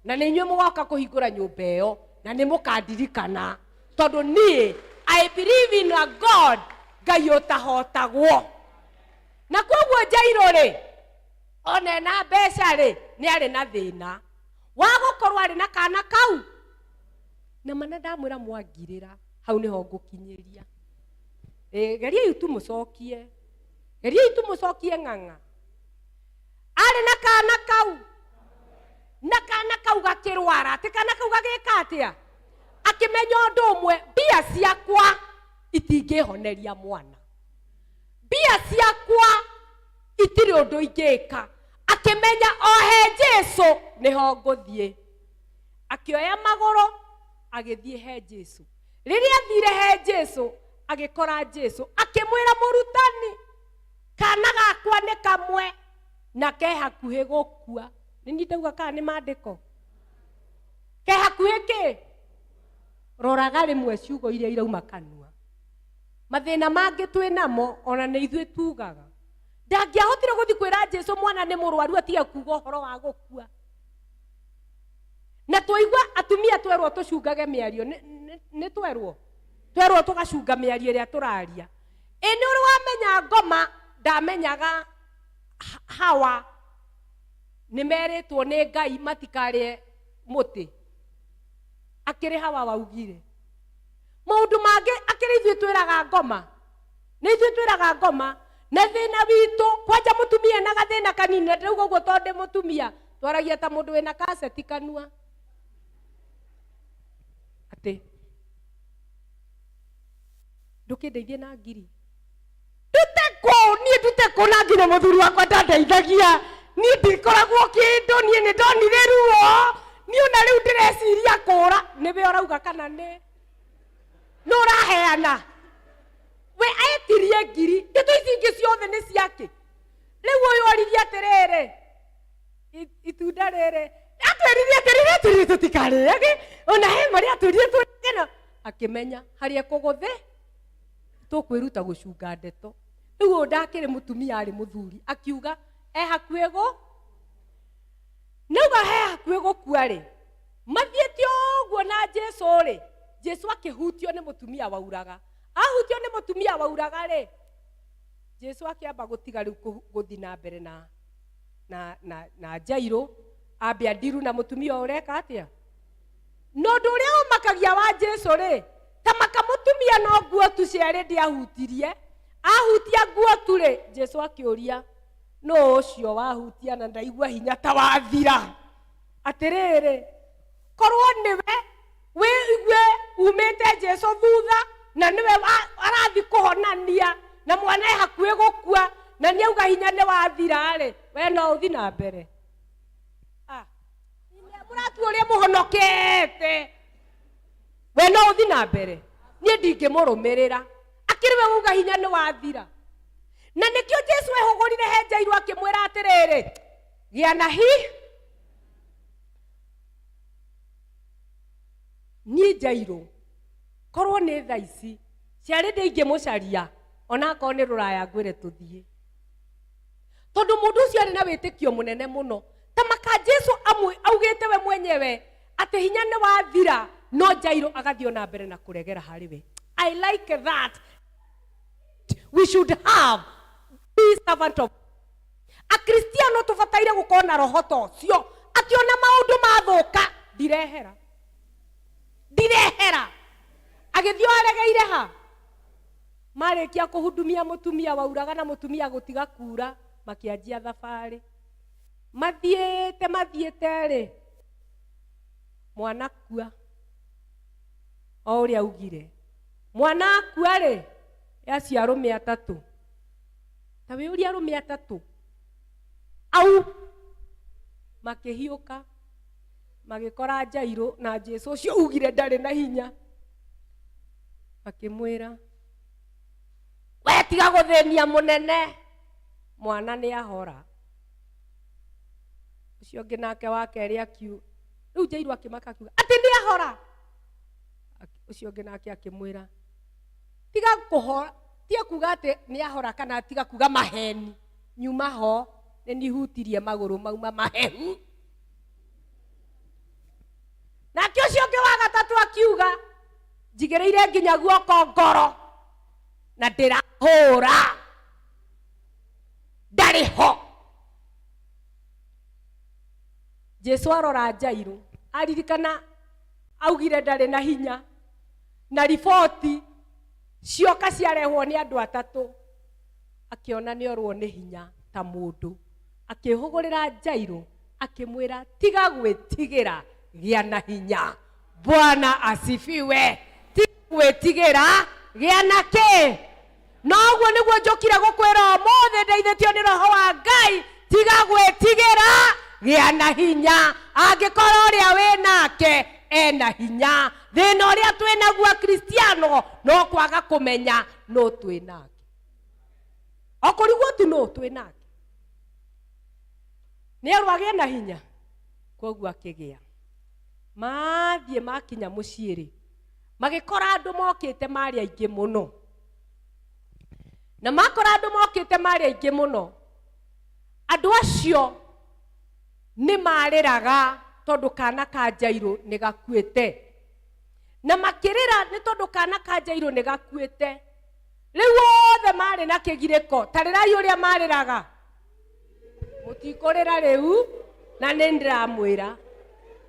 Na nĩ inyuĩ mũgoka kũhingũra nyũmba ĩyo na nĩ mũkandirikana tondũ niĩ I believe in a God Ngai ũtahotagwo. Na koguo Jairũ rĩ, ona ena mbeca rĩ, nĩ arĩ na thĩna wa gũkorwo arĩ na kana kau. Na mana ndamwĩra mwangirĩra, hau nĩho ngũkinyĩria. Ĩ, geriai tumũcokie, geriai tumũcokie ng'ang'a. Arĩ na kana kau, na kana kau gakĩrwara, atĩ kana kau gagĩka atĩa? Akĩmenya ũndũ ũmwe, mbia ciakwa itingĩhoneria mwana, mbia ciakwa itirĩ ũndũ ingĩka. Akĩmenya ohe Jesu nĩho ngũthiĩ. Akĩoya magũrũ agĩthiĩ he Jesu. Rĩrĩa athire he Jesu, agĩkora Jesu akĩmwĩra, mũrutani, kana gakwa nĩ kamwe na ke hakuhĩ gũkua. Nĩ niĩ ndauga kana nĩ maandĩko? Ke hakuhĩ kĩ? Roraga rĩmwe ciugo iria irauma kanua. Mathĩna mangĩ twĩ namo ona nĩ ithuĩ tugaga. Ndangĩahotire gũthiĩ kwĩra Jesu mwana nĩ mũrwaru atige kuga ũhoro wa gũkua. Na twaigua atumia twerwo tũcungage mĩario, nĩ twerwo? Twerwo tũgacunga mĩario ĩrĩa tũraria. Ĩ nĩ ũrĩ wamenya ngoma ndamenyaga Hawa nĩ merĩtwo nĩ Ngai matikarĩe mũtĩ. Akĩrĩ Hawa waugire. Maũndũ mangĩ akĩrĩ ithuĩ twĩraga ngoma. Nĩ ithuĩ twĩraga ngoma. Na thĩna witũ, kwanja mũtumia na gathĩna kanini, na ndĩrauga ũguo tondũ ndĩ mũtumia, twaragia ta mũndũ wĩna kaseti kanua. Atĩ, ndũkĩndeithie na ngiri. Ndute kũ? Niĩ ndute kũ na nginya mũthuri wakwa ndandeithagia. Niĩ ndikoragwo kĩndũ, niĩ nĩ ndonire ruo. Niĩ ona rĩu ndĩreciria kũra. Nĩwe ũrauga kana nĩ? Nũ ũraheana? We etirie ngiri, ndeto ici ingĩ ciothe nĩ ciake. Rĩu ũyũ oririe atĩrĩrĩ, itunda rĩrĩ, atwĩrire atĩrĩrĩ, atwĩrire tũtikarĩage, ona he marĩa atwĩrire tũrĩage na akĩmenya harĩa ekũgũthĩ. Tũkwĩruta gũcunga ndeto. Rĩu ũyũ ndakĩrĩ mũtumia arĩ mũthuri, akiuga e hakuhĩ gũ, nauga he hakuhĩ gũkua rĩ, mathiĩte ũguo na Jesu rĩ, Jesu akĩhutio nĩ mũtumia wauraga. Ahutio nĩ mũtumia wauraga rĩ, Jesu akĩamba gũtiga rĩu gũthiĩ na mbere na Jairũ, ambe andiru na mũtumia ũyũ ũreka atĩa? Na ũndũ ũrĩa ũmakagia wa Jesu rĩ, ta maka mũtumia no nguo tu ciarĩ ndĩahutirie, ahutia nguo tu rĩ, Jesu akĩũria, nũ ũcio wahutia na ndaigua hinya ta wathira? Atĩrĩrĩ, korwo nĩwe wĩigue umĩte Jesu thutha na nĩwe arathi kũhonania na mwana e hakuhĩ gũkua na nĩauga hinya nĩ wathira rĩ, we no ũthi na mbere. Mũratua ũrĩa mũhonokete, we no ũthi na mbere, niĩ ndingĩmũrũmĩrĩra. Akĩrĩ we uga hinya nĩ wathira. Na nĩkĩo Jesu ehũgũrire he Jairũ akĩmwĩra atĩrĩrĩ, gĩa na hi. Niĩ Jairũ, korwo nĩ thaa ici, ciarĩ ndingĩmũcaria, onakorwo nĩ rũraya ngwĩre tũthiĩ. Tondũ mũndũ ũcio arĩ na wĩtĩkio mũnene mũno. Ta maka Jesu augĩte we mwenyewe atĩ hinya nĩ wathira, no Jairũ agathiĩ ona mbere na kũregera harĩ we. I like that. We should have be servant of Akristiano tũbataire gũkorwo na roho ta ũcio, atĩ ona maũndũ mathũka ndirehera, ndirehera. Agĩthiĩ o aregeire ha? Marĩkia kũhudumia mũtumia wauraga na mũtumia gũtiga kura, makĩanjia thabarĩ. Mathiĩte, mathiĩte rĩ, mwana kua o ũrĩa augire. Mwana akua rĩ, acio arũme atatũ. Ta wĩũrie arũme atatũ au makĩhiũka magĩkora Jairũ na Jesu ũcio ugire ndarĩ na hinya, makĩmwĩra we tiga gũthĩnia mũnene, mwana nĩ ahora. Ũcio ũngĩ nake wa kerĩ akiuga, rĩu Jairũ akĩmaka akiuga atĩ nĩ ahora. Ũcio ũngĩ nake akĩmwĩra tiga kũhora, tiga kuga atĩ nĩ ahora kana tiga kuga maheni, nyuma ho nĩ nihutirie magũrũ mauma mahehu. Nake ũcio ũngĩ wa gatatũ akiuga, njigĩrĩire nginya guoko ngoro na ndĩrahũra, ndarĩ ho. Jesu arora Jairũ, aririkana augire ndarĩ na hinya, na riboti cioka ciarehwo nĩ andũ atatũ, akĩona nĩ orwo nĩ hinya ta mũndũ. Akĩhũgũrĩra Jairũ akĩmwĩra, tiga gwĩtigĩra, gĩa na hinya. Bwana asifiwe. Tiga gwĩtigĩra, gĩa na kĩ? Na ũguo nĩguo njũkire gũkwĩra ũmũthĩ ndeithĩtio nĩ Roho wa Ngai, tiga gwĩtigĩra, gĩa na hinya. Angĩkorwo ũrĩa wĩ nake ena hinya, thĩna ũrĩa twĩ naguo Akristiano no kwaga kũmenya nũ twĩ nake. O kũrigwo tu nũ twĩ nake. Nĩ erwo agĩe na hinya, koguo akĩgĩa. Mathiĩ makinya mũciĩ rĩ, magĩkora andũ mokĩte marĩ aingĩ mũno. Na makora andũ mokĩte marĩ aingĩ mũno, andũ acio nĩ marĩraga tondũ kana ka Jairũ nĩ gakuĩte. Na makĩrĩra nĩ tondũ kana ka Jairũ nĩ gakuĩte. Rĩu othe marĩ na kĩgirĩko, ta rĩrai ũrĩa marĩraga. Mũtikũrĩra rĩu, na nĩ ndĩramwĩra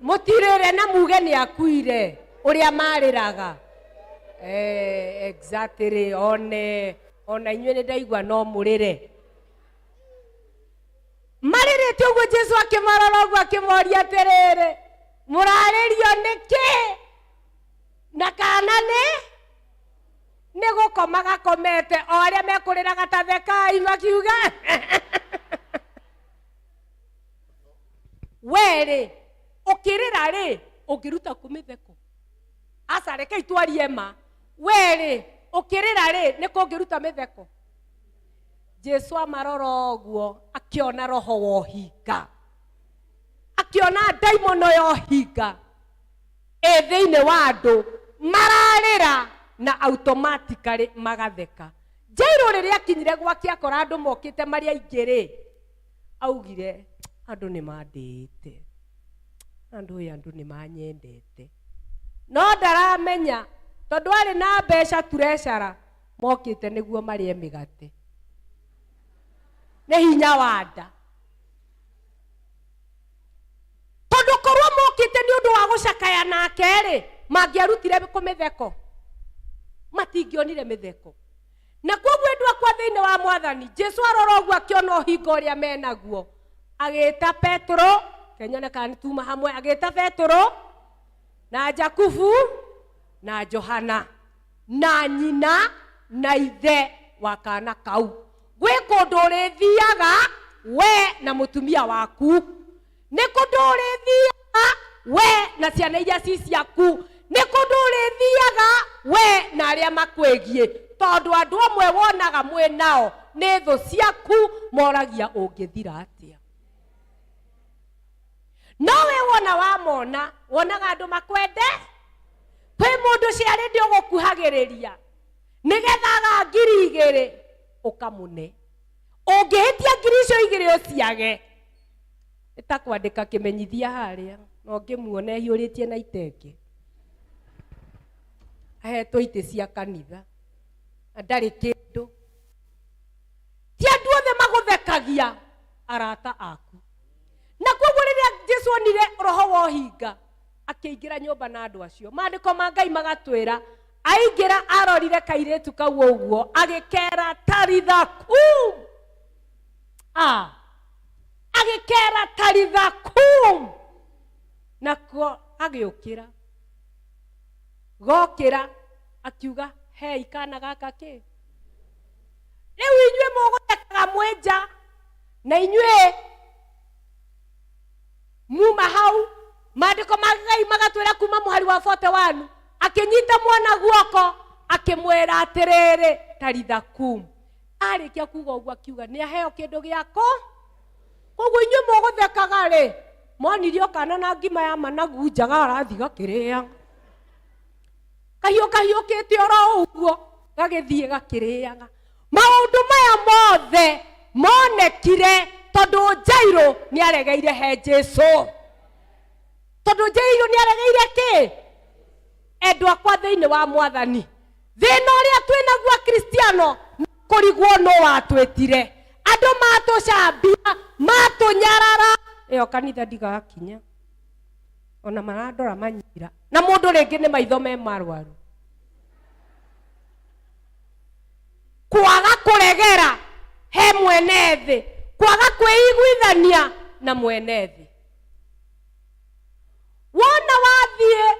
mũtirĩre na muge nĩ akuire ũrĩa marĩraga. Exactly, one ona inyuĩ nĩ ndaigua no mũrĩre. Marĩrĩte ũguo Jesu akĩmarora ũguo akĩmoria atĩrĩrĩ, mũrarĩrio nĩkĩ? Na kana nĩ nĩ gũkoma gakomete, o arĩa mekũrĩraga ta thekai makiuga werĩ ũkĩrĩra rĩ ũngĩruta kũ mĩtheko? Aca, rekei twarie ma. Werĩ ũkĩrĩra rĩ nĩ kũngĩruta mĩtheko? Jesu amarora ũguo akĩona roho wa ũhinga, akĩona ndaimono ya ũhinga ĩ thĩinĩ wa andũ mararĩra na automatically magatheka. Jairũ rĩrĩa akinyire gwake akora andũ mokĩte marĩ aingĩ rĩ, augire andũ nĩ mandĩĩte, andũ ĩ andũ nĩ manyendete, no ndaramenya tondũ arĩ na mbeca turecara mokĩte nĩguo marĩe mĩgate. Nĩ hinya wa nda. Tondũ korwo mokĩte nĩ ũndũ wa gũcakaya nake-rĩ, mangĩarutire kũ mĩtheko? Matingĩonire mĩtheko. Na kwoguo endwa akwa thĩinĩ wa Mwathani, Jesu arora ũguo akĩona ũhinga ũrĩa menaguo, agĩta Petero, kenyone kana nĩ tuma hamwe, agĩta Petero na Jakubu na Johana na nyina na ithe wa kana kau. Gwĩ kũndũ ũrĩthiaga we na mũtumia waku, nĩ kũndũ ũrĩthiaga we na ciana iria ci ciaku, nĩ kũndũ ũrĩthiaga we na arĩa makwĩgiĩ, tondũ andũ amwe wonaga mwĩ nao nĩ thũ ciaku, moragia ũngĩthira atĩa. No we wona wamona, wonaga andũ makwende. Kwĩ mũndũ ciarĩ ndĩ ũgũkuhagĩrĩria nĩgetha aga 2,000 ũkamũne. Ũngĩhĩtia ngiri icio igĩrĩ ũciage, nĩ ta kwandĩka kĩmenyithia harĩa, na ũngĩmuona ehiũrĩtie na itenge, ahetwo itĩ cia kanitha na ndarĩ kĩndũ. Ti andũ othe magũthekagia, arata aku. Na koguo rĩrĩa Jesu onire roho wa ũhinga, akĩingĩra nyũmba na andũ acio. Maandĩko ma Ngai magatwĩra aingĩra arorire kairĩtu kau ũguo agĩkera taritha kum. Agĩkera taritha kum, nako agĩũkĩra. Gokĩra akiuga hei kana gaka kĩ. Rĩu inyuĩ mũgũthekaga mwĩ nja, na inyuĩ muma hau. Maandĩko ma Ngai magatwĩra kuma mũhari wa 41, akĩnyita mwana guoko akĩmwĩra atĩrĩrĩ, taritha kum. Arĩkia kuga ũguo akiuga nĩ aheo kĩndũ gĩako. Koguo inyuĩ mũgũthekaga rĩ, monirio kana na ngima ya managu njaga arathiĩ gakĩrĩa. Kahiũ kahiũkĩte oro ũguo gagĩthiĩ gakĩrĩaga. Maũndũ maya mothe monekire tondũ Jairũ nĩ aregeire he Jesu. Tondũ Jairũ nĩ aregeire kĩ? Endwa akwa thĩinĩ wa Mwathani, thĩna ũrĩa twĩ naguo Akristiano nĩ kũrigwo nũ watwĩtire. Andũ matũcambia, matũnyarara, ĩyo kanitha ndigakinya. Ona marandora manyira. Na mũndũ rĩngĩ nĩ maitho me marwaru. Kwaga kũregera he mwene thĩ, kwaga kwĩiguithania na mwene thĩ. Wona wathiĩ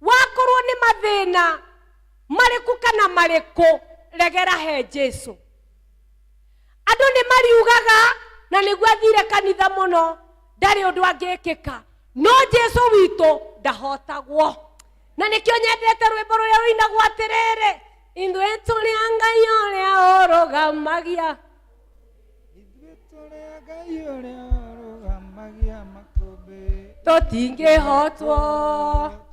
wakorwo nĩ mathĩna marĩkũ kana marĩkũ, regera he Jesu. Andũ nĩ mariugaga na nĩguo athire kanitha mũno, ndarĩ ũndũ angĩkĩka. No Jesu witũ ndahotagwo. Na nĩkĩo nyendete rwĩmbo rũrĩa rũinagwo atĩrĩrĩ, ithuĩ tũrĩ a Ngai ũrĩa ũrũgamagia. Ithuĩ tũrĩ a Ngai ũrĩa ũrũgamagia makũmbĩ. Tũtingĩhotwo.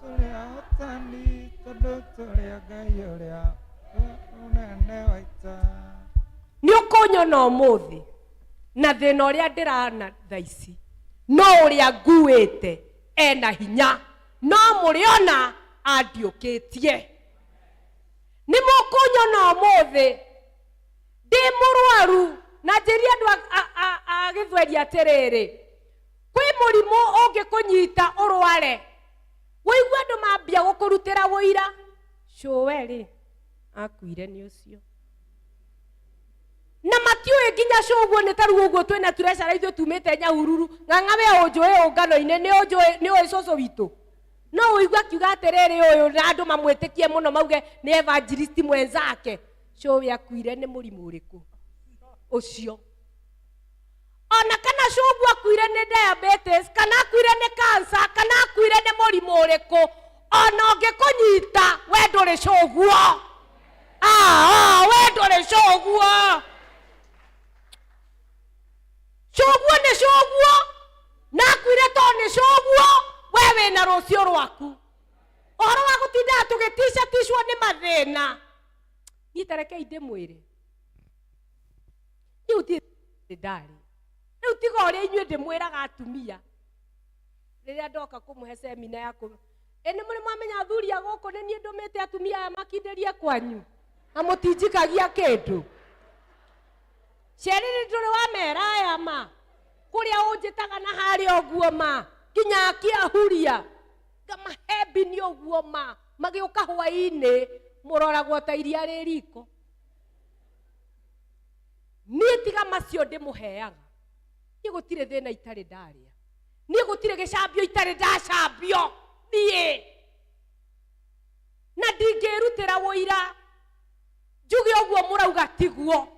Tũrĩ ahotani tondũ tũrĩ a Ngai ũrĩa mũnene wa ita. Nĩ ũkũnyona ũmũthĩ na thĩna ũrĩa ndĩrana thaa ici, no ũrĩa nguĩte ena hinya, no mũrĩona andiũkĩtie. Nĩ mũkũnyona ũmũthĩ ndĩ mũrwaru na njĩrie andũ a gĩthweri atĩrĩrĩ, kwĩ mũrimũ ũngĩkũnyita ũrware, wũigue andũ mambia gũkũrutĩra ũira, cũwe rĩ akuire nĩ ũcio. Na matiũĩ nginya cũguo nĩ ta rĩu ũguo twĩna treasure ithuĩ tumĩte Nyahururu, ng'ang'a we ũnjũĩ ũngano-inĩ, nĩ ũnjũĩ, nĩ ũĩ cũcũ witũ. No ũigue akiuga atĩrĩrĩ ũyũ na andũ mamwĩtĩkie mũno mauge nĩ evangelist mwenzake, cũwe akuire nĩ mũrimũ ũrĩkũ ũcio. Ona kana cũguo akuire nĩ diabetes, kana akuire nĩ cancer, kana akuire nĩ mũrimũ ũrĩkũ, ona ũngĩkũnyita we ndũrĩ cũguo. We ndũrĩ cũguo. Cũguo nĩ cũguo, na akuire tondũ nĩ cũguo, we wĩna rũciũ rwaku. Ũhoro wa gũtindaga tũgĩticaticwo nĩ mathĩna, niĩ ta rekei ndĩmwĩre, rĩu ti ndarĩ rĩu tiga ũrĩa inyuĩ ndĩmwĩraga atumia rĩrĩa ndoka kũmũhe semina ya kũ ĩ nĩ mũrĩ mwamenya athuri a gũkũ nĩ niĩ ndũmĩte atumia aya makindĩrie kwanyu na mũtinjikagia kĩndũ. Ceri nĩ ndũrĩ wamera aya ma kũrĩa ũnjĩtaga na harĩa ũguo ma nginya akĩahuria ngamahe mbini ũguo ma magĩũka hwaĩ-inĩ mũroragwo ta iria rĩ riko. Niĩ tiga macio ndĩmũheaga, niĩ gũtirĩ thĩna itarĩ ndarĩa, niĩ gũtirĩ gĩcambio itarĩ ndacambio niĩ, na ndingĩrutĩra ũira njuge ũguo mũrauga tiguo,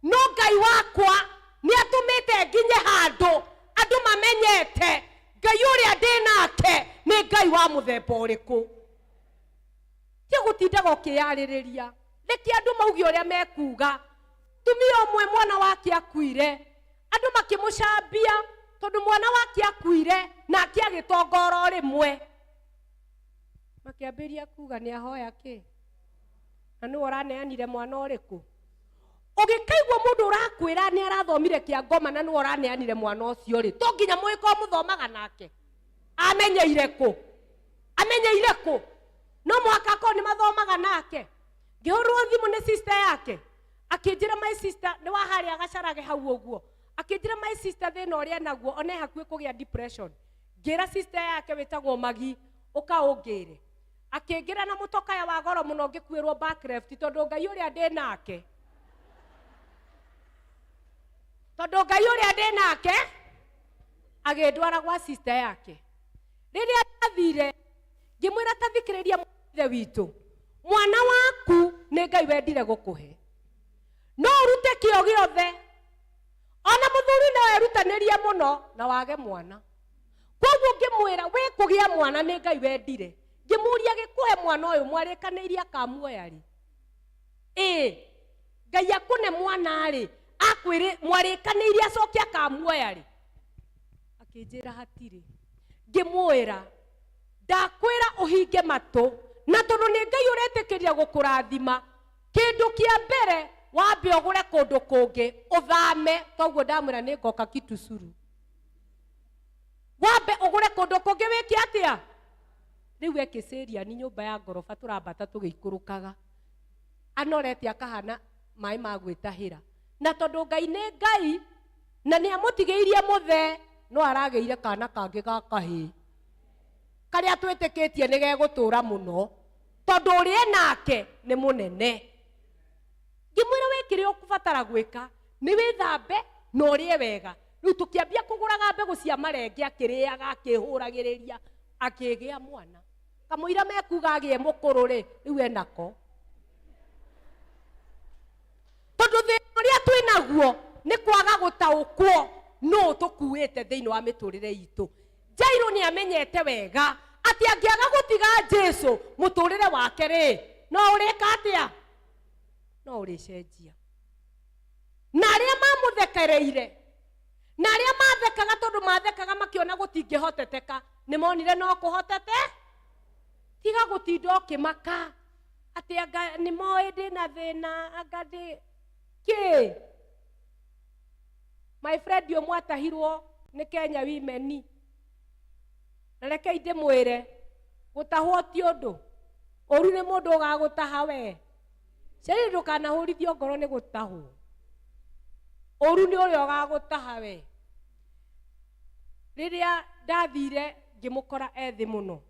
no Ngai wakwa nĩ atũmĩte nginye handũ andũ mamenyete Ngai ũrĩa ndĩ nake nĩ Ngai wa mũthemba ũrĩkũ. Ti gũtindaga ũkĩyarĩrĩria, reke andũ mauge ũrĩa mekuga. Mũtumia ũmwe mwana wake akuire, andũ makĩmũcambia tondũ mwana wake akuire nake agĩtonga oro rĩmwe. Makĩambĩrĩria kuga nĩ ahoya kĩ? Na nĩwe ũraneanire mwana ũrĩkũ? Ũgĩkaigua mũndũ ũrakwĩra nĩ arathomire kĩa ngoma na nĩwe ũraneanire mwana ũcio rĩ, to nginya mũgĩkorwo mũthomaga nake? Amenyeire kũ? Amenyeire kũ? No mũhaka akorwo nĩ mathomaga nake. Ngĩhũrĩrwo thimũ nĩ sister yake, akĩnjĩra my sister, nĩ wa harĩa Gacarage hau ũguo, akĩnjĩra my sister thĩna ũrĩa enaguo, ona e hakuhĩ kũgĩa depression. Ngĩra sister yake wĩtagwo Magi, ũka ũngĩre. Akĩngĩra na mũtokaya wa goro mũno ngĩkuĩrwo back left, tondũ Ngai ũrĩa ndĩ nake. Tondũ Ngai ũrĩa ndĩ nake, agĩndwara gwa sister yake. Rĩrĩa ndathire, ngĩmwĩra ta thikĩrĩria ithe witũ, mwana waku nĩ Ngai wendire gũkũhe, no ũrute kĩo gĩothe, ona mũthuri no erutanĩrie mũno na wage mwana. Koguo ngĩmwĩra we kũgĩa mwana nĩ Ngai wendire. Ngĩmũria gĩkũhe mwana ũyũ mwarĩkanĩirie akamuoya rĩ? Ĩĩ, Ngai akũne mwana rĩ, akwĩrĩ mwarĩkanĩirie acoke akamuoya rĩ? Akĩnjĩra hatirĩ. Ngĩmwĩra ndakwĩra ũhinge matũ, na tondũ nĩ Ngai ũretĩkĩria gũkũrathima, kĩndũ kĩa mbere wambe ũgũre kũndũ kũngĩ ũthame. Toguo ndamwĩra nĩ ngoka Kitusuru. Wambe ũgũre kũndũ kũngĩ wĩke atĩa? Rĩu ekĩcĩria ni nyũmba ya ngoroba tũrambata tũgĩikũrũkaga. Anorete akahana maĩ ma gwĩtahĩra. Na tondũ Ngai nĩ Ngai na nĩ amũtigĩirie mũthee no aragĩire kana kangĩ ga kahĩĩ karĩa twĩtĩkĩtie nĩ gegũtũra mũno tondũ ũrĩa enake nĩ mũnene. Ngĩmwĩra we kĩrĩa ũkũbatara gwĩka nĩ wĩthambe na ũrĩe wega. Rĩu tũkĩambia kũgũraga mbegũ cia marenge akĩrĩaga akĩhũragĩrĩria akĩgĩa mwana. Kamũira mekuga agĩe mũkũrũ rĩ, rĩu enako. Tondũ thĩna ũrĩa twĩ naguo nĩ kwaga gũtaũkwo nũ tũkuĩte thĩinĩ wa mĩtũrĩre itũ. Jairũ nĩ amenyete wega atĩ angĩaga gũtiga Jesu mũtũrĩre wake rĩ, no ũrĩka atĩa? No ũrĩcenjia. Na arĩa mamũthekereire na arĩa mathekaga tondũ mathekaga makĩona gũtingĩhoteteka nĩ monire no kũhotete. Tiga gũtinda ũkĩmaka atĩ anga nĩ moĩ ndĩna thĩna, anga ndĩ kĩ. My friend ũmwe atahirwo nĩ Kenya Women, na rekei ndĩmwĩre gũtahwo ti ũndũ ũru, nĩ mũndũ ũgagũtaha we. Ceri ndũkanahũrithio ngoro nĩ gũtahwo, ũru nĩ ũrĩa ũgagũtaha we. Rĩrĩa ndathire ngĩmũkora ethĩ mũno,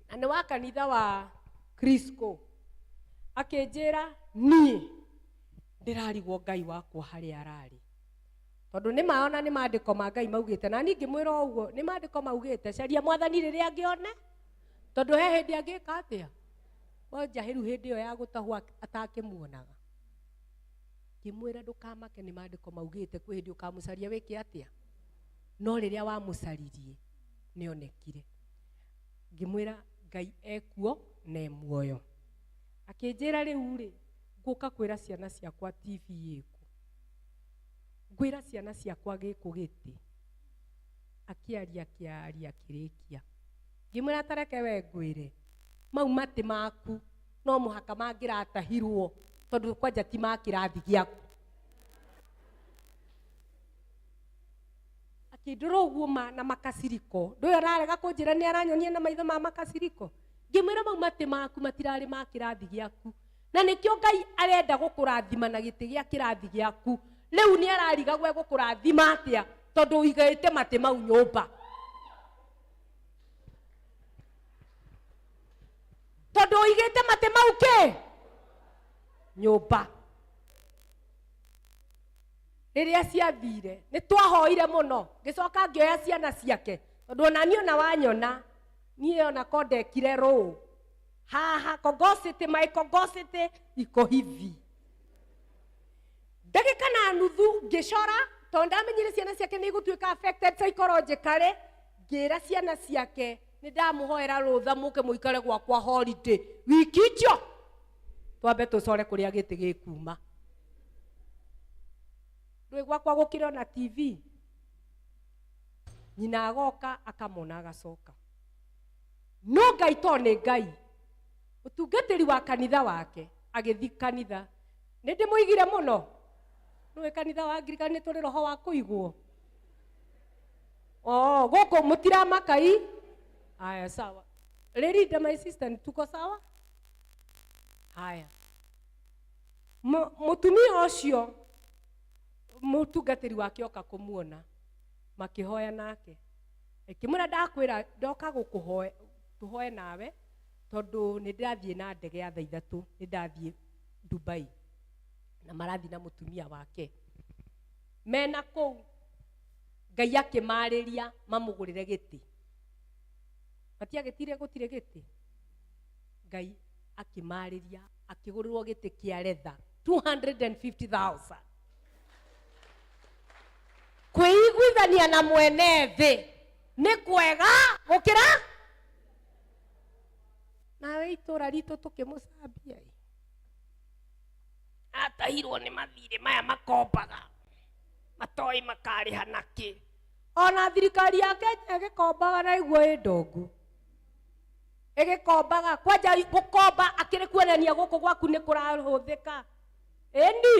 na nĩ wa kanitha wa Crisco, akĩnjĩra niĩ ndĩrarigwo Ngai wakwa harĩa ararĩ, tondũ nĩ maona nĩ maandĩko ma Ngai maugĩte, na niĩ ngĩmwĩra o ũguo nĩ maandĩko maugĩte caria mwathani rĩrĩa angĩone, tondũ he hĩndĩ angĩka atĩa kwanja rĩu hĩndĩ ĩyo ya gũtahwo atakĩmuonaga. Ngĩmwĩra ndũkamake nĩ maandĩko maugĩte kwĩ hĩndĩ ũkamũcaria wĩke atĩa, no rĩrĩa wamũcaririe nĩonekire. Ngĩmwĩra Ngai ekuo na e muoyo. Akĩnjĩra rĩu rĩ, ngũka kwĩra ciana ciakwa TV ĩkũ, ngwĩra ciana ciakwa gĩkũ gĩtĩ. Akĩaria akĩaria akĩrĩkia, ngĩmwĩra tareke we ngwĩre mau matĩ maku no mũhaka mangĩratahirwo tondũ kwanja ti ma kĩrathi gĩaku. Akĩndora ũguo ma na makaciriko, ndũĩ ararega kũnjĩra nĩ aranyonia na maitho ma makaciriko. Ngĩmwĩra mau matĩ maku matirarĩ ma kĩrathi gĩaku, na nĩkĩo Ngai arenda gũkũrathima na gĩtĩ gĩa kĩrathi gĩaku. Rĩu nĩ ararigagwo egũkũrathima atĩa tondũ ũigĩte matĩ mau nyũmba, tondũ ũigĩte matĩ mau kĩ nyũmba. Rĩrĩa ciathire nĩ twahoire mũno, ngĩcoka ngĩoya ciana ciake tondũ ona niĩ ona wanyona niĩ ona ko ndekire rũũ haha Kogosity, my Kogosity iko hivi. Ndagĩka na nuthu ngĩcora tondũ ndamenyire ciana ciake nĩ igũtuĩka affected psychologically. Ngĩra ciana ciake nĩ ndamũhoera rũtha mũke mũikare gwakwa holiday wiki icio, twambe tũcore kũrĩa gĩtĩ gĩkuma. Ndũĩ gwakwa gũkĩrĩ ona TV, nyina agoka akamona agacoka. No Ngai to nĩ Ngai, mũtungatĩri wa kanitha wake agĩthi kanitha, nĩ ndĩmũigire mũno. Nĩũĩ kanitha wa Angirikani nĩ tũrĩ roho wa kũigwo. Oh, gũkũ mũtiramaka i? Haya, sawa. Lady my sister, tuko sawa? Haya. Mũtumia ũcio mũtungatĩri wake oka kũmuona, makĩhoya nake. Ĩkĩmwĩra ndakwĩra ndoka gũkũhoya tũhoe nawe tondũ nĩ ndĩrathiĩ na ndege ya thaa ithatũ, nĩ ndathiĩ Dubai na marathiĩ na mũtumia wake. Mena kũu Ngai akĩmarĩria mamũgũrĩre gĩtĩ. Matiagĩtire gũtirĩ gĩtĩ. Ngai akĩmarĩria akĩgũrĩrwo gĩtĩ kĩa letha 250,000. Kwĩiguithania na mwene thĩ nĩ kwega gũkĩra nawe itũra ritũ tũkĩmũcambia ĩ. Atahirwo nĩ mathirĩ maya makombaga matoĩ makarĩha nakĩ. Ona thirikari ya Kenya ĩgĩkombaga na iguo ĩ ndongu, ĩgĩkombaga kwanja gũkomba akĩrĩ kuonania gũkũ gwaku nĩ kũrahũthĩka. Ĩni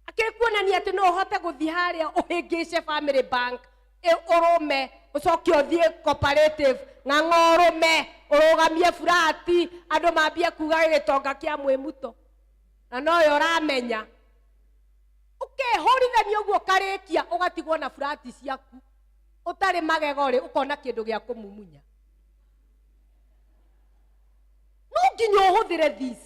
akĩrĩ kuonania atĩ no ũhote gũthiĩ harĩa ũhĩngĩce family bank Ũrũme ũcoke ũthiĩ cooperative ng'ang'a ũrũme ũrũgamie burati andũ mambie kuga gĩtonga kĩa mwĩmuto na noyo ũramenya ũkehũrithania ũguo ũkarĩkia ũgatigwo na burati ciaku ũtarĩ magego rĩ ũkona kĩndũ gĩa kũmumunya no nginya ũhũthĩre this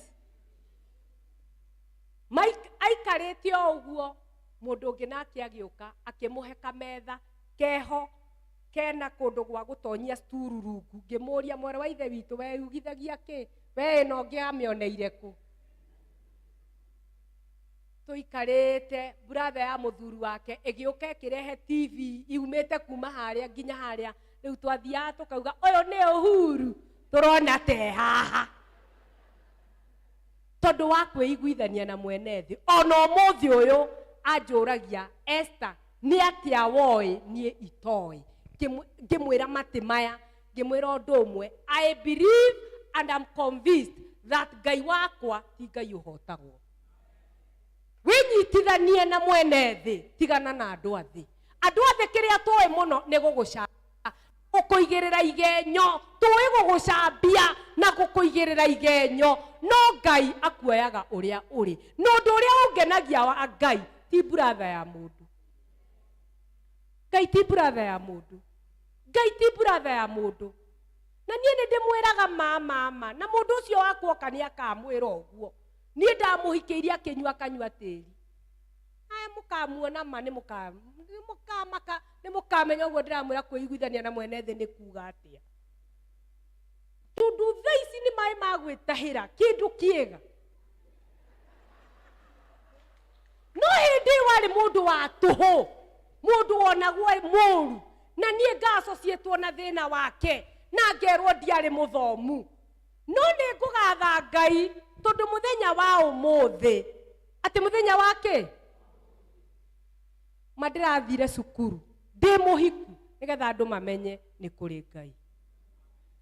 Mike aikarĩte o ũguo mũndũ ũngĩ nake agĩũka akĩmũhe kametha keho kena kũndũ gwa gũtonyia sturu rungu ngĩmũria mwarĩ wa ithe witũ weyugithagia kĩ we ĩno ũngĩ amĩoneire kũ tũikarĩte buratha ya mũthuri wake ĩgĩũka ĩkĩrehe tv iumĩte kuma harĩa nginya harĩa rĩu twathiaga tũkauga ũyũ nĩ Uhuru tũrona te haha tondũ wa kwĩiguithania na mwene thĩ ona ũmũthĩ ũyũ anjũragia Esther nĩ atĩa woĩ niĩ itoĩ ngĩmwĩra matĩ maya ngĩmwĩra ũndũ ũmwe I believe and I'm convinced that Ngai wakwa ti Ngai ũhotagwo wĩnyitithanie na mwene thĩ tigana na andũ a thĩ andũ a thĩ kĩrĩa tũĩ mũno nĩ gũgũcambia gũkũigĩrĩra igenyo tũĩ gũgũcambia na gũkũigĩrĩra igenyo no ngai akuoyaga ũrĩa ũrĩ na ũndũ ũrĩa ũngenagia wa ngai ti buratha ya mũndũ ngai ti buratha ya mũndũ ngai ti buratha ya mũndũ na niĩ nĩ ndĩmwĩraga ma mama na mũndũ ũcio wakwa oka nĩ akamwĩra ũguo niĩ ndamũhikĩirie akĩnyua akanyua tĩri aya mũkamuona ma nĩ mũkamaka nĩ mũkamenya ũguo ndĩramwĩra kwĩiguithania na mwene thĩ nĩ kuga atĩa tondũ thaa ici nĩ maĩ ma gwĩtahĩra kĩndũ kĩega no hĩndĩ ĩyo arĩ mũndũ wa tũhũ mũndũ wonagwo mũru na niĩ ngaasociĩtwo na thĩna wake na ngerwo ndiarĩ mũthomu no nĩ ngũgatha ngai tondũ mũthenya wa ũmũthĩ atĩ mũthenya wa kĩ ma ndĩrathire cukuru ndĩ mũhiku nĩgetha andũ mamenye nĩ kũrĩ ngai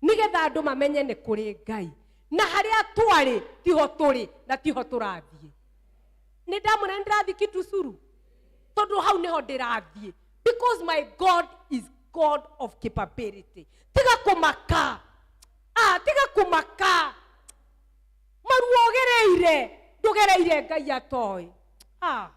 nĩgetha andũ mamenye nĩ kũrĩ ngai na harĩa twarĩ tiho tũrĩ na tiho tũrathiĩ nĩ ndamwĩra nĩ ndĩrathiĩ kitusuru tondũ hau nĩho ndĩrathiĩ because my god is god of capability tiga kũmaka ah, tiga kũmaka maruo ũgereire ndũgereire ngai atoĩ ah,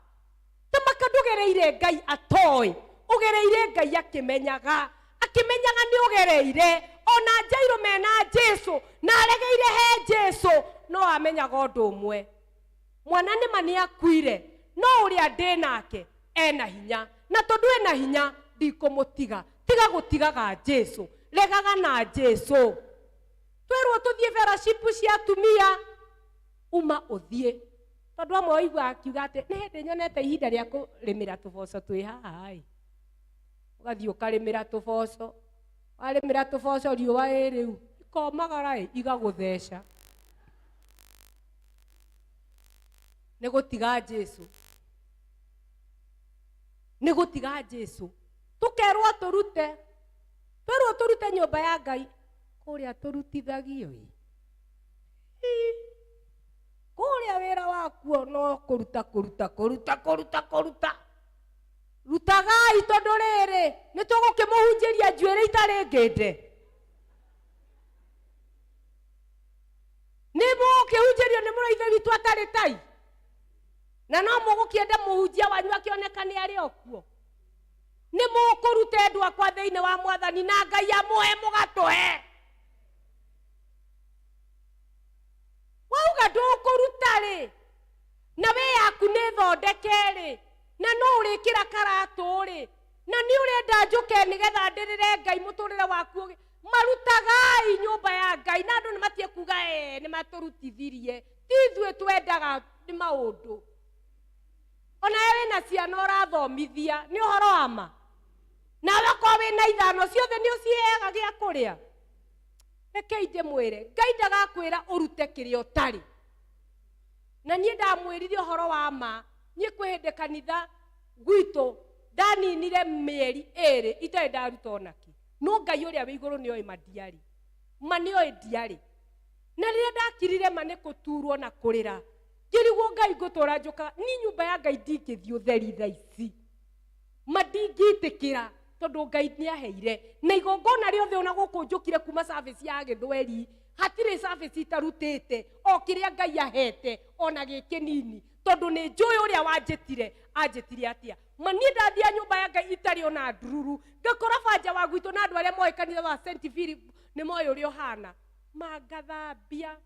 tamaka ndũgereire ngai atoĩ ũgereire ngai akĩmenyaga akĩmenyaga nĩ ũgereire ona njairũ mena jesu na aregeire he jesu no amenyaga ũndũ ũmwe mwana nĩ ma nĩ akuire no ũrĩa ndĩ nake ena hinya na tondũ ena hinya ndikũmũtiga tiga gũtigaga jesu regaga na jesu twerwo tũthiĩ fellowship cia atumia uma ũthiĩ tondũ amwe waigua akiuga atĩ nĩ hĩndĩ nyonete ihinda rĩa kũrĩmĩra tũboco twĩ haha ĩ ũgathiĩ ũkarĩmĩra tũboco warĩmĩra tũboco riũa ĩ rĩu ikomagara ĩ igagũtheca nĩ gũtiga jesu nĩ gũtiga jesu tũkerwo tũrute twerwo tũrute nyũmba ya ngai kũrĩa tũrutithagio ĩ kũrĩa wĩra wakuo no kũruta kũruta kũruta kũruta kũruta rutagai tondũ rĩrĩ nĩ tũgũkĩmũhunjĩria njuĩrĩ itarĩ ngĩnde nĩ mũgũkĩhunjĩrio nĩ mũrũ ithe witũ atarĩ tai na no mũgũkĩenda mũhunjia wanyu akĩoneka nĩ arĩ o kuo nĩ mũkũruta endwa akwa thĩinĩ wa mwathani na ngai amũhe mũgatũhe wauga ndũkũruta rĩ na wĩ yaku nĩ thondeke rĩ na no ũrĩkĩra karatũ rĩ na nĩ ũrenda njũke nĩgetha ndĩrĩre ngai mũtũrĩre waku ũgĩ marutagai nyũmba ya ngai na andũ nĩ matie kuga ee nĩ matũrutithirie ti ithuĩ twendaga nĩ maũndũ onawe wĩna ciana ũrathomithia nĩ ũhoro wa ma nawe okorwo wĩna ithano ciothe nĩ ũciheaga gĩa kũrĩa rekei ndĩmwĩre ngai ndagakwĩra ũrute kĩrĩa ũtarĩ na niĩ ndamwĩrire ũhoro wa ma niĩ kwĩ hĩndĩ kanitha gwitũ ndaninire mĩeri ĩrĩ itarĩ ndaruta onakĩ no ngai ũrĩa wĩ igũrũ nĩoĩ ma ndiarĩ ma nĩoĩ ndiarĩ na rĩrĩa ndakirire ma nĩ kũturwo na kũrĩra ngĩrigwo ngai ngũtũra njũkaga ni nyũmba ya ngai ndingĩthiĩ ũtheri thaa ici ma ndingĩtĩkĩra Tondũ Ngai nĩ aheire na igongona rĩothe, ona gũkũ njũkire kuma service ya gĩthweri, hatirĩ service itarutĩte o kĩrĩa Ngai ahete ona gĩ kĩnini, tondũ nĩ njũĩ ũrĩa wanjĩtire anjĩtire atĩa. Ma niĩ ndathia nyũmba ya Ngai itarĩ ona ndururu, ngakora banja wa gwitũ na andũ arĩa moĩ kanitha wa St Philip nĩ moĩ ũrĩa ũhana, ma ngathambia,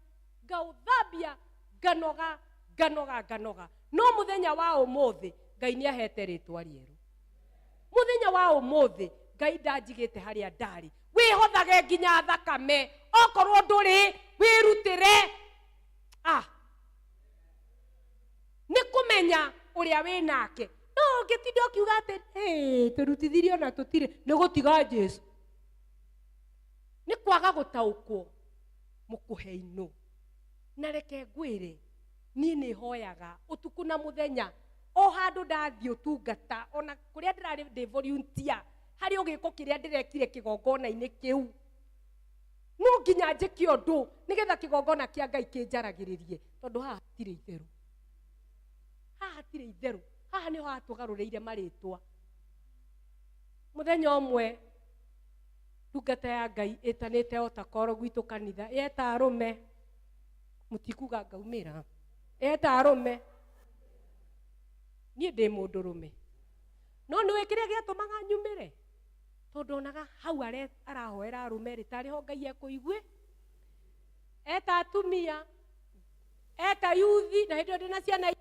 ngaũthambia, nganoga, nganoga, nganoga. No mũthenya wa ũmũthĩ Ngai nĩ ahete rĩtwa rĩerũ. Mũthenya wa ũmũthĩ Ngai ndanjigĩte harĩa ndarĩ. Wĩhothage nginya thakame, okorwo ndũrĩ wĩrutĩre. Ah, nĩ kũmenya ũrĩa wĩ nake. No ũngĩtinda ũkiuga atĩ "Ĩ, tũrutithirie ona tũtirĩ," nĩ gũtiga Jesu, nĩ kwaga gũtaũkwo mũkũhe-inũ. Na reke ngwĩre, niĩ nĩ hoyaga ũtukũ na mũthenya o handũ ndathiĩ ũtungata, ona kũrĩa ndĩrarĩ ndĩ volunteer, harĩ o gĩko kĩrĩa ndĩrekire kĩgongona-inĩ kĩu, no nginya njĩke ũndũ nĩgetha kĩgongona kĩa Ngai kĩnjaragĩrĩrie, tondũ haha hatirĩ itherũ, haha hatirĩ itherũ, haha nĩho hatũgarũrĩire marĩtwa. Mũthenya ũmwe ndungata ya Ngai ĩtanĩte o ta koro gwitũ kanitha, yeta arũme, mũtikuga ngaumĩra, yeta arũme, niĩ ndĩ mũndũrũme, no nĩũĩ kĩrĩa gĩatũmaga nyumĩre, tondũ onaga hau arahoera arũme rĩ, tarĩ ho Ngai ekũigue. Eta atumia, eta yuthi, na hĩndĩ ĩyo ndĩna ciana.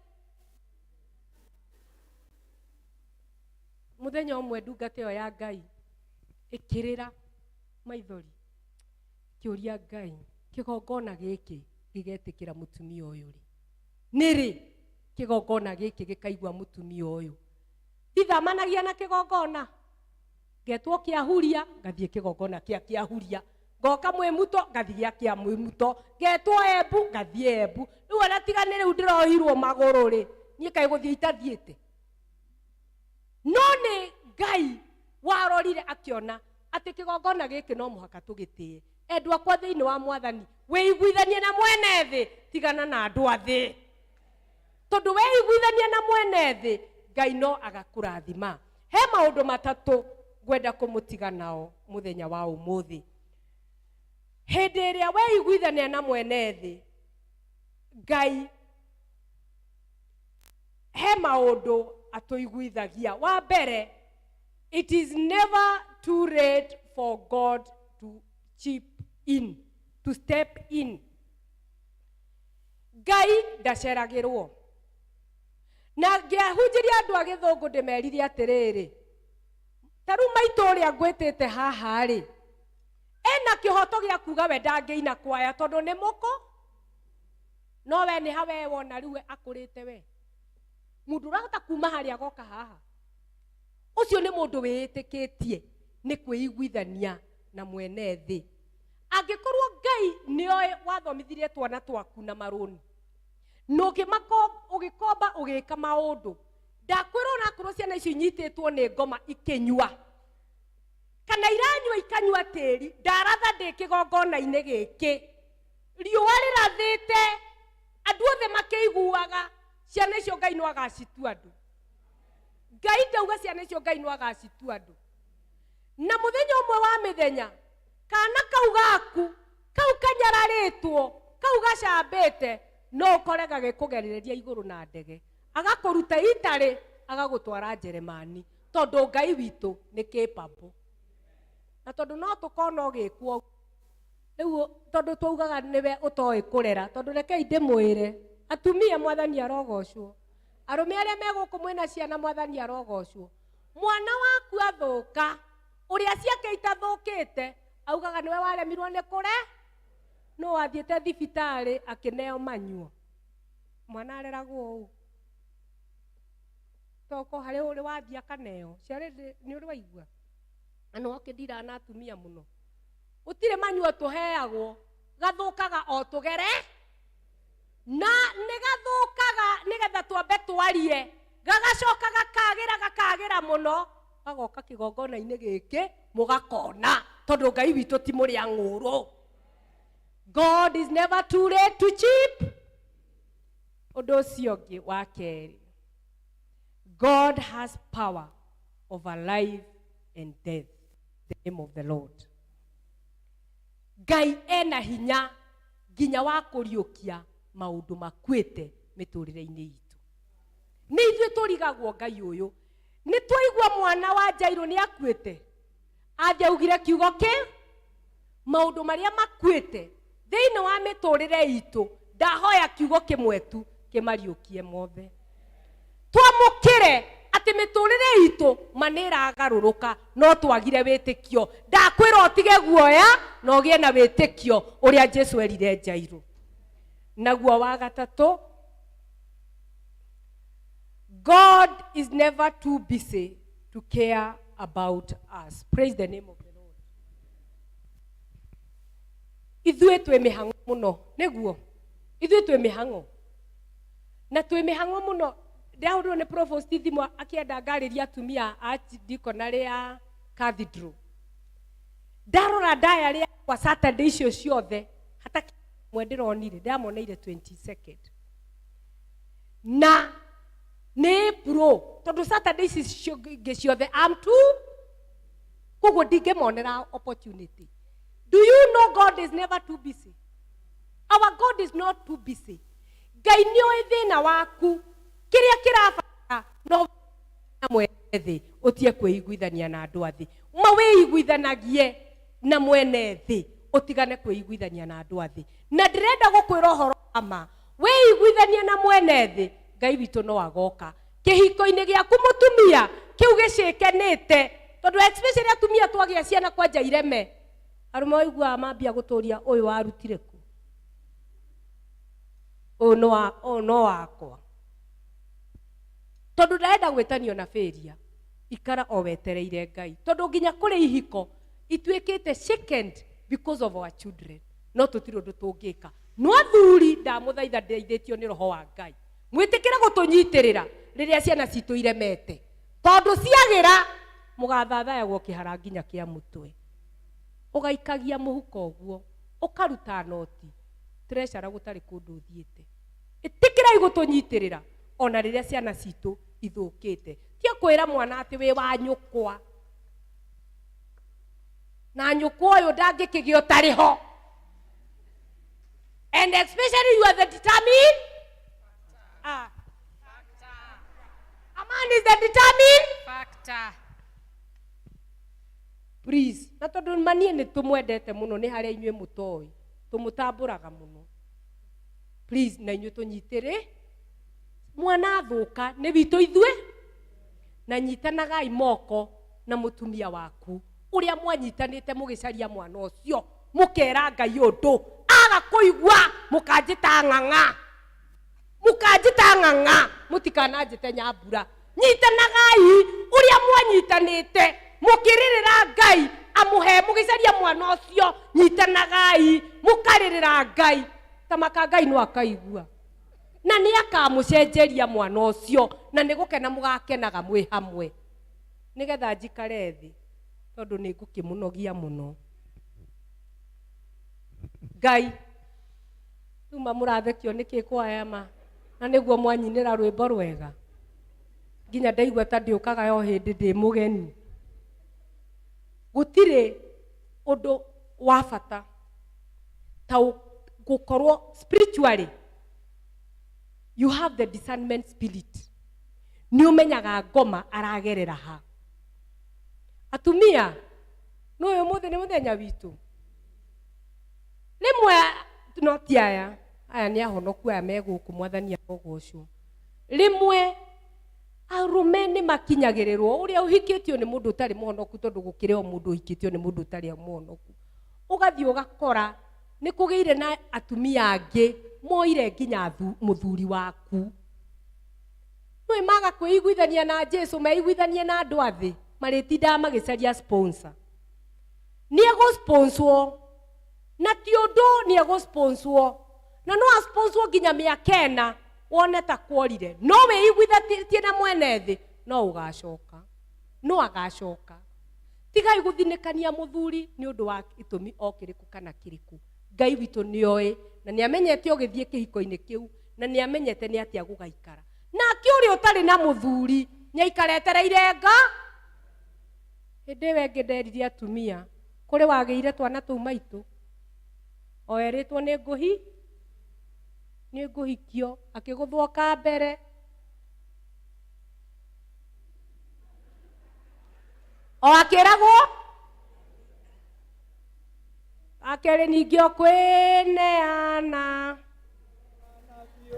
Mũthenya ũmwe ndungata ĩyo ya Ngai ĩkĩrĩra maithori, kĩũria Ngai, kĩgongona gĩkĩ gĩgetĩkĩra mũtumia ũyũ rĩ? Nĩ rĩ kĩgongona gĩkĩ gĩkaigua mũtumia ũyũ? Ndithamanagia na kĩgongona, ngetwo kĩahuria, ngathiĩ kĩgongona kĩa kĩahuria, ngoka mwĩmuto, ngathiĩ gĩa kĩa mwĩmuto, ngetwo Embu, ngathiĩ Embu. Rĩu ona tiga nĩ rĩu ndĩrohirwo magũrũ rĩ, niĩ kaĩ gũthiĩ itathiĩte? No nĩ Ngai warorire akĩona atĩ kĩgongona gĩkĩ no mũhaka tũgĩtĩe. Endwa akwa thĩinĩ wa Mwathani, wĩiguithanie na mwene thĩ, tigana na andũ a thĩ, tondũ weiguithania na mwene thĩ, Ngai no agakũrathima. He maũndũ matatũ ngwenda kũmũtiga nao mũthenya wa ũmũthĩ. Hĩndĩ ĩrĩa weiguithania na mwene thĩ, Ngai he maũndũ atũiguithagia. Wa mbere, it is never too late for God to chip in, to step in. Ngai ndaceragĩrwo. Na ngĩahunjĩria andũ a gĩthũngũ, ndĩmerire atĩrĩrĩ, ta rĩu maitũ ũrĩa ngwĩtĩte haha rĩ, ena kĩhoto gĩa kuga we ndangĩina kwaya tondũ nĩ mũkũ, no we nĩ ha we wona rĩu akũrĩte, we mũndũ ũrahota kuma harĩa agoka haha, ũcio nĩ mũndũ wĩĩtĩkĩtie nĩ kwĩiguithania na mwene thĩ. Angĩkorwo Ngai nĩoĩ wathomithirie twana twaku na marũni, na ũgĩkomba, ũgĩka maũndũ, ndakwĩra onakorwo ciana icio inyitĩtwo nĩ ngoma ikĩnyua kana iranyua ikanyua tĩri, ndaratha ndĩ kĩgongona-inĩ gĩkĩ, riũa rĩrathĩte, andũ othe makĩiguaga, ciana icio Ngai no agacitua andũ. Ngai ndauga ciana icio Ngai no agacitua andũ. Na mũthenya ũmwe wa mĩthenya, kana kau gaku kau kanyararĩtwo, kau gacambĩte, no ũkore gagĩkũgerereria igũrũ na ndege, agakũruta itarĩ, agagũtwara Njeremani, tondũ Ngai witũ nĩ capable. Na tondũ no tũkona ũgĩkwo rĩu, tondũ twaugaga nĩwe ũtoĩ kũrera, tondũ rekei ndĩmwĩre, atumia, Mwathani arogocwo, arũme arĩa me gũkũ mwĩna ciana, Mwathani arogocwo. Mwana waku athũka ũrĩa ciake itathũkĩte, augaga nĩwe waremirwo nĩ kũre, no wathiĩte thibitarĩ akĩneo manyuo. Mwana areragwo ũũ toko harĩ ũrĩ wathiĩ akaneo ciarĩ nĩ ũrĩ waigua na nĩ wakĩndira na atumia mũno, gũtirĩ manyuo tũheagwo, gathũkaga o tũgere na nĩ gathũkaga nĩgetha twambe twarie, gagacoka gakagĩra, gakagĩra mũno, gagoka kĩgongona-inĩ gĩkĩ mũgakona, tondũ Ngai witũ ti mũrĩa ng'ũrũ. God is never too late to chip. Ũndũ ũcio ũngĩ wa kerĩ, God has power over life. and death. The name of the Lord. Ngai ena hinya nginya wa kũriũkia maũndũ makuĩte mĩtũrĩre-inĩ itũ. Nĩ ithuĩ tũrigagwo Ngai ũyũ. Nĩ twaigua mwana wa Jairũ nĩ akuĩte. Athiĩ augire kiugo kĩ maũndũ marĩa makuĩte thĩinĩ wa mĩtũrĩre itũ ndahoya kiugo kĩmwe tu kĩmariũkie mothe. Twamũkĩre atĩ mĩtũrĩre itũ ma nĩ ĩragarũrũka no twagire wĩtĩkio. Ndakwĩra ũtige guoya na ũgĩe na wĩtĩkio ũrĩa Jesu erire Jairũ. Naguo wa gatatũ, God is never too busy to care about us. Praise the name of the Lord. Ithuĩ twĩ mĩhang'o mũno, nĩguo? Ithuĩ twĩ mĩhang'o. Na twĩ mĩhang'o mũno. Ndĩrahũrirwo nĩ provost thimũ akĩenda ngarĩrie atumia a diconary ya cathedral. Ndarora diary yakwa Saturday icio ciothe, hatakĩ mwe ndĩronire, ndĩramoneire 22nd. Na nĩ April, tondũ Saturday ici ingĩ ciothe I'm too, koguo ndingĩmonera opportunity. Do you know God is never too busy? Our God is not too busy. Ngai nĩ oĩ thĩna waku, kĩrĩa kĩrabatara no na mwene thĩ, ũtige kwĩiguithania na andũ a thĩ. Ma wĩiguithanagie na mwene thĩ, ũtigane kwĩiguithania na andũ a thĩ. Na ndĩrenda gũkwĩra ũhoro wa ma, wĩiguithanie na mwene thĩ, Ngai witũ no agoka. Kĩhiko-inĩ gĩaku mũtumia, kĩu gĩcĩkenĩte, tondũ especially atumia twagĩa ciana kwanja ireme, arũme waiguaga mambia gũtũria ũyũ warutire kũ? Ũyũ no wa, ũyũ no wakwa. Tondũ ndarenda gwĩtanio na failure, ikara o wetereire Ngai. Tondũ nginya kũrĩ ihiko ituĩkĩte shaken because of our children. No tũtirĩ ũndũ tũngĩka. No athuri ndamũthaitha ndeithĩtio nĩ roho wa Ngai. Mwĩtĩkĩre gũtũnyitĩrĩra rĩrĩa ciana citũ iremete. Tondũ ciagĩra mũgathathayagwo kĩhara nginya kĩa mũtwe. Ũgaikagia mũhuko ũguo, ũkaruta noti, treasurer gũtarĩ kũndũ ũthiĩte. Ĩtĩkĩrai gũtũnyitĩrĩra ona rĩrĩa ciana citũ ithũkĩte. Tiga kwĩra mwana atĩ wĩ wa nyũkwa. Na nyũkwa ũyũ ndangĩkĩgĩa ũtarĩ ho. And especially you are the determined. A man is the determined factor. Please. Na tondũ manie nĩ tũmwendete mũno, nĩ harĩa inyuĩ mũtoĩ, tũmũtambũraga mũno. Please, na inyuĩ tũnyitĩrĩ. Mwana athũka nĩ witũ ithuĩ. Na nyitanagai moko na mũtumia waku ũrĩa mwanyitanĩte mũgĩcaria mwana ũcio, mũkera Ngai ũndũ, aga kũigua mũkanjĩta ng'ang'a, mũkanjĩta ng'ang'a, mũtikananjĩte nyambura. Nyitanagai ũrĩa mwanyitanĩte mũkĩrĩrĩra Ngai amũhe, mũgĩcaria mwana ũcio, nyitanagai mũkarĩrĩra Ngai, tamaka Ngai no akaigua na nĩ akamũcenjeria mwana ũcio, na nĩ gũkena mũgakenaga mwĩ hamwe. Nĩgetha njikare thĩ tondũ nĩ ngũkĩmũnogia mũno. Ngai, rĩu ma mũrathekio nĩkĩ kwaya ma, na nĩguo mwanyinĩra rwĩmbo rwega nginya ndaigua ta ndĩũkaga o hĩndĩ ndĩ mũgeni. Gũtirĩ ũndũ wa bata ta gũkorwo spiritually you have the discernment spirit. Nĩ ũmenyaga ngoma aragerera ha. Atumia, nĩ ũyũ ũmũthĩ nĩ mũthenya witũ. Rĩmwe no ti aya, aya nĩ ahonoku aya me gũkũ, mwathani arogocwo. Rĩmwe arũme nĩ makinyagĩrĩrwo ũrĩa ũhikĩtio nĩ mũndũ ũtarĩ mũhonoku, tondũ gũkĩrĩ o mũndũ ũhikĩtio nĩ mũndũ ũtarĩ mũhonoku. Ũgathiĩ ũgakora nĩ kũgĩire na atumia angĩ moire nginya mũthuri waku. Nĩũĩ maga kwĩiguithania na Jesu, meiguithanie na andũ a thĩ, marĩtindaga magĩcaria sponsor. Nĩ egũ-sponsor, na ti ũndũ nĩ egũ-sponsor, na no a-sponsor nginya mĩaka ĩna wone ta kworire. No wĩiguithanĩtie na mwene thĩ, no ũgacoka, no agacoka. Tigai gũthinĩkania mũthuri nĩ ũndũ wa gĩtũmi o kĩrĩkũ kana kĩrĩkũ. Ngai witũ nĩoĩ, na nĩamenyete ũgĩthiĩ kĩhiko-inĩ kĩu, na nĩamenyete nĩ atĩa gũgaikara. Nake ũrĩa ũtarĩ na mũthuri nĩaikara etereire nga. Hĩndĩ ĩyo ĩngĩ nderire atumia kũrĩ wagĩire twana tũu maitũ o erĩtwo nĩ ngũhi nĩ ngũhikio akĩgũthwo ka mbere o akĩragwo akerĩ ningĩ o kwĩneana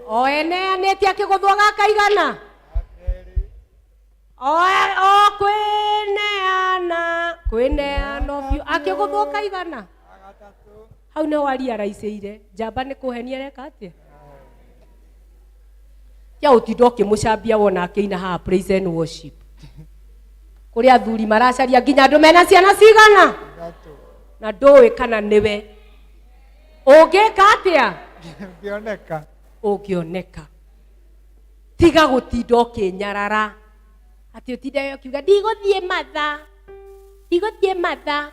o eneanĩte akĩgũthwo gakaigana o o kwĩneana kwĩneana biũ akĩgũthwo kaigana hau nĩho ariaraicĩire njamba nĩ kũhenia areka atĩa tia ũtinda ũkĩmũcambia wona akĩina haha praise and worship kũrĩ athuri maracaria nginya andũ mena ciana cigana na ndũĩ kana nĩwe ũngĩka atĩa Ũngĩoneka. Ũngĩoneka. Tiga gũtinda ũkĩnyarara atĩ ũtinde ũkiuga ndigũthiĩ matha ndigũthiĩ matha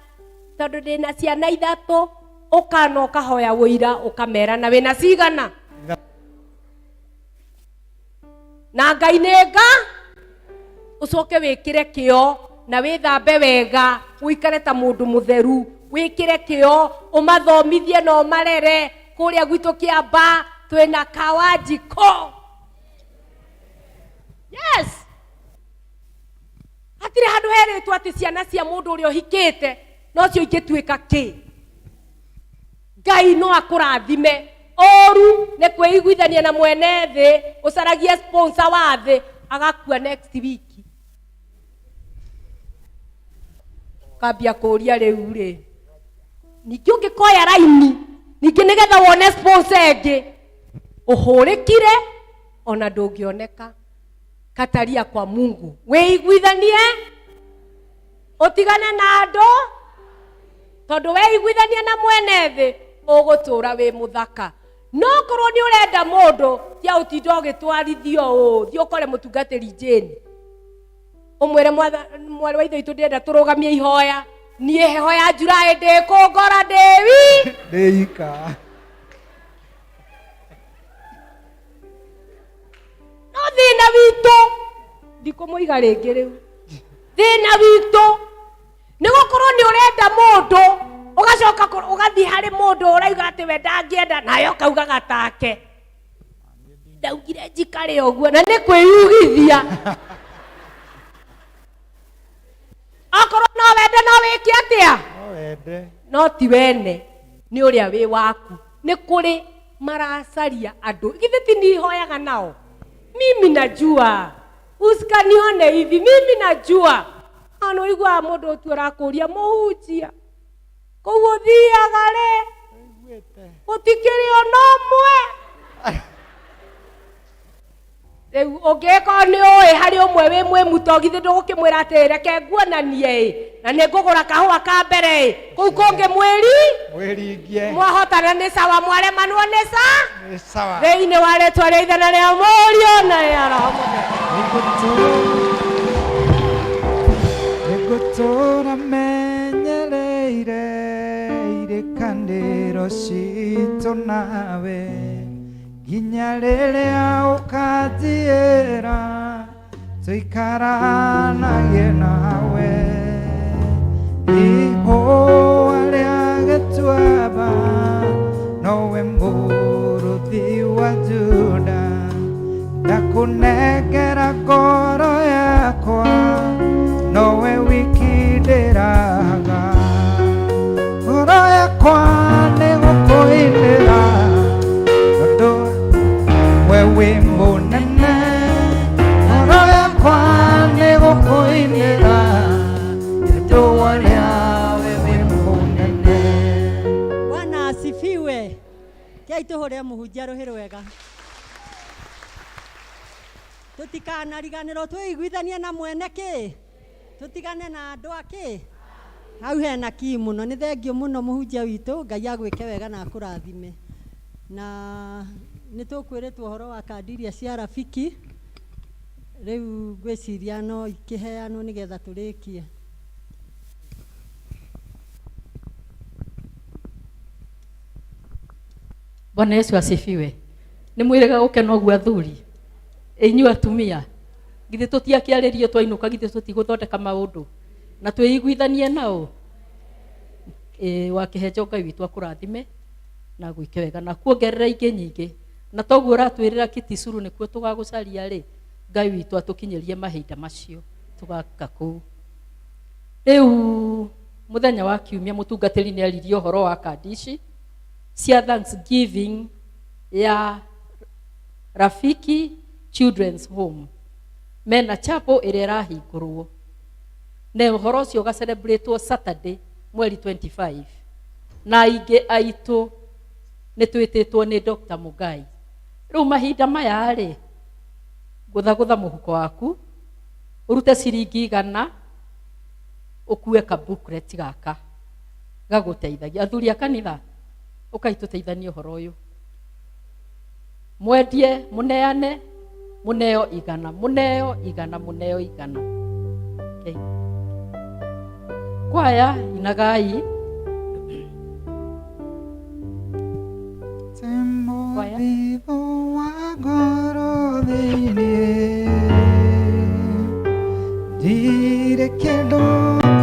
tondũ ndĩna ciana ithatũ ũkana ũkahoya ũira ũkamera na wĩna cigana na ngai nĩ nga ũcoke wĩkĩre kĩo na wĩthambe wega ũikare ta mũndũ mũtheru wĩkĩre kĩo ũmathomithie na ũmarere kũrĩa gwitũ kĩamba twĩna kawanjiko yes hatirĩ handũ herĩtwo atĩ ciana cia mũndũ ũrĩa ũhikĩte nocio ingĩtuĩka kĩ ngai no akũrathime ũru nĩ kwĩiguithania na mwene thĩ ũcaragie sponsor wa thĩ agakua next week kambia kũria rĩu rĩ ningĩ ũngĩkoya raini ningĩ nĩgetha wone sponsor ĩngĩ ũhũrĩkire ona ndũngĩoneka kataria kwa mungu wĩiguithanie ũtigane na andũ tondũ weiguithania na mwene thĩ ũgũtũra wĩ mũthaka no korwo nĩ ũrenda mũndũ tia ũtinda ũgĩtwarithio ũũ thiĩ ũkore mũtungatĩri Jane ũmwĩre mwarĩ wa ithe witũ ndĩrenda tũrũgamie ihoya niĩ heho ya Julaĩ ndĩkũngora ndĩwi Ndĩika. No thĩna witũ ndikũmũiga rĩngĩ rĩu thĩna witũ nĩ gũkorwo nĩ ũrenda mũndũ ũgacoka ũgathiĩ harĩ mũndũ ũrauga atĩ we ndangĩenda nawe ũkaugaga take ndaugire njikare ũguo na nĩ kwĩyugithia okorwo no wende no wĩke atĩa No wende. No ti wene nĩ ũrĩa wĩ waku nĩ kũrĩ maracaria andũ githĩ ti nihoyaga nao mimi najua usikanione hivi mimi najua ano iguaga mũndũ ũtu ũrakũria mũhunjia kũu ũthiaga rĩ gũtikĩrĩ ona ũmwe rĩu ũngĩkorwo nĩ ũĩ harĩ ũmwe wĩ mwĩmuto githĩ ndũgũkĩmwĩra atĩ reke nguonanie ĩ na nĩ ngũgũra kahũa ka mbere ĩ kũu kũngĩ mwĩri Mwĩringie. mwahotana nĩ sawa mwaremanwo nĩ sa Nĩ sawa. thĩinĩ wa rĩtwa rĩa ithe na rĩa mũriũ na rĩa roho mũtheru Nĩngũtũũra menyereire irĩkanĩro citũ nawe nginya rĩrĩa ũkanjĩra tũikaranagie nawe ihũa rĩa gĩtuamba nowe mũrũthi wa Juda ndakũnengera ngoro yakwa nowe wiki ndĩraga ngoro yakwa nĩgũkũinĩra tondũ we wĩ mũnene ngoro yakwa nĩgũkũinĩra tondũ ũrĩa we wĩ mũnene. Bwana asifiwe. Kei tũhũre mũhunjia rũhĩ rwega. Tũtikanariganĩrwo twĩiguithanie na mwene kĩ tũtigane na andũ akĩ hau hena kii mũno nĩ thengio mũno mũhunjia witũ ngai agwĩke wega na akũrathime na nĩ tũkwĩrĩtwo ũhoro wa kandi iria cia rafiki rĩu ngwĩciria no ikĩheanwo nĩgetha tũrĩkie. Bwana Yesu asifiwe. Nĩ mwĩrĩga gũkena ũguo athuri inyuĩ atumia githĩ tũtiakĩarĩrio twainũka githĩ tũtigũthondeka maũndũ Na twĩiguithanie nao. Ĩ wakĩhenjo Ngai witũ akũrathime na gwĩke wega na kuongerera ingĩ nyingĩ. Na toguo ũratwĩrĩra Kitisuru nĩkuo tũgagũcaria rĩ, Ngai witũ atũkinyĩrie mahinda macio tũgaka kũu. Rĩu mũthenya wa kiumia mũtungatĩri nĩ aririe ũhoro wa kandi ici cia Thanksgiving ya Rafiki Children's Home. Mena chapel ĩrĩa ĩrahingũrwo. Na ũhoro ũcio ũgacelebrate Saturday mweri 25. Na aingĩ aitũ nĩ twĩtĩtwo nĩ Dr. Mugai. Rĩu mahinda maya rĩ, gũthagũtha mũhuko waku, ũrute ciringi 100, ũkue ka booklet gaka gagũteithagia. Athuri a kanitha, ũkai tũteithanie ũhoro ũyũ. Mwendie, mũneane, mũneo 100, mũneo 100, mũneo 100. Okay. Kwaya, inagai. Kwaya. Wa ngoro thĩinĩ ndirĩ kĩndũ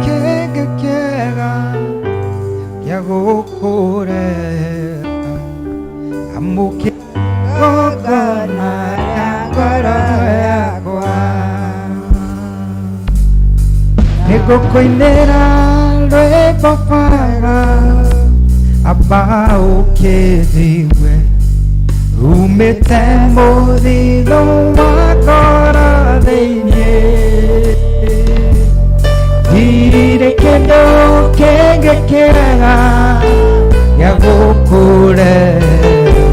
kĩngĩ kĩega gĩa gũkũrehera amũkĩra igongona rĩa ngoro yakwa nĩngũkũinĩra rwĩmbo Baba amba ũkĩnjigue rumĩte mũthithũ wa ngoro thĩinĩ ndirĩ kĩndũ kĩngĩ kĩega gĩa gũkũrehera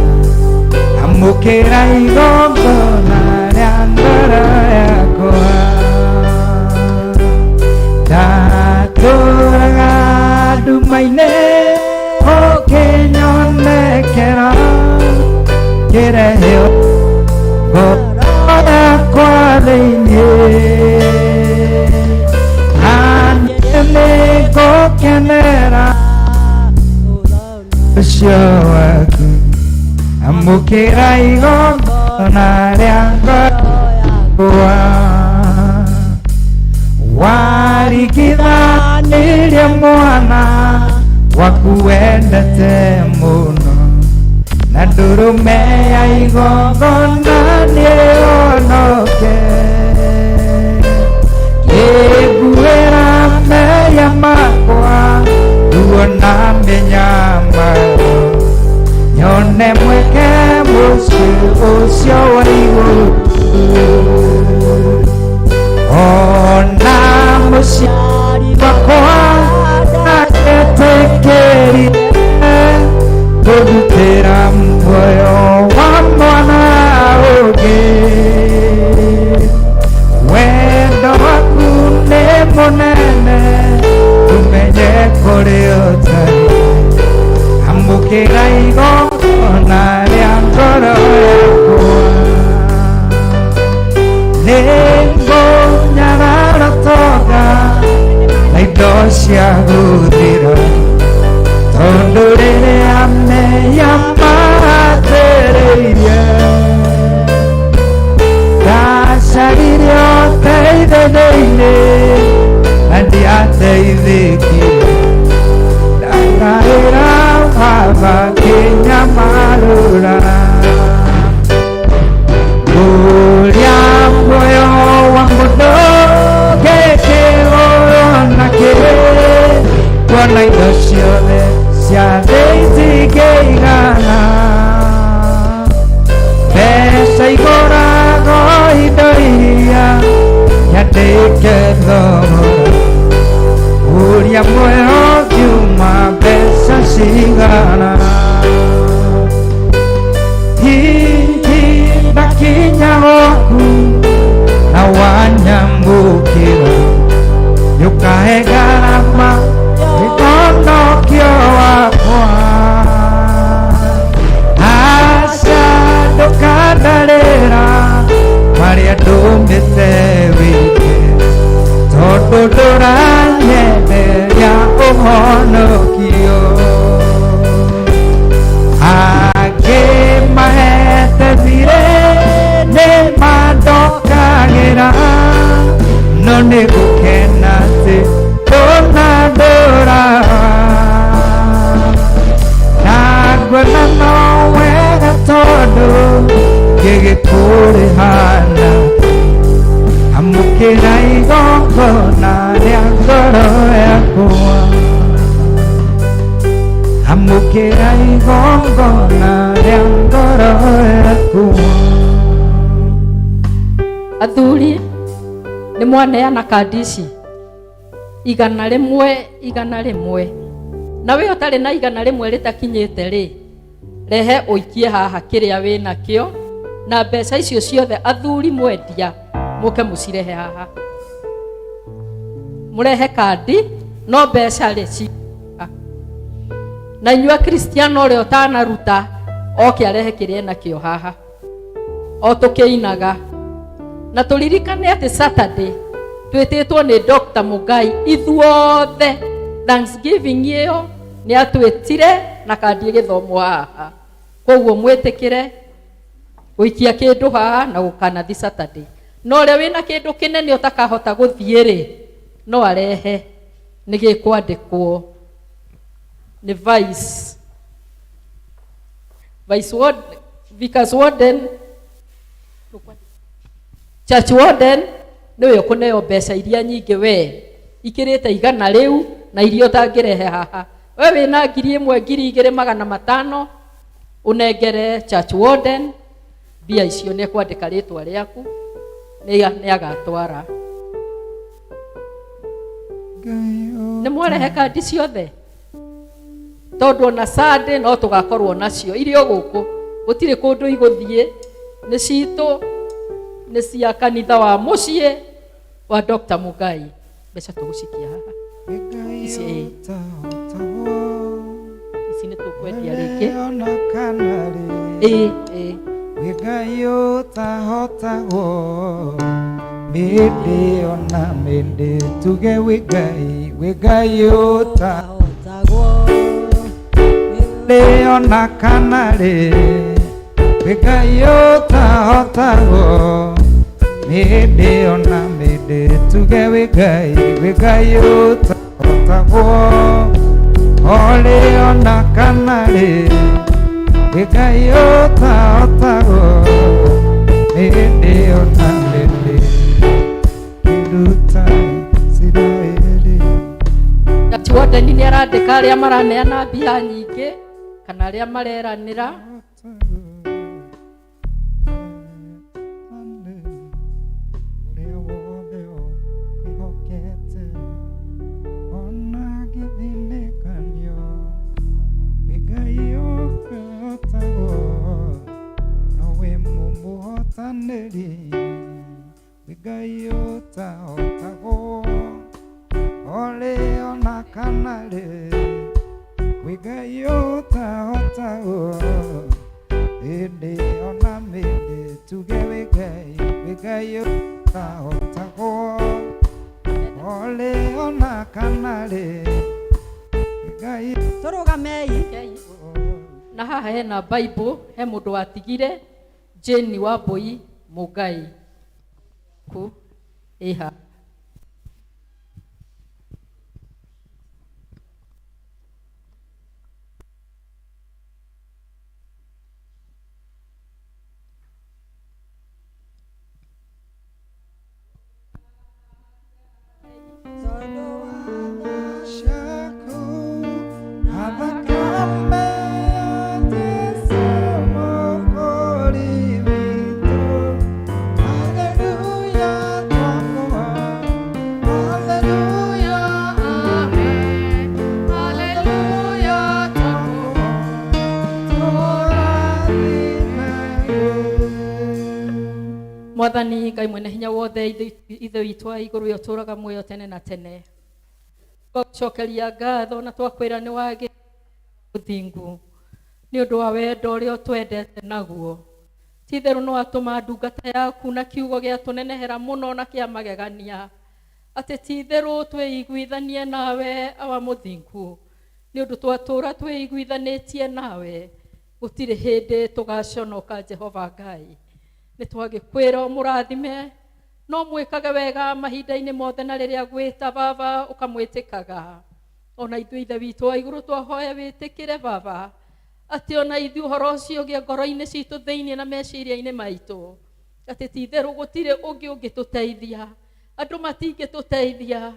amũkĩra igongona rĩa ngoro yakwa ndatũraga nduma-inĩ ũkĩnyonekera kĩrehe ngoro yakwa thĩinĩ na niĩ nĩngũkenera ũcio waku amũkĩra igongona rĩa ngoro yakwa warigithanirie mwana waku wendete mũno na ndũrũme ya igongona nĩĩhonoke ngĩnguĩra mehia makwa ruo na mĩnyamaro nyone mweke mũciĩ ũcio wa igũrũ ona mũciari wakwa ndetĩkĩrire kũrutĩra muoyo wa mwana ũngĩ wendo waku nĩ mũnene tũmenye kũrĩa ũtarĩ amũkĩra igongona rĩa ngoro yakwa nĩngũnyarara tonga na indo cia gũthira tondũ rĩrĩa mehia mathĩrĩirie ndacaririe ũteithio thĩinĩ na ndiateithĩkire ndakaĩra Baba kĩnyamarũra ũrĩa muoyo wa mũndũ gĩkĩgũrwo nakĩ kuona indo ciothe cia thĩ itingĩigana mbeca igũragwo indo iria nyandĩke thogora ũrĩa muoyo ũngiuma mbeca cigana hihi ndakinya gwaku na wanyamũkĩra nĩũkahe ngarama ũhonokio wakwa aca ndũkandarĩra marĩa ndũmĩte wĩke tondũ ndũranyenderia ũhonokio angĩ mahete thirĩ nĩ mandokagĩra no nĩ gũkena atĩ na ndũraga na nguona no wega tondũ ngĩgĩkũrĩhana amũkĩra igongona rĩa ngoro yakwa amũkĩra igongona rĩa ngoro yakwa Athuri nĩ mwaneana kandi ici 100 100 na we ũtarĩ na 100 rĩtakinyĩte rĩ rehe ũikie haha kĩrĩa wĩ nakĩo na mbeca icio ciothe athuri mwendia mũke mũcirehe haha mũrehe kandi no mbeca rĩ ci na inyuĩ akristiano ũrĩa ũtanaruta oke arehe kĩrĩa enakĩo haha o tũkĩinaga na tũririkane atĩ Saturday twĩtĩtwo nĩ Dr. Mugai ithuothe Thanksgiving ĩyo nĩ atwĩtire na kandi ĩgĩthomwo haha koguo mwĩtĩkĩre gũikia kĩndũ haha na gũkanathi Saturday no ũrĩa wĩna kĩndũ kĩnene ũtakahota gũthiĩ rĩ no arehe nĩ gĩkwandĩkwo nĩ vice vice ward, Vickers warden church warden nĩwe ũkũneo mbeca iria nyingĩ we ikĩrĩte 100 rĩu na iria ũtangĩrehe haha we wĩna 1000 2500 ũnengere church warden mbia icio nĩ ekwandĩka rĩtwa rĩaku nĩ agatwara nĩ mwarehe kandi ciothe tondũ ona Sunday no tũgakorwo nacio irio gũkũ gũtirĩ kũndũ igũthiĩ nĩ citũ nĩ cia kanitha wa mũciĩ wa Dr. Mugai mbeca tũgũcikia haha ici ĩĩ. Ici nĩ tũkwendia rĩngĩ ona kana rĩ ĩĩ ĩĩ wĩ Ngai ũtahotagwo mĩndĩ ona mĩndĩ tuge wĩ Ngai wĩ Ngai ũtahotagwo rĩ ona kana rĩ wĩ Ngai ũtahotagwo mĩndĩ ona mĩndĩ tuge wĩ Ngai wĩ Ngai ũtahotagwo orĩ ona kana rĩ wĩ Ngai ũtahotagwo mĩndĩ ona mĩndĩ kĩruta Isiraeli Church warden nĩ arandĩka arĩa maraneana mbia nyingĩ kana arĩa mareranĩra ũrĩa wothe ũkwĩhokete ona ngĩthĩnĩkanio wĩ Ngai ũtahotagwo nowe mũmũhotanĩri wĩ Ngai ũtahotagwo orĩ ona kana rĩ wĩ Ngai ũtahotagwo hĩndĩ ona mĩndĩ tuge wĩ Ngai wĩ Ngai ũtahotagwo orĩ ona kana rĩ wĩ Ngai tũrũgamei na haha hena bible he mũndũ watigire Jane wa Mbui Mugai ku ĩha Thakame ya Jesũ Mũkũũri witũ. Haleluya, twakũhoya. Haleluya, amen. Haleluya, twakũhoya. Tũrathime Mwathani Ngai mwene hinya wothe ithe witũ wa igũrũ ũrĩa ũtũũraga muoyo tene na tene twagũcokeria ngatho na twakwĩra nĩ wagĩ ũthingu nĩ ũndũ wa wendo ũrĩa ũtwendete naguo ti itherũ nĩ watũma ndungata yaku na kiugo gĩa tũnenehera mũno na kĩa magegania atĩ ti itherũ twĩiguithanie nawe awa mũthingu nĩ ũndũ twatũũra twĩiguithanĩtie nawe gũtirĩ hĩndĩ tũgaconoka Jehova Ngai nĩ twagĩkwĩra ũmũrathime No mwĩkage wega mahinda-inĩ mothe na rĩrĩa gwĩta baba ũkamwĩtĩkaga. Ona ithuĩ ithe witũ wa igũrũ twahoya wĩtĩkĩre baba atĩ ona ithuĩ ũhoro ũcio ũgĩe ngoro-inĩ citũ thĩinĩ na meciria-inĩ maitũ atĩ ti itherũ gũtirĩ ũngĩ ũngĩtũteithia andũ matingĩtũteithia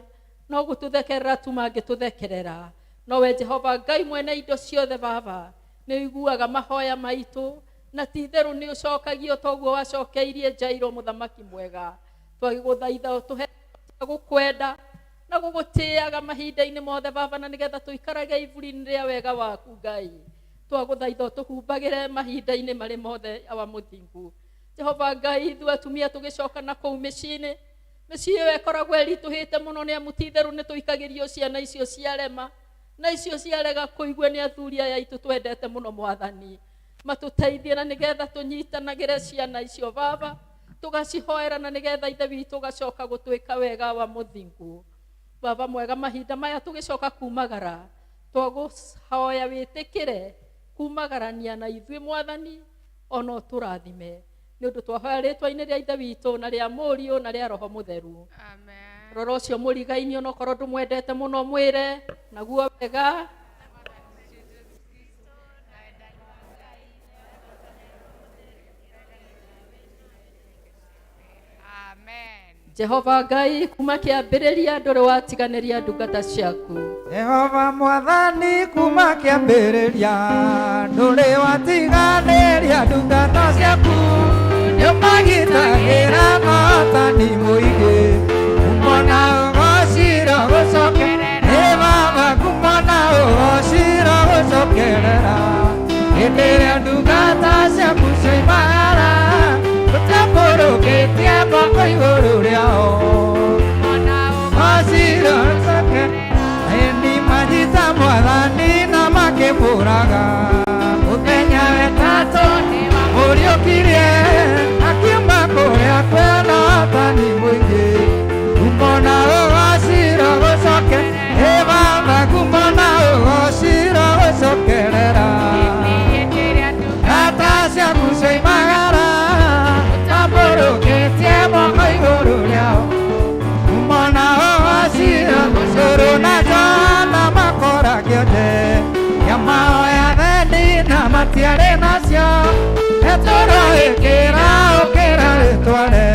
no gũtũthekerera tu mangĩtũthekerera nowe Jehova Ngai mwene indo ciothe baba nĩ ũiguaga mahoya maitũ na ti itherũ nĩ ũcokagia toguo wacokeirie Jairo mũthamaki mwega twagĩgũthaitha ũtũhe gũkwenda na gũgũtĩaga mahinda-inĩ mothe baba na nĩgetha tũikarage iburi-inĩ rĩa wega waku Ngai twagũthaitha ũtũhumbagĩre mahinda-inĩ marĩ mothe awa mũthingu Jehova Ngai ithuĩ atumia tũgĩcoka na kũu mĩciĩ-inĩ mĩciĩ ĩyo ĩkoragwo ĩritũhĩte mũno nĩ amu ti itherũ nĩ tũikagĩrio ciana icio ciarema na icio ciarega kũigua nĩ athuri aya aitũ twendete mũno mwathani matũteithie na nĩgetha tũnyitanagĩre ciana icio baba tũgacihoera na nĩgetha ithe witũ ũgacoka gũtwĩka wega wa mũthingu baba mwega mahinda maya tũgĩcoka kumagara twagũhoya wĩtĩkĩre kumagarania na ithuĩ mwathani ona ũtũrathime nĩ ũndũ twahoya rĩtwa-inĩ rĩa ithe witũ na rĩa mũriũ na rĩa roho mũtheru rora ũcio mũrigaini onokorwo ndũmwendete mũno mwĩre naguo wega Jehova Ngai kuma kĩambĩrĩria ndũrĩ watiganĩria ndungata ciaku Jehova mwathani kuma kĩambĩrĩria ndũrĩ watiganĩria ndungata ciaku nĩũmagitagĩra mahotani mũingĩ kumona ũgociro gũcokerera nĩ baba kumona ũgociro gũcokerera hĩndĩ ĩrĩa ndungata ciaku cioimagara ũtambũrũkĩtie moko igũrũ rĩao ũgociro gũcokerera Eni manyita mwathani na makĩmũraga mũthenya wetatũ mũriũkirie akiuma kũrĩa kwĩna ũhotani mũingĩ kumona ũgociro gũcoke ĩ baba kumona ũgociro gũcokerera ngata ciaku cioimagara ũtambũrũkĩtie moko igũrũ rĩao kumona ũgociro gũcũrũ na Johana makora kĩonje kĩamahoya thendi na matiarĩ nacio Petero ĩkĩra ũkĩra rĩtware